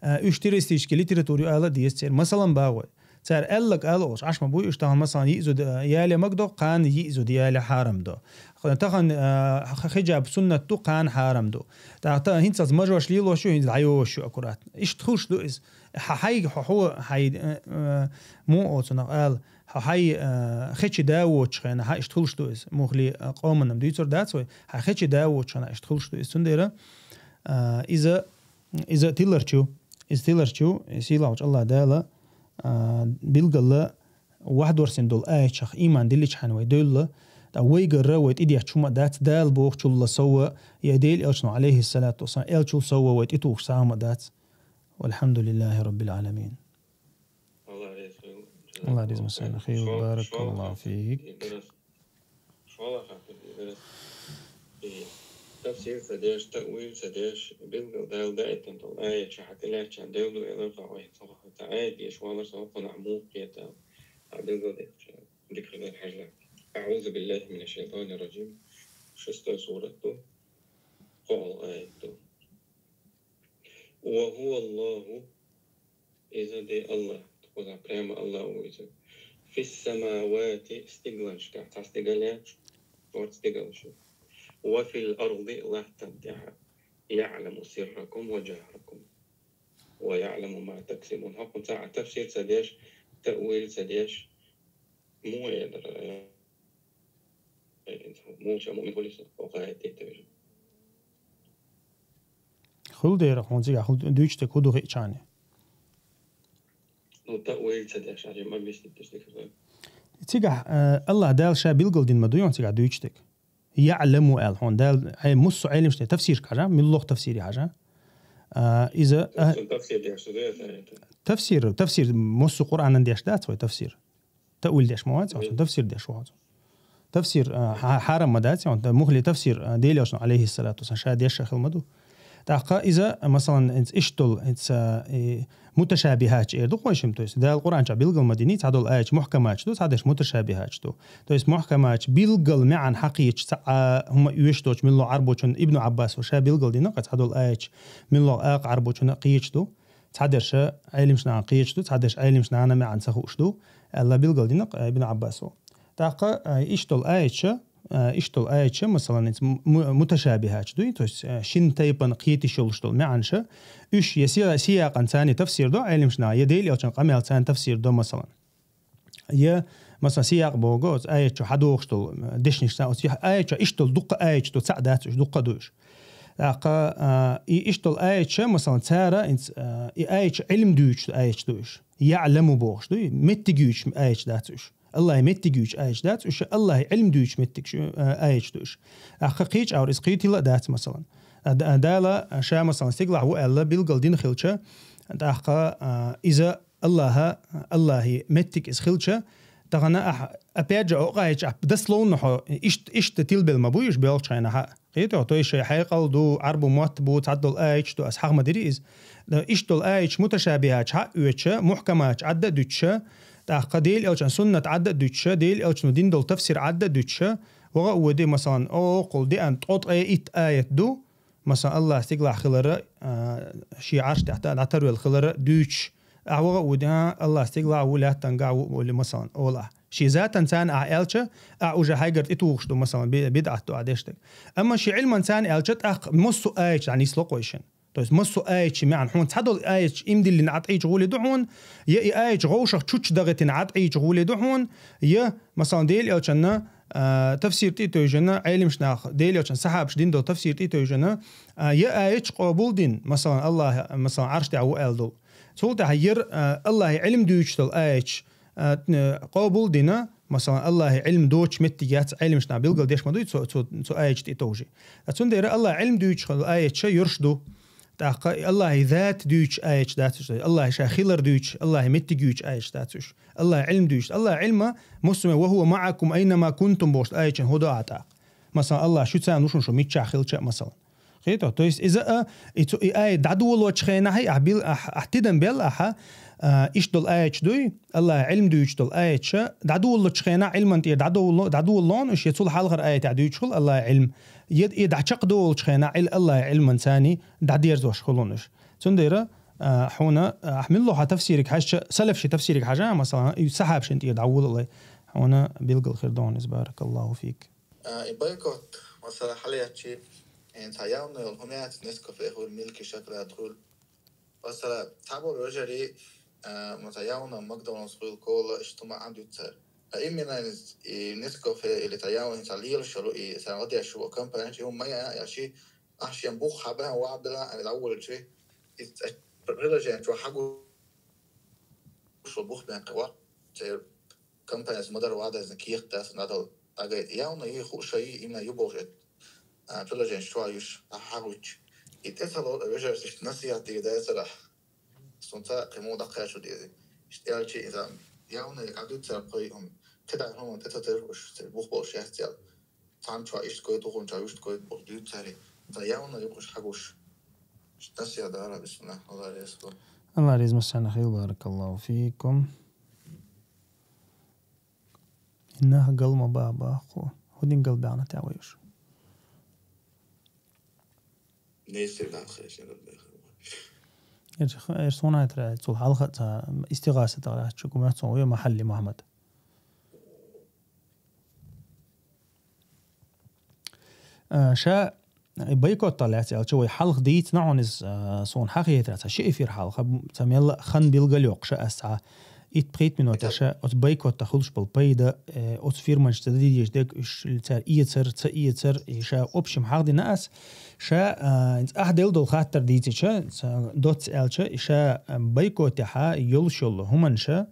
А, уьш террористический литература ю ала а деза церан. Масалан, бахой. Цара аьлларг ала олуш Ӏаш ма буй уьш, тахана, масалан, йиъ зуда яле мага до, кхана йиъ зуда яле хьарам до. Тахана, а, х-, хиджаб суннат ду, кхана хьарам ду. ТӀаккха хӀинца мажош лелош ю, хӀинца дӀайош ю аккуратно. Иштта хуьлуш ду иза. Хьан хьайга хьо, хьо, хьай, э, э, муха оцунах ала, хьо хьай, э, хечи да воцучу хенахь иштта хуьлуш ду иза. Муххале, э, къоманна дуьйцур дац вай, хьан хечи да воцучу хенахь иштта хуьлуш ду иза. Цундела, э, иза, иза тиларчу, иза тиларчу, и сийлахьчу Аллах Дала, э, билгала вахдорсина долу аятах ийман дилличхьана вай девлла, ткъа вайгара вай тӀедетташ хӀума а дац, Дала бохучул сов, я Делан Элчано, алейхиссалату вассалам, элчул сов вай тӀетухуш цхьа хӀума а дац. والحمد لله رب العالمين. الله يجزاك خير. بارك الله فيك. тафсир ца деш, таъвил ца деш, билггал Дала даийтина долу аяташ хьан тӀелаьцча Дала ду элира хьо вайна, цхьа аят деш валар со хӀокхунах муха кхета, хьан билггал дехча, дика хилар хьажа. أعوذ بالله من الشيطان الرجيم. Шестой сурат ду, кхоалгӀа аят ду. وهو الله, иза де Аллах, тхуза прямо Аллах ву иза. في السماوات, стигланашка, цхьа стигал яц, шорта стигалаш ю. وفي الأرض, латтан тӀехь. يعلم سركم وجهركم ويعلم ما تكسبون. ХӀокхунца а тафсир ца деш, таъвил ца деш, муха эдара? Муха муъмин хуьлу иза, хӀокху аят тӀе тевжа. Хуьлу дера, хьуна цигахь хуьлу дуьйцуш дерг хӀун ду хиъча а. Ну, таъвил ца деш, хьажа, ма биститаш дика хир. Цигахь, э, Аллах Дала ша билгал дина ма дуй хьуна цигахь дуьйцуш дерг. يعلم аьлла хьуна Дала, хьайн массо а Ӏелимашна тафсирашка хьажа, муьлхха тафсире хьажа. А, иза, а, Цуьнан тафсир деш ду, да, это? Тафсир, тафсир, массо а Къуръанан деш дац вай тафсир. Таъвил деш ма вац, Мгм. Тафсир деш вац. Тафсир, а, хьа-, хьарам ма дац, хьуна, мухли тафсир, а, Дела Элчано, алейхиссалату вассалам, ша деш хилла ма ду. ТӀаккха иза, масалан, хӀинца иштта долу, хӀинца, э, муташабихаташ эр ду кхойшим, то есть Дала Къуръан чохь билгал ма дина, цхьадолу аяташ мухкаматаш ду, цхьадерш муташабихаташ ду. То есть мухкаматаш билгал маьӀна хьакхеташ цхьа а хӀума оьшуш доцуш муьлхха Ӏарбочунна, Ибн Ӏаббаса ша билгал дина, кху цхьадолу аяташ муьлхха акха Ӏарбочунна кхеташ ду. Цхьадерш Ӏелимаш нахана кхеташ ду, цхьадерш Ӏелимаш нахана маьӀна ца хууш ду, аьлла билгал дина, э, Ибн Ӏаббаса. ТӀаккха, э, иштта долу аяташ, э, иштта долу аяташ, масалан, иза му-, му-, муташабихаташ дуй, то есть, э, шина тайпана кхеташ йолуш долу маьӀнаша, уьш я сия-, сиякъан царна тафсир до Ӏелимаш наха, я Дела Элчан къамел царна тафсир до, масалан. Я, масалан, сиякъ боху оцу аят чу хьадохуш долу, э, дешнаш царна, оцу аят чу иштта долу дуккха аяташ ду, цхьаъ дац уьш, дуккха а ду уьш. ТӀаккха, а, и иштта долу аяташ, масалан, цара, инц-, а, и аяташ Ӏилма дуьйцуш аяташ ду уьш. يعلم бохуш ду, меттиг юьйцуш аяташ дац уьш. Аллахьан меттиг юьйцуш аяташ дац уьш, Аллахьан Ӏилма дуьйцуш меттиг шу-, а, аяташ ду уьш. ТӀаккха кхечу агӀор иза кхетийла а дац, масалан. А, да-, Дала ша, масалан, стигалахь ву аьлла, билгал дина хилча, тӀаккха, а, иза Аллахьа, Аллахьан меттиг иза хилча, тахана ахь, опять же, окъа хьаьчча, ахь дословно хьо ишт-, иштта тилбелла ма буй уьш боьлхучу хенахь а. Кхетий хьо, то есть шайн хьекъал ду, Ӏарбу мотт бу, цхьадолу аяташ ду, ас хьаха ма дирий иза. Иштта долу аяташ муташабихаташ хьаъ оьцуша, мухкаматаш Ӏадда а дуьтуша, тӀаккха Дела Элчан суннат Ӏадда а дуьтуша, Дела Элчано дина долу тафсир Ӏадда а дуьтуша, ваха а воьдий, масалан, оккхул деана ткъо ткъе итт аят ду, масалан, Аллахь стигалахь хилара, а, шен Ӏарш тӀехь дӀатарвелла хилара дуьйцуш, ахь ваха а воьдий, а, Аллахь стигалахь ву, лаьттангахь ву, олий, масалан, олу ахь. Шен затан царна ахь аьлча, ахь уже хьайгара тӀетухуш ду, масалан, би-, бидӀат ду ахь деш дерг. Амма шен Ӏилман царна аьлча, тӀаккха массо а аяташ дӀанисло кхойшина. То есть массо а аяташ маьӀна хьуна цхьадолу аяташ имдиллина Ӏад Ӏийча гӀоле ду хьуна, я и аяташ гӀовшах чучча дагӀитина Ӏад Ӏийча гӀоле ду хьуна, я, масалан, Дела Элчанна, а, тафсир тӀе а тевжина, Ӏелимаш нах, Дела Элчан сахьабаш дина долу тафсир тӀе а тевжина, а, я аяташ къобал дина, масалан, Аллахь, масалан, Ӏарш тӀехь ву аьлла долу. Цул тӀаьхьа яра, а, Аллахьан Ӏилма дуьйцуш долу аяташ, а, т-, къобал дина, масалан, Аллахьан Ӏилма доцуш меттиг яц, Ӏелимаш нах билгал деш ма дуй, цу, цу, цу аяташ тӀе товжий. А цундела Аллахьан Ӏилма дуьйцуш долу аяташ йоьрш ду. ТӀаккха Аллахьан зат дуьйцуш аяташ дац уьш, Аллахьан ша хилар дуьйцуш, Аллахьан меттиг юьйцуш аяташ дац уьш. Аллахьан Ӏилма дуьйцуш. Аллахьан Ӏилма, массо а, «وهو معكم أينما كنتم» бохуш аятан хӀу до а тӀаккха. Масалан, Аллахь шуьца ву шуна, шу миччахь хилча а, масалан. Кхетий хьо, то есть иза а, и цу, и аят дӀадолочу хенахь, ахь бил-, ахь, ахь тидам бел ахьа, а, иштта долу аяташ дуй, Аллахьан Ӏилма дуьйцуш долу аяташ, дӀадолочу хенахь Ӏилман тӀера дӀадоло-, дӀадоллон уьш, я цул хьалхара аятехь дуьйцуш хуьлу Аллахьан Ӏилма, я, я дӀачекхдолучу хенахь Ӏил-, Аллахьан Ӏилман царна дӀадерзош хуьлун уьш. Цундела, а, хьуна, а, ахь муьлхха тафсириг хьаьжча, салаф ши тафсириг хьажа, масалан, и сахьабашин тӀера дӀаволалай, хьуна билгал хир ду хьуна иза, баракаллаху фик. А, и бойкот, масала, хьалаэцчи, э, цхьа явно йолу хӀума яц, Нескафе хуьлу, Милки шоколад хуьлу. Масала, цхьаболу вежарий, а, масала, явно Макдоналдс хуьлу, кола, иштта хӀума Ӏадуьту цара. А именно и Нескафе или цхьа явно цхьа лелаш йолу, и цхьа ладеш йолу компани, и хӀума ма яа, я ши, ахь шен бух хьабаьхьа, вахьабила, а, дӀаволчи, и цхьа приложение чохь хьагу шо бух бен кхевар, церан компанияс ма-дарра вадазна кехат дац, надо дӀагайта. Явно и хууш а йий, именно ю бохуш, а, приложение чохь юьш, а, хьагӀуьттуш. И тӀе ца ло вежаршна иштта насихьат дийр дацара. Сунца кхин муха дӀакхачо деза. Иштта аьлчи иза, явно и дӀадуьту цара кхой хӀума. КхидӀа хӀума тӀе ца тера уьш, церан бух болуш яц цел. Цхьана чохь иштта гойту, хӀун чохь иштта гойту боху дуьйцу цара. Цхьа явно юкъуш хьагуш. Иштта сия дара, бисмилла, Алла реза хуьлда. Алла реза массарна хуьлда, баракаллаху фикум. Инна гал ма ба, ба, ху. Худин гал бяна тя ваюш. Несер да хай шер да. Эр, эр сона тра, цул хьалха ца истигъаса тара, чу гума цун вай Махалли Мухаммад. Э, ша бойкотта лаьца аьлча, вай хьалха дийцина хьона из, э, сона хьахетара, ца ши эфир хьалха, ца мелла хан билгал йоккха ша аса. Ит пхит минута ша, оц бойкотта хулш бол пайда, э, оц фирманш ца дидеш дег, уш цар иецар, ца иецар, и ша общем хьахдина ас. Ша, э, инц ах дел дол хаттар дийцича, ца доц аьлча, и ша, э, бойкотта ха, йолш йолла, хуманша,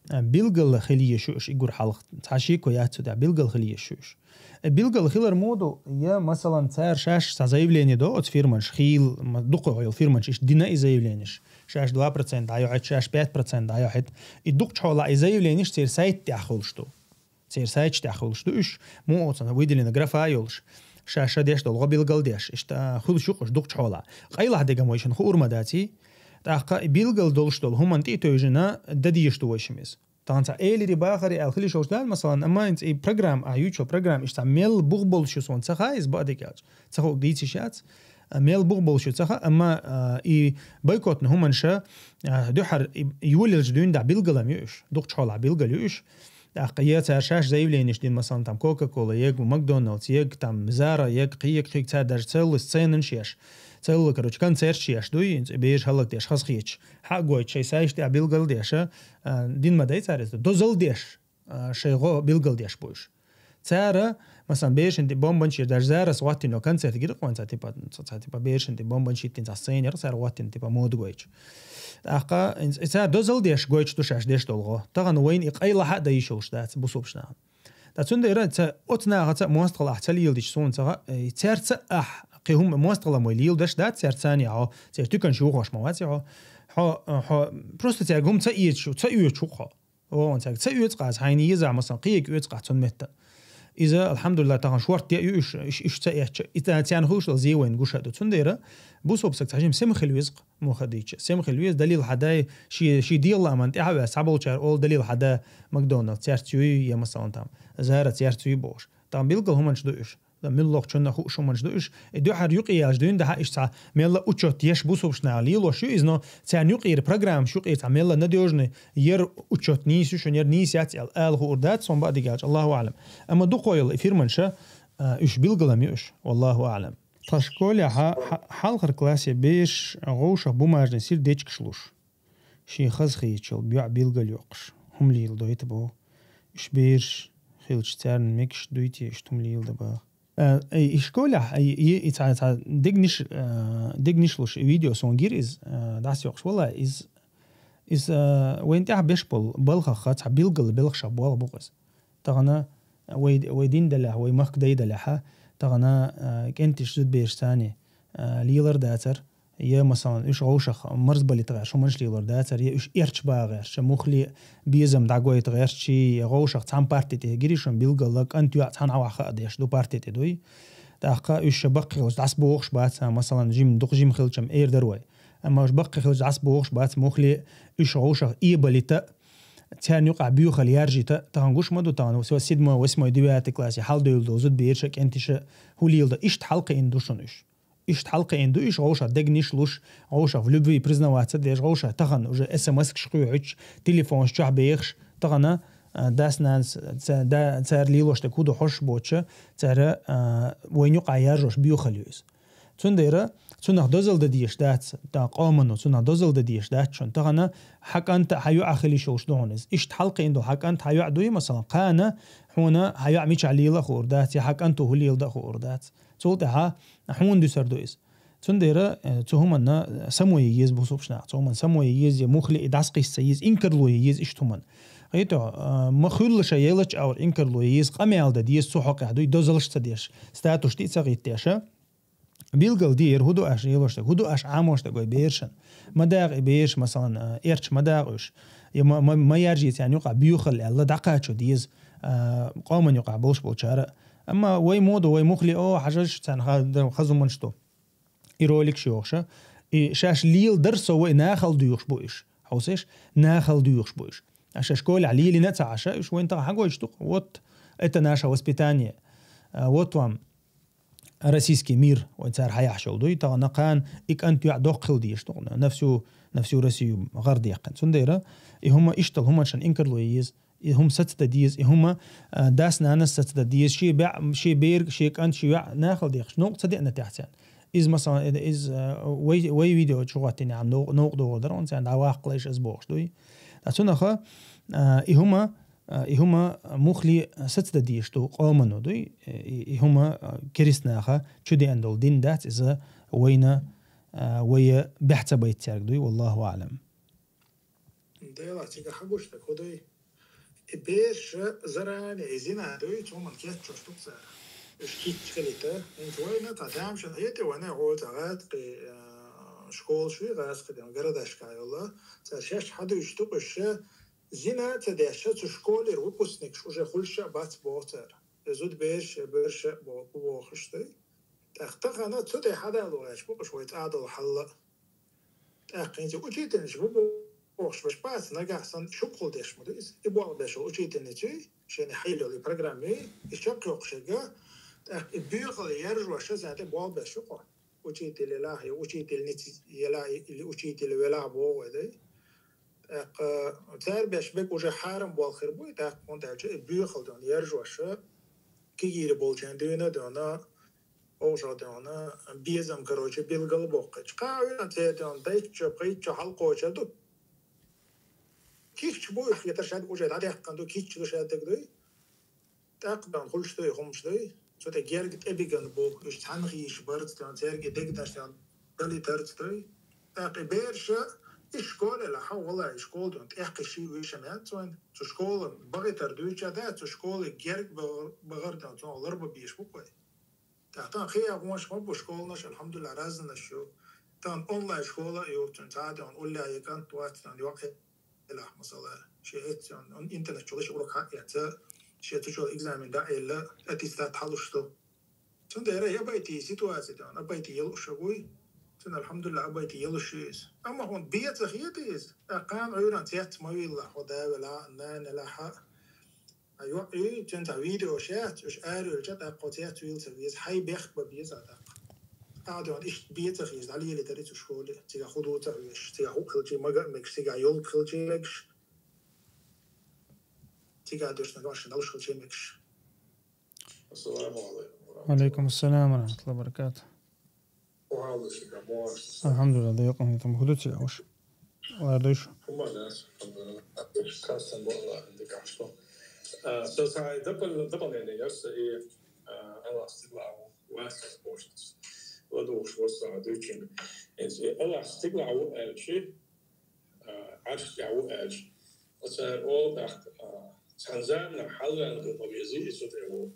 э, билгал хили ешуш, игур хьалха, ца ши ко яцу да, билгал хили ешуш. Э, билгал хилар моду, я, масалан, цар шаш ца заявление до, оц фирманш, хил, ма, дукха гъойл фирманш, иш дина и заявленеш. Шаш два процента айохет, шаш пять процента айохет. И дукха чхола и заявленеш цер сайт тя хулш ду. Цер сайт тя хулш ду, уш, му оцана выделена графа йолш. Шаш ша деш долго билгал деш. Ишта хулш юкъуш дукха чхола. Къайла дегам вайшин ху урма даци. Тахка и билгал долш дол, хуман ти тойжина, дадиеш ду вайшимиз. Тахан ца элири бахари ал хили шош дал, масалан, амма инц и программа, а ючо программа, ишта мел бух болшу сон ца хай, из ба дегелч. Ца хок дийци шац, а, мел бух болшу ца ха, амма, а, и бойкотна хуманша, а, духар и, и юлилж дюн да билгалам юш, дух чхола билгал юш. Ах, я цар шаш заявленеш дин, масалан, там Coca-Cola, ег Макдоналдс, ег там Зара, ег кхи, ег кхи, цар даже целый сценан шеш. Целый, короче, концерт шеш, дуй, инц, беш халак деш, хас хич. Хьагой, чай сайш тя билгал деша, а, дин ма дай цар из, дозал деш, а, шай го билгал деш буш. Цара, масалан, бешин ти бомбан шеш, даже Зара сватино концерт гир кон ца типа, ца, ца типа бешин ти бомбан шиттин ца сценер, цар ватин типа мод гойч. Ахка, инц, цар дозал деш гойч ду шаш деш долго. Тахан вайн и къайла ха да ишулш да, ца бусубшна. Та цунда ира ца оцна ца мост гала ца лил дич сун ца, э, цар ца ах, кхи хум мост гала мой лил даш да, цар ца не хо, цар тюкан шу хош ма ваци хо. Хо, э, хо, просто цар гум ца иет шу, ца иет шу хо. О, он ца, ца иет къаз, хайни иза, масалан, кхи иет къаз цун метта. Иза, алхамдулилла, тахан шорт я юш, иш, иш ца иет. Ита цан хулш дал зевен гуша ду. Цунда ира, бусубсак ца жим сем хил визк, муха дича. Сем хил виз, далил хадай, ши, ши дил ламан, тя ва саболчар, ол далил хада, Макдоналдс, цар цюй, я масалан там. Зара цар цюй бош. Там билгал хуманш ду иш. Да миллох чунна ху шуманш ду иш. И духар юкъи ялж дюн да ха иш ца. Мелла учет еш бусубшна лило шу из, но цан юкъир программ шу юкъир ца мелла надёжный ер учет нису шун ер нисяц ал, ал ху урдат, сон ба дигалч, Аллаху алам. Амма ду койл и фирманша, а, иш билгалам юш. Валлаху алам. Та школе ха, ха, халхар классе беш гъоша бумажный сердечко шлуш. Ши хаз хичил бюа билгал йокъш. Хум лил дойт бо. Иш беш хилч царн мекш дуйти иш тум лил да ба. Э, э, и школа, э, и, и ца, ца, дегниш, э, дегниш луш видео сон гир из, э, дас йокъш вала из, из, э, вайн тя беш бол, балха ха, ца билгал белх ша бол букъыз. Тагана вай, вай дин даля, вай махк дай даля ха, тагана, э, кентиш зуд беш сани, э, лилар дацар, я, масалан, уш гъошах марз балит гъар, шуманш лилар дацар, я уш эрч ба гъар, ша мухли безам дагойт гъар, чи гъошах цам партити гиришун билгала, кан тюа цан аваха адеш, ду партити дуй. Тахка уш баккхилш дас бохш баца, масалан, жим, дух жим хилчам эр дарвай. Амма уш баккхилш дас бохш бац, мухли уш гъошах и балита, цан юкъа бюхал яржита, тахан гуш маду, тахан всё седьмой, восьмой, девятый классе, хал дойл дозуд берша, кентиша, хулил да, ишт халкы ин душун уш. Ишт халкы ин ду иш, гъоша дегниш луш, гъоша в любви признаваться деш, гъоша тахан уже СМС кш хуйхуч, телефон шчах бехш, тагана, а, дас нанс, ца, да, цар лилош да куду хош боча, цара, а, войню къаяр жош бюхал юз. Цундера, цунах дозал да диеш дац, да къоману, цунах дозал да диеш дац, чун тагана, хаканта хаю ахили шулш догонез. Ишт халкы ин ду хаканта хаю дуй, масалан, къана, хуна хаю мича лила хур дац, я хаканту хулил да хур дац. Цул тӀаьхьа хьун дуьсар ду из. Цундера, э, цу хӀуманна самое ез бусубшна, цу хӀуман самое ез, я мухли и дас къисса ез, инкарло ез ишт хӀуман. Гъето, э, ма хуьлла ша елач авр инкарло ез, къамел да дез цу хьокъехь дуй, дозалш ца деш, статус ти ца гъит деша. Билгал ди ер хӀуду аш елошта, хӀуду аш Ӏамошта гой бершан. Ма дагъ и берш, масалан, э, эрч ма дагъ уьш. Я ма, ма, ма яржи цан юкъа бюхал аьлла дакъачу дез, э, къоман юкъа болш болчара. Амма вай моду, вай мухли, о, хьажаш, цан ха-, хазуман што. и ролик шоьхуша, и шаьш леладар со вай нахала дуьйхуш бу уьш. Хьовсеш, нахала дуьйхуш бу уьш. А шаьш школехь лелийна а ца Ӏаш, уьш вайна тахана хьагойтуш ду-кх. Вот, это наше воспитание. А, вот вам российский мир, вай цара хьаяхьаш йолу дуй, тахана кхана и кӀант йоӀ доккха хила дезаш ду-кх, на всю, на всю Россию гӀар деккхина. Цундела и хӀума иштта хӀуманашна инкарло еза, и хӀума сацадан деза, и хӀума, а, дас-нанас сацадан деза, шен баьӀ, шен берг, шен кӀант, шен йоӀ нахала дехаш, новкъа ца деана тӀехь царна. Иза, масалан, иза, а, вай, вай видео чу гӀоттийна нов-, новкъа догӀур дара, хӀунда царна дӀаваккхалаш ас бохуш дуй. Ткъа цунах, а, и хӀума, а, и хӀума муххале сацадан дезаш ду къомано дуй, и, и хӀума, а, керист наха чу деана долу дин дац, иза вайна, а, вай баьхьа ца байта цаьрга дуй, валлаху аӀлам. Делахь цига хьагуш стаг хӀу дуй? И бераш заране и зина дуй, цу хӀуманна кечъеш ду цара. Уьш кийча хилийта, хӀинца вайна тхан тамашийна хӀетте вайна гӀо ца гӀаьткъи, а, школаш вуй гӀаьскхи ден, городашка йолу, цара шаьш хьадуьйцуш ду-кх уьш, зина а ца деш, цу школера выпускникаш уже хуьлуш а бац боху цара. И зуда бераш, и бераш а бо-, бу бохуш дуй. ТӀаккха тахана цу тӀе хьадало гӀерташ бу-кх уьш вай цӀа долу хьал а. ТӀаккха хӀинца учительница бу бохуш берш бац, нагахь санна шуьгахула деш ма ду иза. И болх беш волу учительници, шена хьайла йолу и программи, и чекхйоккхуш ерг, тӀаккха и боьхалла яржош а царна тӀе болх беш ю-кх. Учитель елахь, я учительница елахь, или учитель велахь боху вай дай. ТӀаккха цара беш берг уже хьарам болх хир бу, и тӀаккха хӀунда аьлча и боьхалла дона яржош а, кегийра болчарна дуьйна а дона, Оха дона, безам, короче, билгал боккхуьйтуш. Кхаа вина церан дона, дайччо, пхийтчо хьалкхочур ду. Кийча бу уьш, хетар шаьдга уже дӀадаьккхина ду, кийча ду шаьддиг дуй. ТӀаккха дона хуьлуш дуй, хӀумаш дуй. Цу тӀе герга тӀебиган бу, уьш цхьаьна хийш барца дона, церан дегнаш дона, далитарца дуй. ТӀаккха и бераша, и школе лахьа, валла, и школа дона, тӀехкхи ши вешан яц вайн. Цу школа бахийтар дуьйцу а дац, цу школе герга бахар, бахар дона, цунах ларба беш бу кхой. ТӀаккха тахана хиягӀонаш ма бу, школанаш, алхьамдулиллахӀ, разныш ю. Тахана онлайн школа а ю, цуьнан цхьа а дона уллехь я кӀант вац, тахана йоккха елахь, масала, шен эццан, он интернет чуьра ши урок хьаэца, шен цу чуьра экзамен дӀа а елла, аттестат хьалуш ду. Цундела я байтий ситуация дона, а байтий елуш а вуй. Цуьнан, алхьамдулиллахӀ, а байтий елуш ю иза. Амма хьуна бен ца хета иза, тӀаккха кхана Ӏуьйранна цец ма вилла, хьо да велахь а, нана елахь а. А йоӀ, и, цуьнан цхьа видеош яц, уьш аравелча, тӀаккха оцу яц вийла ца веза, хьайн бехк бан беза а тӀаккха. Ахьа дона иштта бен ца хеза, дӀалелийтар и цу школе, цигахь хӀун ду ца хьоьжуш, цигахь хӀуъа хилчий мага а мегаш, цигахь йолга хилчий мегаш, цигахь доьшна дош далуш хилчий мегаш. Ассаламу алейкум. Ва алейкум ассалам ва рахматуллахи ва баракатух. Алхьамдулиллах, декъан хӀинца хӀу ду ца уьш? Лардуш? Хастам бо Аллах дикахь шу. А, со схьа допол-, дополнение яр со и, а, Аллах стигла а ву, вас спорт. Ладугуш ву со дуьйцинг. Эс и Аллах стигла а ву аьлчи, а, Ӏарш тӀехь ву аьлча. Оцара олу тӀаккха, а, цхьана заманахь хьалаваьлла ду ма везий, и цу тӀе ву.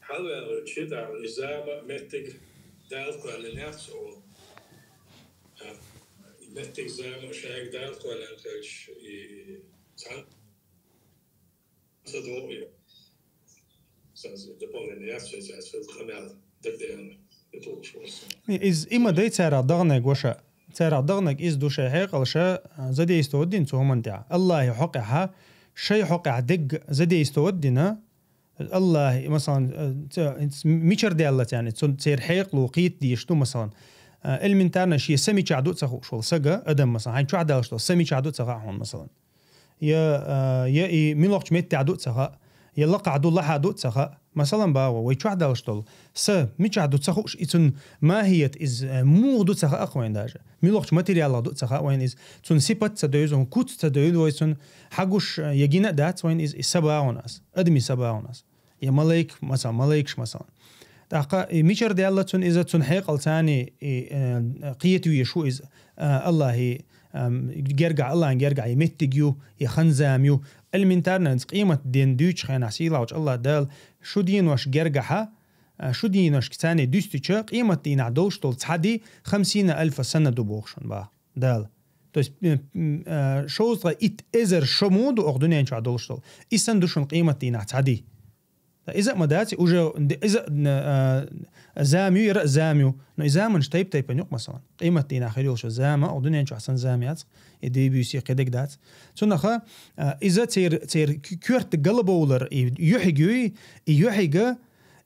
Хьалаваьлла чу тӀаккха и зама меттиг Дала кхоьллина яц олу. А, и меттиг зама шайга Дала кхоьллина хилча, и цхьана ца догӀу и. Сан дополнение яц, шайн цаьрца хила къамел дагадеана, и тухуш ву со. Иза има дай царах дагӀанаг ваша. Царах дагӀанаг иза ду шайн хьекъалша, а, задействовать дина цу хӀуманна тӀехь. Аллахьи хьокъехьа, шайн хьокъехь дегга задействовать дина. Аллахьи, масалан, а, ца-, мичара даьлла царна, цу-, церан хьекъало кхета дезаш ду, масалан. А, элементарно шен са мичахь ду а ца хууш волу сага, адам, масалан, хьайн чохь даллаш долу са мичахь ду а ца хаьа хьуна, масалан. Я, а, я и муьлхачу меттехь ду а ца хаьа, я лакхахь ду, лахьа ду а ца хаьа. Масалан, бахьа, вай чохь даллаш долу са мичахь ду ца хууш, и цуьнан махӀият, иза, а, муха ду ца хаьа-кх вайна даже. Муьлхачу материалах ду а ца хаьа вайна иза. Цуьнан сипат ца девза, куц ца девза вай цуьнан, хьагуш, а, я гина а дац вайна иза, и са бахьа ас, адамийн са бахьа ас. Я малайк, масалан, малайкаш, масалан. ТӀаккха и мичара даьлла цунна иза, цунна хьекъал царний, и, э, кхета везаш ву иза, а, Аллахьи, ам, гергахь, Аллахьан гергахь и меттиг ю, и хан-зама ю. Элементарно, иза къемат ден дуьйцучу хенахь сийлахьчу Аллахь Дала шу денош гергахьа, а, шу деношка царний дуьстича, къемат дийнахь долуш долу цхьа ди хамсина альфа сана ду боху шуна бахьа Дала. То есть, м, м, а, шовзткъа итт эзар шо муха ду оха дуьнен чохь долуш долу. И санна ду шуна къемат дийнахь цхьа ди. Иза а ма дац, уже д-, иза а, а, зама ю, яра а зама ю. Но и заманаш тайп-тайпана ю-кх, масалан. Къематдийнахь хила йолча зама, оха дуьнен чохь санна зама яц, и дуй-буьйса кхидерг дац. Цунах а, иза церан, церан к-, коьрта галбовлар, и юьхьиг юй, и юьхьиг,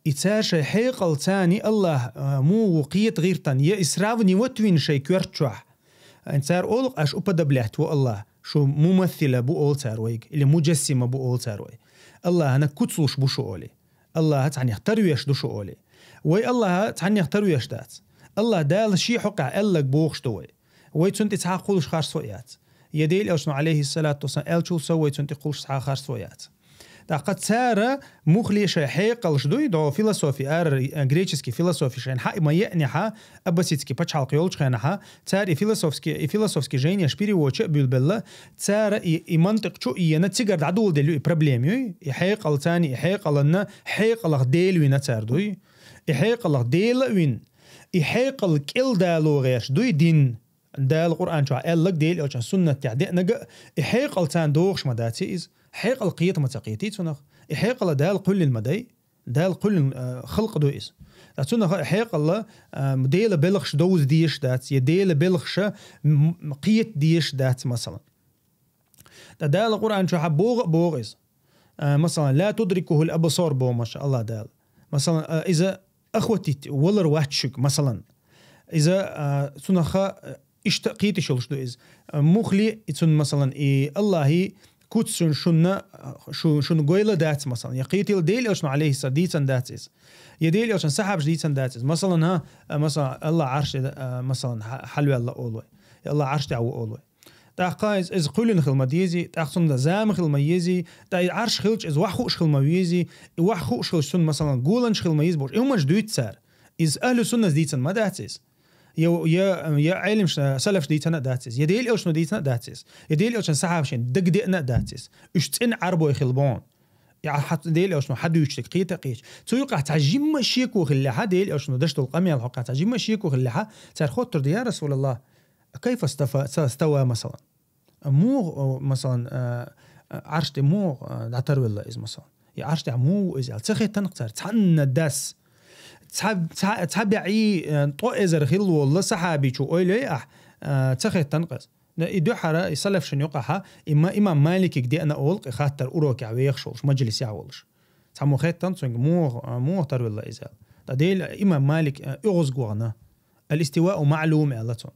и цара шайн хьекъалца Аллахь, а, муха ву кхета гӀертан, я и сравнивать вина шайн коьрта чохь. Цара олу-кх, аша уподоблять ву Аллахь, шу мумассила бу олу цара вайга, или муджассима бу олу цара вай. Аллахьана куц луш бу шу олий. Аллахьа цхьаннех тарвеш ду шу олий. Вай Аллахьа цхьаннех тарвеш дац. Аллахь Дала шен хьокъехь аьлларг бохуш ду вай. Вай цунна тӀе цхьа кхуллуш харцо а яц. Я Делан Элчано, алейхиссалату вассалам, аьллачул сов вай цунна тӀе кхуллуш цхьа харцо а яц. ТӀаккха цара муххале шайн хьекъалш дуй, догӀу философи, ара, э, греческий философи шайна хьа ма еънехьа, аббасидский пачхьалкх йолчу хенахьа, цара и философский, и философский жайнеш переводча а буьйлабелла, цара и, и мантикъ чу а йена, цигара дӀадоладелла ю и проблема юй, и хьекъалца, и хьекъаланна, хьекъалах Дела вина цара дуй, и хьекъалах Дела а вина, и хьекъал кӀел дало гӀерташ дуй дин. Дала Къуръан чохь аьллаг, Делан Элчан суннатехь деънаг а, и хьекъал царна догӀуш ма дац иза. Хьекъал кхета ма ца кхетий цунах. И хьекъала Дала кхоьллина ма дай. Дала кхоьллина, а, халкъ ду иза. Ткъа цунах а хьекъала, а, Делан белхаш довза дезаш дац, я Делан белхаша м-, м-, кхета дезаш дац, масалан. Ткъа Дала Къуръан чохь богӀу а богӀу иза. А, масалан, «Ла тудрикухул абсор», боху, маша Аллах Дала. Масалан, а, иза охватить валар вац шуьга, масалан. Иза, а, цунах а, иштта кхеташ йолуш ду иза. А, муххале и цунна, масалан, и Аллахьи куц шун-, шунна, шу-, шуна гойла дац, масалан. Я кхетийла Делан Элчано, алейхиссалам, дийцина дац иза. Я Делан Элчан сахьабаш дийцина дац иза. Масалан, а, масалан, Аллах Ӏарш, а, масалан, хьа-, хьалваьлла олу вай. Я Аллах Ӏарш тӀехь ву олу вай. ТӀаккха иза, иза кхоьллина хила ма дезий, тӀаккха цунна зама хила ма езий, ткъа и Ӏарш хилча, иза ваха хууш хила ма везий, и ваха хууш хилча, цунна, масалан, голанаш хила ма еза бохуш. И хӀуманаш дуьйцу цара. Иза ахьлу суннас дийцина ма дац иза. Я, я, я Ӏелимш, салафш дийцина а дац иза. Я Делан Элчано дийцина а дац иза. Я Делан Элчан сахьабашна дагадеъна а дац иза. Уьш цӀена Ӏарбой хила боху. Я хьан Делан Элчано хьан дуьйцуш дерг кхета а кхеташ. Цу юкъахь цхьа жимма а шеко хиллехьа, Делан Элчано деш долу къамел хьокъехь цхьа жимма а шеко хиллехьа, цара хоттур ду: «Я Расулаллах, кайфа стафа-, ца-, става, масалан?» Муха, о, масалан, а, а, Ӏарш тӀе муха, а, дӀатарвелла иза, масалан? И Ӏарш тӀехь муха ву иза аьлла? Ца хеттан-кх цара, цхьанна дас. Цхьа, цхьа, цхьа баьӀий, а, ткъо эзар хилла волла сахьабичо ойла йой ахь, а, ца хеттан-кх иза. Да, и дуьххьара, и салафшин юкъахьа, и ма-, имам Маликига деана олу-кх и хаттар урокехь вехаш волуш, мажлисехь волуш. Цхьаммо хеттан цуьнга, муха, а, муха тарвелла иза аьлла. Ткъа Дела имам Малик, а, оьгӀазга вахана. Ал-истивау маълум аьлла цо.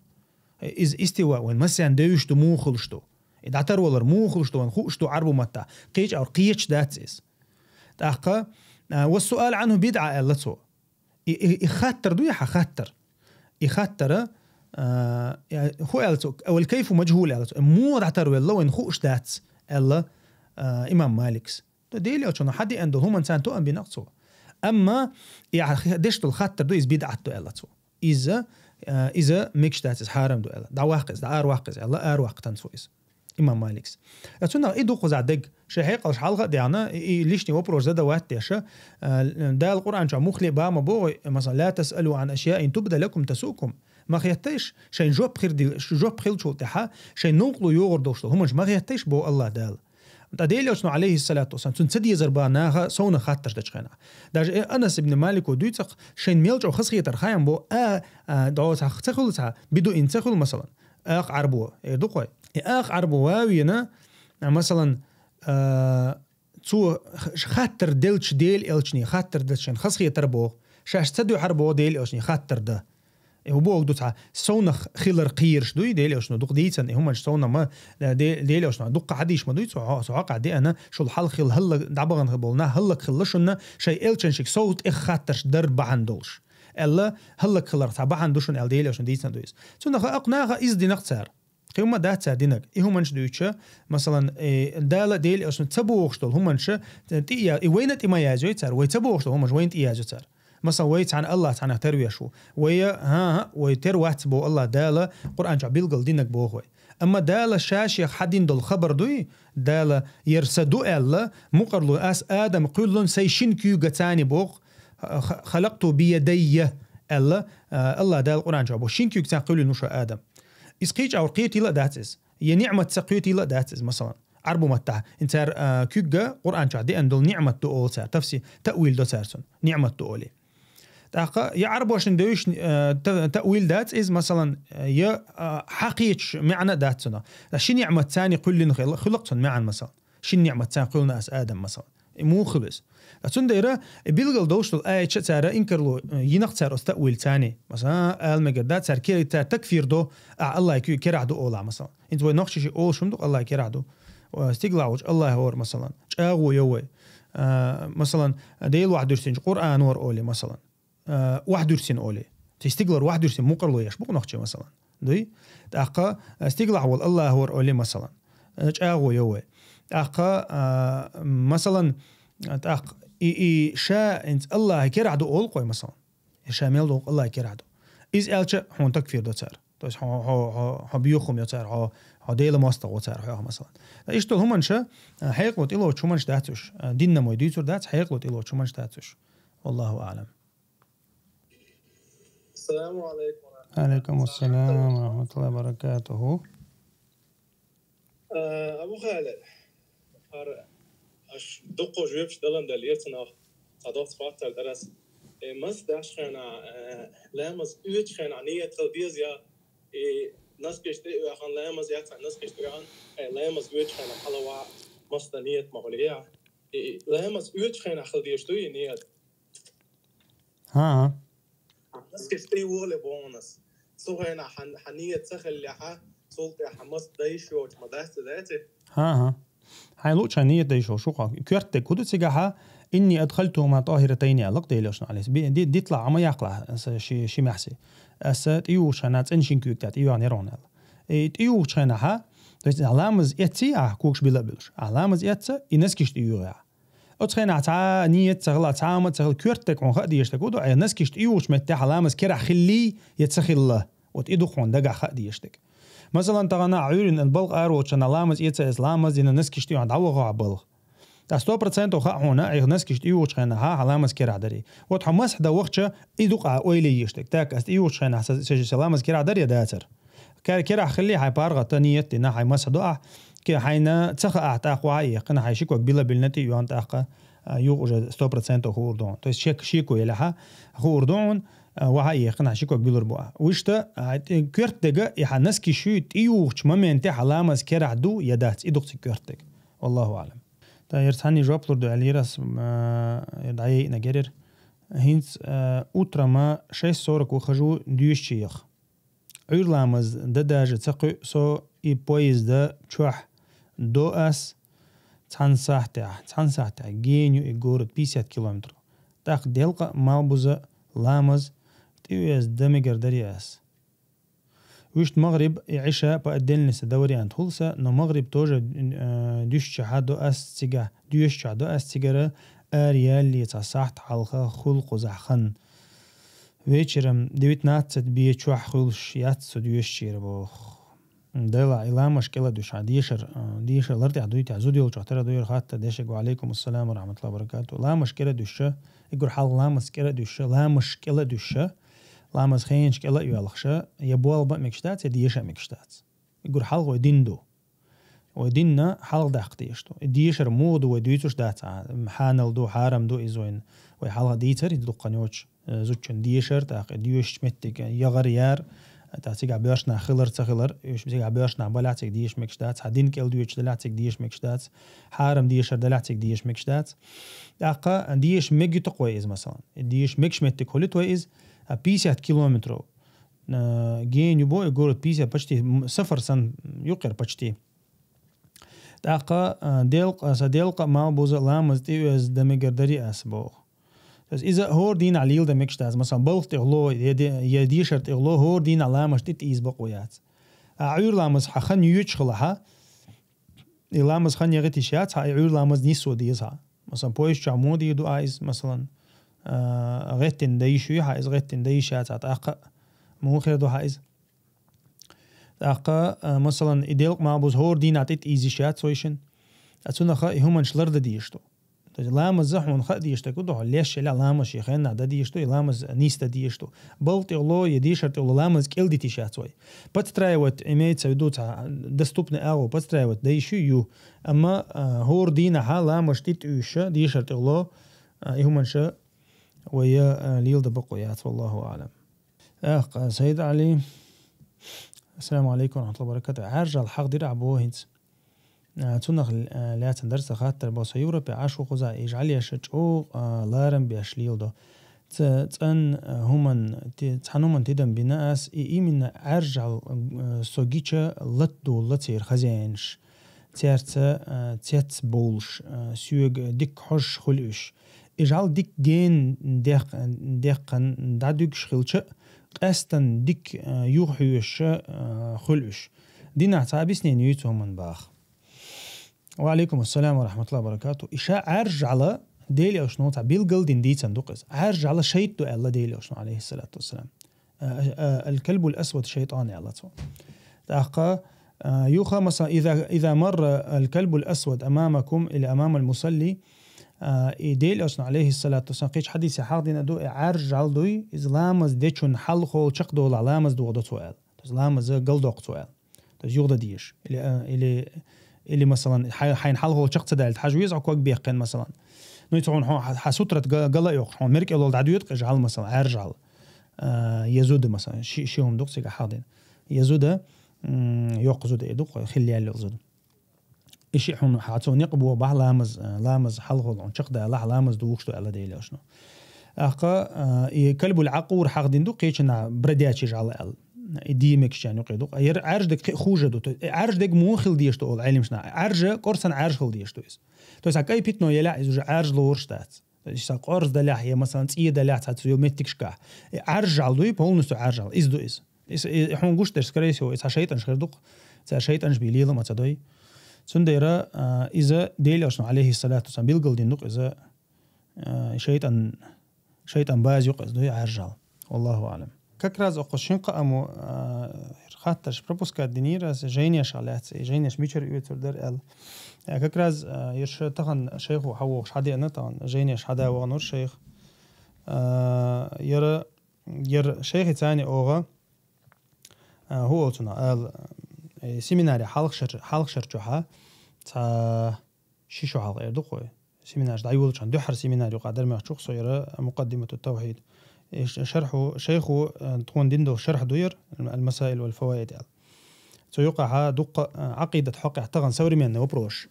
Иза истива вайн массарна девзаш ду, муха хуьлуш ду. И дӀатарвалар муха хуьлуш ду, вайн хууш ду Ӏарбу маттахь. Кхечу агӀор кхеташ дац иза. ТӀаккха, а, «Ва суал анху бидӀа», аьлла цо. И, и, и хаттар дуй хьан хаттар? И хаттара, а, я, хӀу аьлла цо, «Вал кайфу мажхул», аьлла цо. Муха дӀатарвелла вайн хууш дац, аьлла, а, имам Маликс. То Делан Элчано хьан деана долу хӀуманна царна тоам бина-кх цо. Амма и ахь деш долу хаттар ду, иза бидӀат ду, аьлла цо. Иза, а, иза мегаш дац, иза хьарам ду аьлла. ДӀаваккха иза, дӀа араваккха иза аьлла, араваккха тан цо иза. Имам Маликс. Ткъа цунах и ду кхузахь дерг. Шайн хьекъалш хьалха а деана, и, и лишний вопрос задавать деш, а, Дала Къуръан чохь муххале бан ма боху, масалан: «Ла тасъалу ан ашъяин тубда лакум тасукум». Ма хеттайша, шайн жоп хир ди-, жоп хилчул тӀаьхьа, шайн новкъарло йогӀур долуш долу хӀуманаш ма хеттайша, боху Аллах Дала. Ткъа Делан Элчано, алейхиссалату вассалам, цунна ца дезар бан наха совнах хаттарш дечу хенахь. Даже, э, Анас ибн Малико дуьйцу-кх, шайна мел чӀогӀа хазахетар хаам бо, а, а, догӀу цхьа ца хуьлу цхьа, бидуин ца хуьлу, масалан, акха Ӏарбо, эр ду-кх вай. И акха Ӏарбо ван а вена, а, масалан, а, цо х-, хаттар делча Делан Элчане, хаттар делча шайна хазахетар боху, шаьш ца дуьхьар боху Делан Элчане хаттар дан. И хӀун боху ду цхьа, совнах хилар кхийраш дуй, Делан Элчано дукха дийцина, и хӀуманаш совнах ма, Де-, Делан Элчано дуккха хьадийш ма дуй, цо хьо-, цо хьокъехь деана, шул хьалха хилла хӀаллак-, дӀабахана хилла болу нах хӀаллакьхилла шуна, шайн элчаншка сов тӀех хаттарш дар бахьана долуш. Аьлла, хӀаллакьхиларх цхьа бахьана ду шуна аьлла, Делан Элчано дийцина ду иза. Цунах а акха наха иза дина-кх цара. Кхин ма дац цара динарг. И хӀуманаш дуьйцуча, масалан, э, Дала Делан Элчано ца бохуш долу хӀуманаш, э, тӀе а я-, и вайна тӀе ма язйой цара, вай ца бохуш долу хӀуманаш вайна тӀе язйо цара. Масалан, вай цхьана Аллах цхьанах тера веш ву. Вай, хӀан-хӀа, вай тера вац боху Аллах Дала, Къуръан чохь билггал динарг боху вай. Амма Дала ша-шех хьадина долу хабар дуй, Дала яра са ду аьлла, мукъарло ас Адам кхоьллина сайн шина куьйга цани боху, ха-, халакъту биядайя аьлла, а, Аллах Дала Къуръан чохь боху, шина куьйга цани кхоьллина ву ша Адам. Иза кхечу агӀор кхетийла а дац иза. Я ниъмат ца кхетийла а дац иза, масалан. Ӏарбу маттахь. Ин цар, а, куьйга Къуръан чохь деана долу ниъмат ду олу цар. Тафси-, таъвил до цар цунна. Ниъмат ду олий. ТӀаккха я Ӏарбошна девзаш, а, та-, таъвил дац иза, масалан, я, а, хьакхечу маьӀна а дац цунах. Ши ниъмат царна кхоьллина хила-, хуьлу-кх цунна маьӀна, масалан. Ши ниъмат царна кхоьллина ас Адам, масалан. И муха хуьлу иза? Ткъа цундела и билггал долуш долу аяташ а цара инкарло, э, йина-кх цара оцу таъвил царна. Масалан, ала мегар дац, цара ке-, цара такфир до, ахь Аллахьан куьйга керахь ду олахь, масалан. ХӀинца вай нохчаша олуш хӀума ду-кх, Аллахьан керахь ду. Э, стигалахь волчу Аллахь вара, масалан. ЧӀагӀо йо вай. Э, масалан, Дела охьадуьрсинчу Къуръан вара олий, масалан. Э, охьадуьрсина олий. Ци стигалара охьадуьрсина мукъарло еш бу-кх нохчий, масалан. Дуй? ТӀаккха, э, стигалахь волу Аллахь вара олий, масалан. Э, чӀагӀо йо вай. ТӀаккха, а, масалан, тӀаккха и, и ша хӀинца Аллахьан керахь ду олу-кх вай, масалан. И ша мел долу Аллахьан керахь ду. Иза аьлча, хьуна такфир до цара. То есть хьо, хьо, хьо, хьо боьха хӀума йо цара, хьо, хьо Делан мостагӀа ву цара хьох, масалан. Иштта долу хӀуманаш, а, хьекъало тӀелоцу хӀуманаш дац уьш. А, динна мо дуьйцур дац, хьекъало тӀелоцу хӀуманаш дац уьш. Валлаху аӀлам. Ассаламу алейкум. Алейкум ассалам ва рахматуллахи ва баракатуху. Э, Абу Халид, хӀара аш дуккха жоьпаш далан дала, ирцанах цхьа дохца хаттар дар ас. Э, мас деш хенахь, э, ламаз оьцучу хенахь ниет хила деза я, и носкаш тӀе а оьхна, ламаз эцна, носкаш тӀе оьхна, э, ламаз оьцучу хенахь хьалаваха мас дан ниет ма хуьлу я. И ламаз оьцучу хенахь хила дезаш ду и ниет? ХӀан-хӀа. Ас кхин тӀе вогӀу боху ас. Цу хенахь хьан, хьан ниет ца хиллехь, цул тӀаьхьа мас дан йиш йоцуш ма дац, дац? ХӀан-хӀа. Хьайн луучу хьайн ниет дан йиш йолуш ву-кх. Коьртаниг хӀун ду цигахь? «Инни адхалтухума тӀахиратайни», аьлла-кх Делан Элчано, Ӏалайхи ссалам. Ди-, дитлахь, Ӏама яккхалахь аса ши, ши маьхьсий. Аса тӀеювгӀучу хенахь цӀена шина куьйга тӀехь тӀеюьйхина яра аьлла. И тӀеювгӀучу хенахь, то есть, ламаз эцций ахь когаш била а буьллуш. Ахь ламаз эцна, и носкаш тӀеюьйхи ахь. Оцу хенахь цхьа а ниет ца хилла, цхьа а хӀума ца хилла, коьртаниг хьуна хаа дезаш дерг хӀун ду, ахь носкаш тӀеювгӀучу меттехь ламаз керахь хиллий я ца хилла, вот и ду-кх хьуна дагахь хаа дезаш дерг. Масалан, тахана ахь Ӏуьйранна балха ара волчу хенахь ламаз эца а эцна, ламаз дина, носкаш тӀеюьйхина дӀавахахь балха. Ткъа сто процентов хаьа хьуна, ахь носкаш тӀеювгӀучу хенахь хьан ламаз керахь дарий. Вот хьо масхь дан вахча, и ду-кх ахь ойла еш дерг. Так, ас тӀеювгӀучу хенахь са, са, са ламаз керахь дарий я дацара? Кер-, керахь хиллий хьайн паргӀата ниет дина, хьайн масхь до ахь, ке-, хьайна ца хаахь тӀаккха ваха а яьккхина, хьайн ши ког била а биллина тӀеюьйхина тӀаккха, а, юха уже сто процентов хуур ду хьуна. То есть шек-, шеко елахь а хуур ду хьуна, а, ваха а яьккхина, хьайн ши ког билур бу ахь. Вуьшта, а, тӀе-, коьртаниг и хьан носкаш тӀеювгӀучу моментехь хьан ламаз керахь ду я дац, и ду-кх цига коьртаниг. Валлаху аӀлам. Ткъа яра цхьанне жоп лур ду аьлла яра ас, м, а, дӀаяйина герира. ХӀинца, а, утром шесть сорок выхожу доьшучу яха. Ӏуьйра ламаз дан даже ца кхуьу со и поезда чохь до ас цхьана сахьтехь, цхьана сахьтехь гена ю и город пятьдесят километров. ТӀаккха делкъа а, малбуза а ламаз тӀеоьзда дан мегар дарий ас? Вуьшта магӀриб и Ӏиша по отдельности дан вариант хуьлу сан, но магӀриб тоже, э, дуьсучохь до ас цигахь, доьшучохь до ас цигара ара ялале цхьа сахьт хьалха хуьлу кхузахь хан. Вечером девятнадцать бен чохь хуьлуш яц со доьшучера боху. Делахь, и ламазаш кӀел а дуьсуш, хьан дешар, э, дешар лар тӀехь дуй те, зуда йолчохь тера дуй яра хатта дешаг, ва алейкум ассалам ва рахматуллахи ва баракату. Ламазаш кӀел а дуьсуш, и гур хьалха ламазаш кӀел а дуьсуш, ламазаш кӀел а дуьсуш, ламазаш хенаш кӀел а йоьлхуш, я болх бан а мегаш дац, я деша а мегаш дац. И гур хьалха вай дин ду. Вай динна хьалха даккха дезаш ду. И дешар муха ду вай дуьйцуш дац, а, хьанал ду, хьарам ду иза вайна. Вай хьалха дийцар иза дуккха йоцуш, э, зудчун дешар, тӀаккха и доьшучу меттиге яхар, яр, тӀаккха цигахь боьрша нах хилар, ца хилар, уьш цигахь боьрша нах балахь, цига деша мегаш дац, хьан дин кӀел доьшуш далахь, цига деша мегаш дац, хьарам дешар далахь, цига деша мегаш дац. ТӀаккха деша мегийта-кх вай иза, масалан. И деша мегаш меттиг хуьлийта вай иза, а, пятьдесят километров. Э, гена ю боху и город пятьдесят, почти, м, сафар санна юкъера почти. ТӀаккха, э, делкъа, сан делкъа а, малбуза а ламаз тӀеоьзда дан мегар дарий ас боху. То есть иза хӀора дийнахь леладан мегаш дац, масалан, балха тӀехула, я де-, я дешар тӀехула, хӀора дийнахь ламазаш тӀе тӀе ийза бакъо яц. А Ӏуьйра ламаз хьан хан йоьдуш хилахь, и ламаз хан яхийта йиш яц хьан, и Ӏуьйра ламаз нисво деза хьан. Масалан, поезд чохь муха дийр ду ахь иза, масалан, а, гӀеттина дан йиш юй хьан иза, гӀеттина дан йиш яц хьан, тӀаккха муха хир ду хьан иза? ТӀаккха, а, масалан, и делкъа, малбуза хӀора дийнахь тӀе тӀе ийза йиш яц вайшинна. Ткъа цунах и хӀуманаш лардан дезаш ду. То есть ламаз хьуна хаа дезаш дерг ду, хьо леш елахь ламаз ший хенахь дан дезаш ду, и ламаз нийса дан дезаш ду. Балха тӀехула, я дешара тӀехула ламаз кӀел дита йиш яц вай. Подстраивать имеется в виду цхьа доступный агӀо, подстраивать дан йиш ю. Амма, а, хӀора дийнахьа ламаз тӀе тӀуьйша, дешара тӀехула, а, и хӀуманаш вай, а, леладан бокъо яц, валлаху аӀлам. ТӀаккха Сайд Ӏали. Ассаламу Ӏалайкум ва рахьматуллахӀи ва баракатухӀ. Ӏаьржа жӀала хьагӀ дир ахьа боху хӀинца. А, цунах, а, лаьцна дара сан хаттар бо, со Европе Ӏаш ву кхузахь, и жӀалеш чӀогӀа, а, ларам беш леладо. Ц-, цӀан, а, хӀуман ти-, цхьана хӀуман тидам бина ас, и именно Ӏаьржа жӀала, а, со гича латадолалуш церан хозяинаш. Цаьрца, а, цец бовлуш, а, соьга дика хьожуш хуьлу уьш. И жӀала дика гена дехк-, дехкан дӀадуьгуш хилча а, къаьстина дика, а, юха хьоьжуш, а, хуьлу уьш. Динахь цхьа объяснение юй цу хӀуманна боху. Ва Ӏалайкум ассалам ва рахьматуллахӀи ва баракатухӀ. И ша Ӏаьржа жӀала Делан Элчано цхьа билгал дина дийцина ду-кх иза. Ӏаьржа жӀала шайтӀа ду аьлла Делан Элчано, Ӏалайхиссалату вассалам. А, а, «Аль-кальбуль-асвад шайтӀан», аьлла цо. ТӀаккха, а, юха, масалан, «иза, иза марра аль-кальбуль-асвад амамакум или амамаль-мусалли», а, и Делан Элчано, Ӏалайхиссалату вассалам, кхечу хьадисехь хьагӀ дина ду, и Ӏаьржа жӀала дуй, иза ламаз дечун хьалхо чекхдолахь ламаз дохадо цо аьлла. То есть ламаз галдоккху цо аьлла. То есть юха дан дезаш. Или, а, или, или, масалан, хьай-, хьайна хьалхо чекх ца даьлча, хьажа веза хьо ког беккхина, масалан. Ну, и цо хьуна хьо-, хьан, хьан сутрат га-, гала а йоккхуш, хьуна меркӀелол дӀадоьду-кх и жӀала, масалан, Ӏаьржа жӀала. А, я зуда, масалан, ши, ши хӀума ду-кх цигахь хьагӀ дина. Я зуда, м, йоккха зуда эр ду-кх, хилла яьлла йолу зуда. И шиъ хьуна хьан цо некъ бохабахь ламаз, а, ламаз хьалхо хьуна чекхдалахь, ламаз духуш ду аьлла Делан Элчано. ТӀаккха, а, и кальбуль-Ӏакъур хьагӀ дина ду, кхечанхьа брадечий жӀала аьлла. И диймекачарна юкъе ду-кх. А яра Ӏаьржа дерг кхин а хужа ду. То есть и Ӏаьржа дерг муха хила дезаш ду олу Ӏеламнаха? Ӏаьржа кӀорсана Ӏаьржа хила дезаш ду иза. То есть хьан кӀайн питано елахь, иза уже Ӏаьржа лоруш дац. То есть сан къорза далахь, я, масалан, цӀе далахь цхьацца йолу меттигашкахь. И Ӏаьржа жӀала дуй, полностью Ӏаьржа жӀала. Иза ду иза. Иза, и, и хьуна гуш дерш, скорее всего, иза цхьа шайтӀанаш хир ду-кх. Цара шайтӀанаш бен лела а ма ца дой. Цундела, а, иза Делан Элчано, Ӏалайхиссалату вассалам, билгал дина ду-кх иза, а, шайтӀан, шайтӀан база ю-кх иза, дуй Ӏаьржа жӀала. Валлаху аӀлам. Как раз оцу шина кхаамо, а, хаттарш пропускать динера аса жайнеша лаьцна, и жайнеш мичара оьцур дара аьлла. А, как раз, а, ерш тахана шайхо хьан вогӀуш хьан деана, тахана жайнеш хьан да ваханор шайх. А, яра, яра шайхи цани оха, а, хӀу олу цунах аьлла, э, семинари хьалха шар-, хьалха шар чохьа цхьа ши шо хьалха эр ду-кх вай. Семинарш дӀайолучохь дуьххьара семинар юкъа дара мехчух со яра Мукъаддимату Тавхьид. И ш-, шархьу, шайхо, э, тхуна дина долу шархь ду яра, Аль-Масаил валь-Фаваид аьлла. Цу юкъахьа дуккха, э, Ӏакъидат хьокъехь тахана современный вопрос.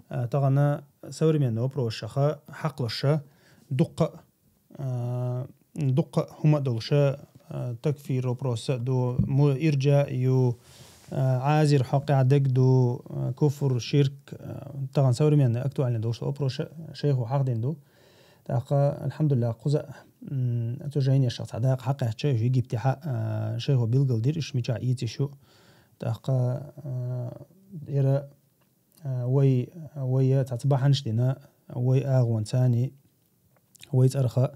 Э, тахана современный вопросаха хьакхалуш дуккха а, дуккха а хӀума а долуш, а, такфир вопроса а ду, му-, ирджа а ю, а, Ӏазир хьокъехь дерг ду, а, куфр, ширк, а, тахана современный, актуальный долуш вопроса шайхо хьахдина ду. ТӀаккха, алхьамдулиллахӀ, кхуза, м, цу жайнешах цхьа дакъа хьакхаьчча, уьш Египтехьа, а, шайхо билгал дира, уьш мичахь ийца йиш ю. ТӀаккха, а, яра а, вай, вай цхьацца бахьанаш дина, вай агӀонца цани, вай цӀарах, а,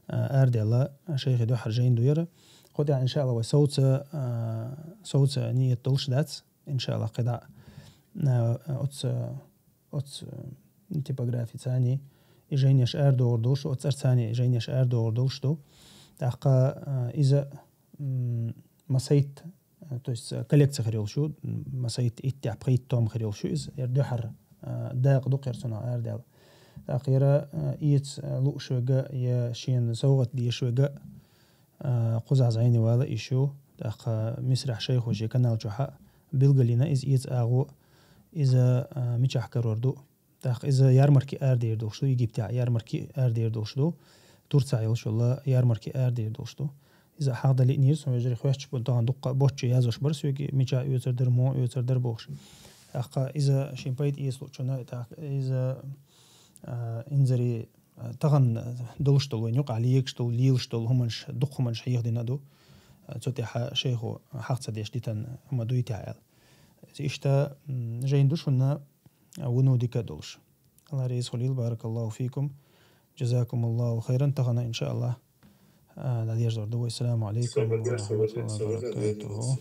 араделла шайхи дуьххьара жайна ду яра. Кху тӀехь, иншааллахӀ, вай совца, а, совца ниет долуш дац, иншааллахӀ, кхидӀа, а, оцу, оцу типографи цани и жайнеш арадогӀур долуш, оцу цӀар цани и жайнеш арадогӀур долуш ду. ТӀаккха, а, иза, м, масайт, то есть, э, коллекция хир йолуш ю, м, масайт иттех пхийтта том хир йолуш ю иза, яра дуьххьара, э, дакъа ду-кх яра цунах арадаьлла. ТӀаккха яра, э, эца, э, лууш верг а, я шена совгӀат дезаш верг а, э, кхузахь зӀене вала йиш ю. ТӀаккха Мисрахь шайхо шен канал чохьа билгалйина иза эца агӀо, иза, э, мичахь карор ду. ТӀаккха иза ярмарки арадер долуш ду, Египтехь ярмарки арадер долуш ду, Турцехь йолуш йолу ярмарки арадер долуш ду. Иза хьахдала лиънера, сан вежарий хоьттуш бу, тахана дуккха а боцчу язвеш бара соьга, мича оьцур дара, муха оьцур дара бохуш. ТӀаккха иза шен пайда эца луучунна, тӀаккха иза, а, инзаре, а, тахана долуш долу вайн юкъахь легаш долу, лелаш долу хӀуманаш, дукха хӀуманаш хьехдина а ду. А, цу тӀехь шайхо хьаха ца деш дитина хӀума дуй техьа аьлла. Иштта, м, жайна ду шуна, а, вуно дика а долуш. Алла реза хуьлийла, баракаллаху фикум, джазакумуллаху хайран. Тахана, иншааллахӀ, а, дӀадерзор ду вай. Ассаламу Ӏалайкум ва рахьматуллахӀи ва баракатухӀу.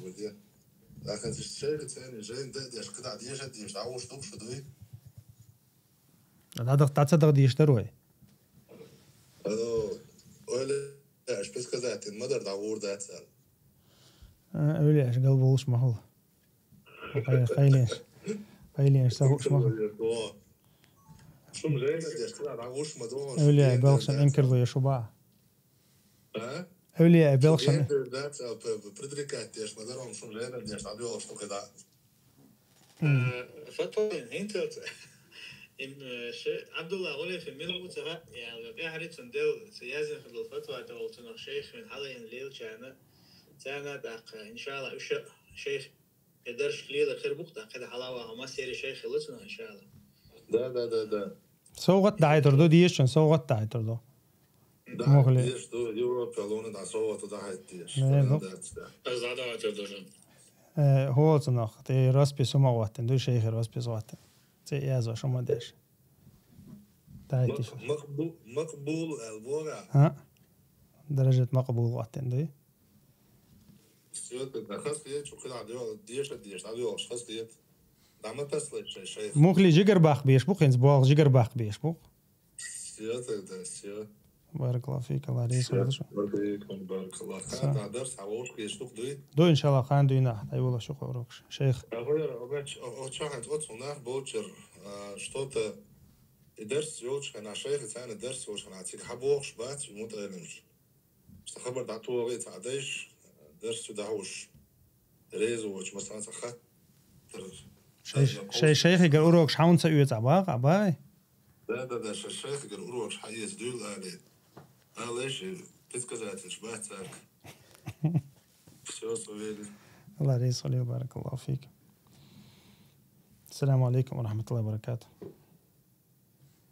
ДӀадах-, дӀа ца даха дезаш дара вай. Алло, Оля, аш предсказатель ма дара, дӀагӀур дац аьлла. А, Оля, аш галболуш ма хула. Хай-, хайлеш. Хайлеш, са хууш ма хула. Шум жайна деш, кхидӀа дӀагӀуш ма догӀу, Оля, шум белхан жайна инкарло еш хӀу бакъ. А? Эвлия, белхан. Эн дер дац, а, п-, п-, предрекать деш, ма даром шун лернер деш, а, дёлаш, что когда. М. Э, фатва, хинтелт. Им, э, ше-, Абдулла Гулефи милгу цаха, я, я, харицун дел, се язин хадул фатва, та ол цунах шейх мин халаен лил чана. Цана так, иншалла, уша шейх. Э, дарш лила хир бухта, кхеда халава, ама сери шейх луцна, иншалла. Да, да, да, да. Совгъат дӀахьайтар ду, дезачун совгъат дӀахьайтар ду. Да, мухли. Дезаш ду, Европа луна да совгъат дӀахьайта дезаш. Не, ну. Да, да. Аз дӀахьайтар ду. Э, хӀоца нах, те роспись ума гӀоттин, ду шейхи роспись гӀоттин. Це язва шума деш. ДӀахьайта. Мак-, макъбу-, макъбул ал бора. А? Даражат макъбул гӀоттин, дуй? Всё, тогда хас хет, чу кхидӀа дё-, деша деш, дӀадоагӀаш хас хет. ДӀа ма таслай шай, шайх. Мухли жигар бакх беш бу, хинц болх жигар бакх беш бу. Всё, тогда, всё. Баракаллаху фик, Аллах реза хуьлда шуна. Баракаллаху фикум, баракаллаху. Са. Хана дарс хьавош кеш дух дуй? Ду, иншалла, хан дуйна, ай вола шух урокш. Шейх. Ахуяр, обач, о, о, чаханц, о, цунах болчер, а, что-то и дарс йолчхана, шейх, и цана дарс йолчхана, цига хьабохш бац, муталимш. Ца хабар дӀатоагӀе ца дайш, дарс цу дӀахьуш. Реза воч, масалан, ца хаттар. Шай, шай, шайхигар урокаш хьаун ца оьца, а бах, а бай? Да, да, да, шай, шайхигар урокаш хьаэца дуйла али. Алеш, предсказательш бац царк. Всё, сувели. Аллах реза хуьлда, баракаллаху фик. Ассаламу алейкум ва рахматуллахи ва баракатух.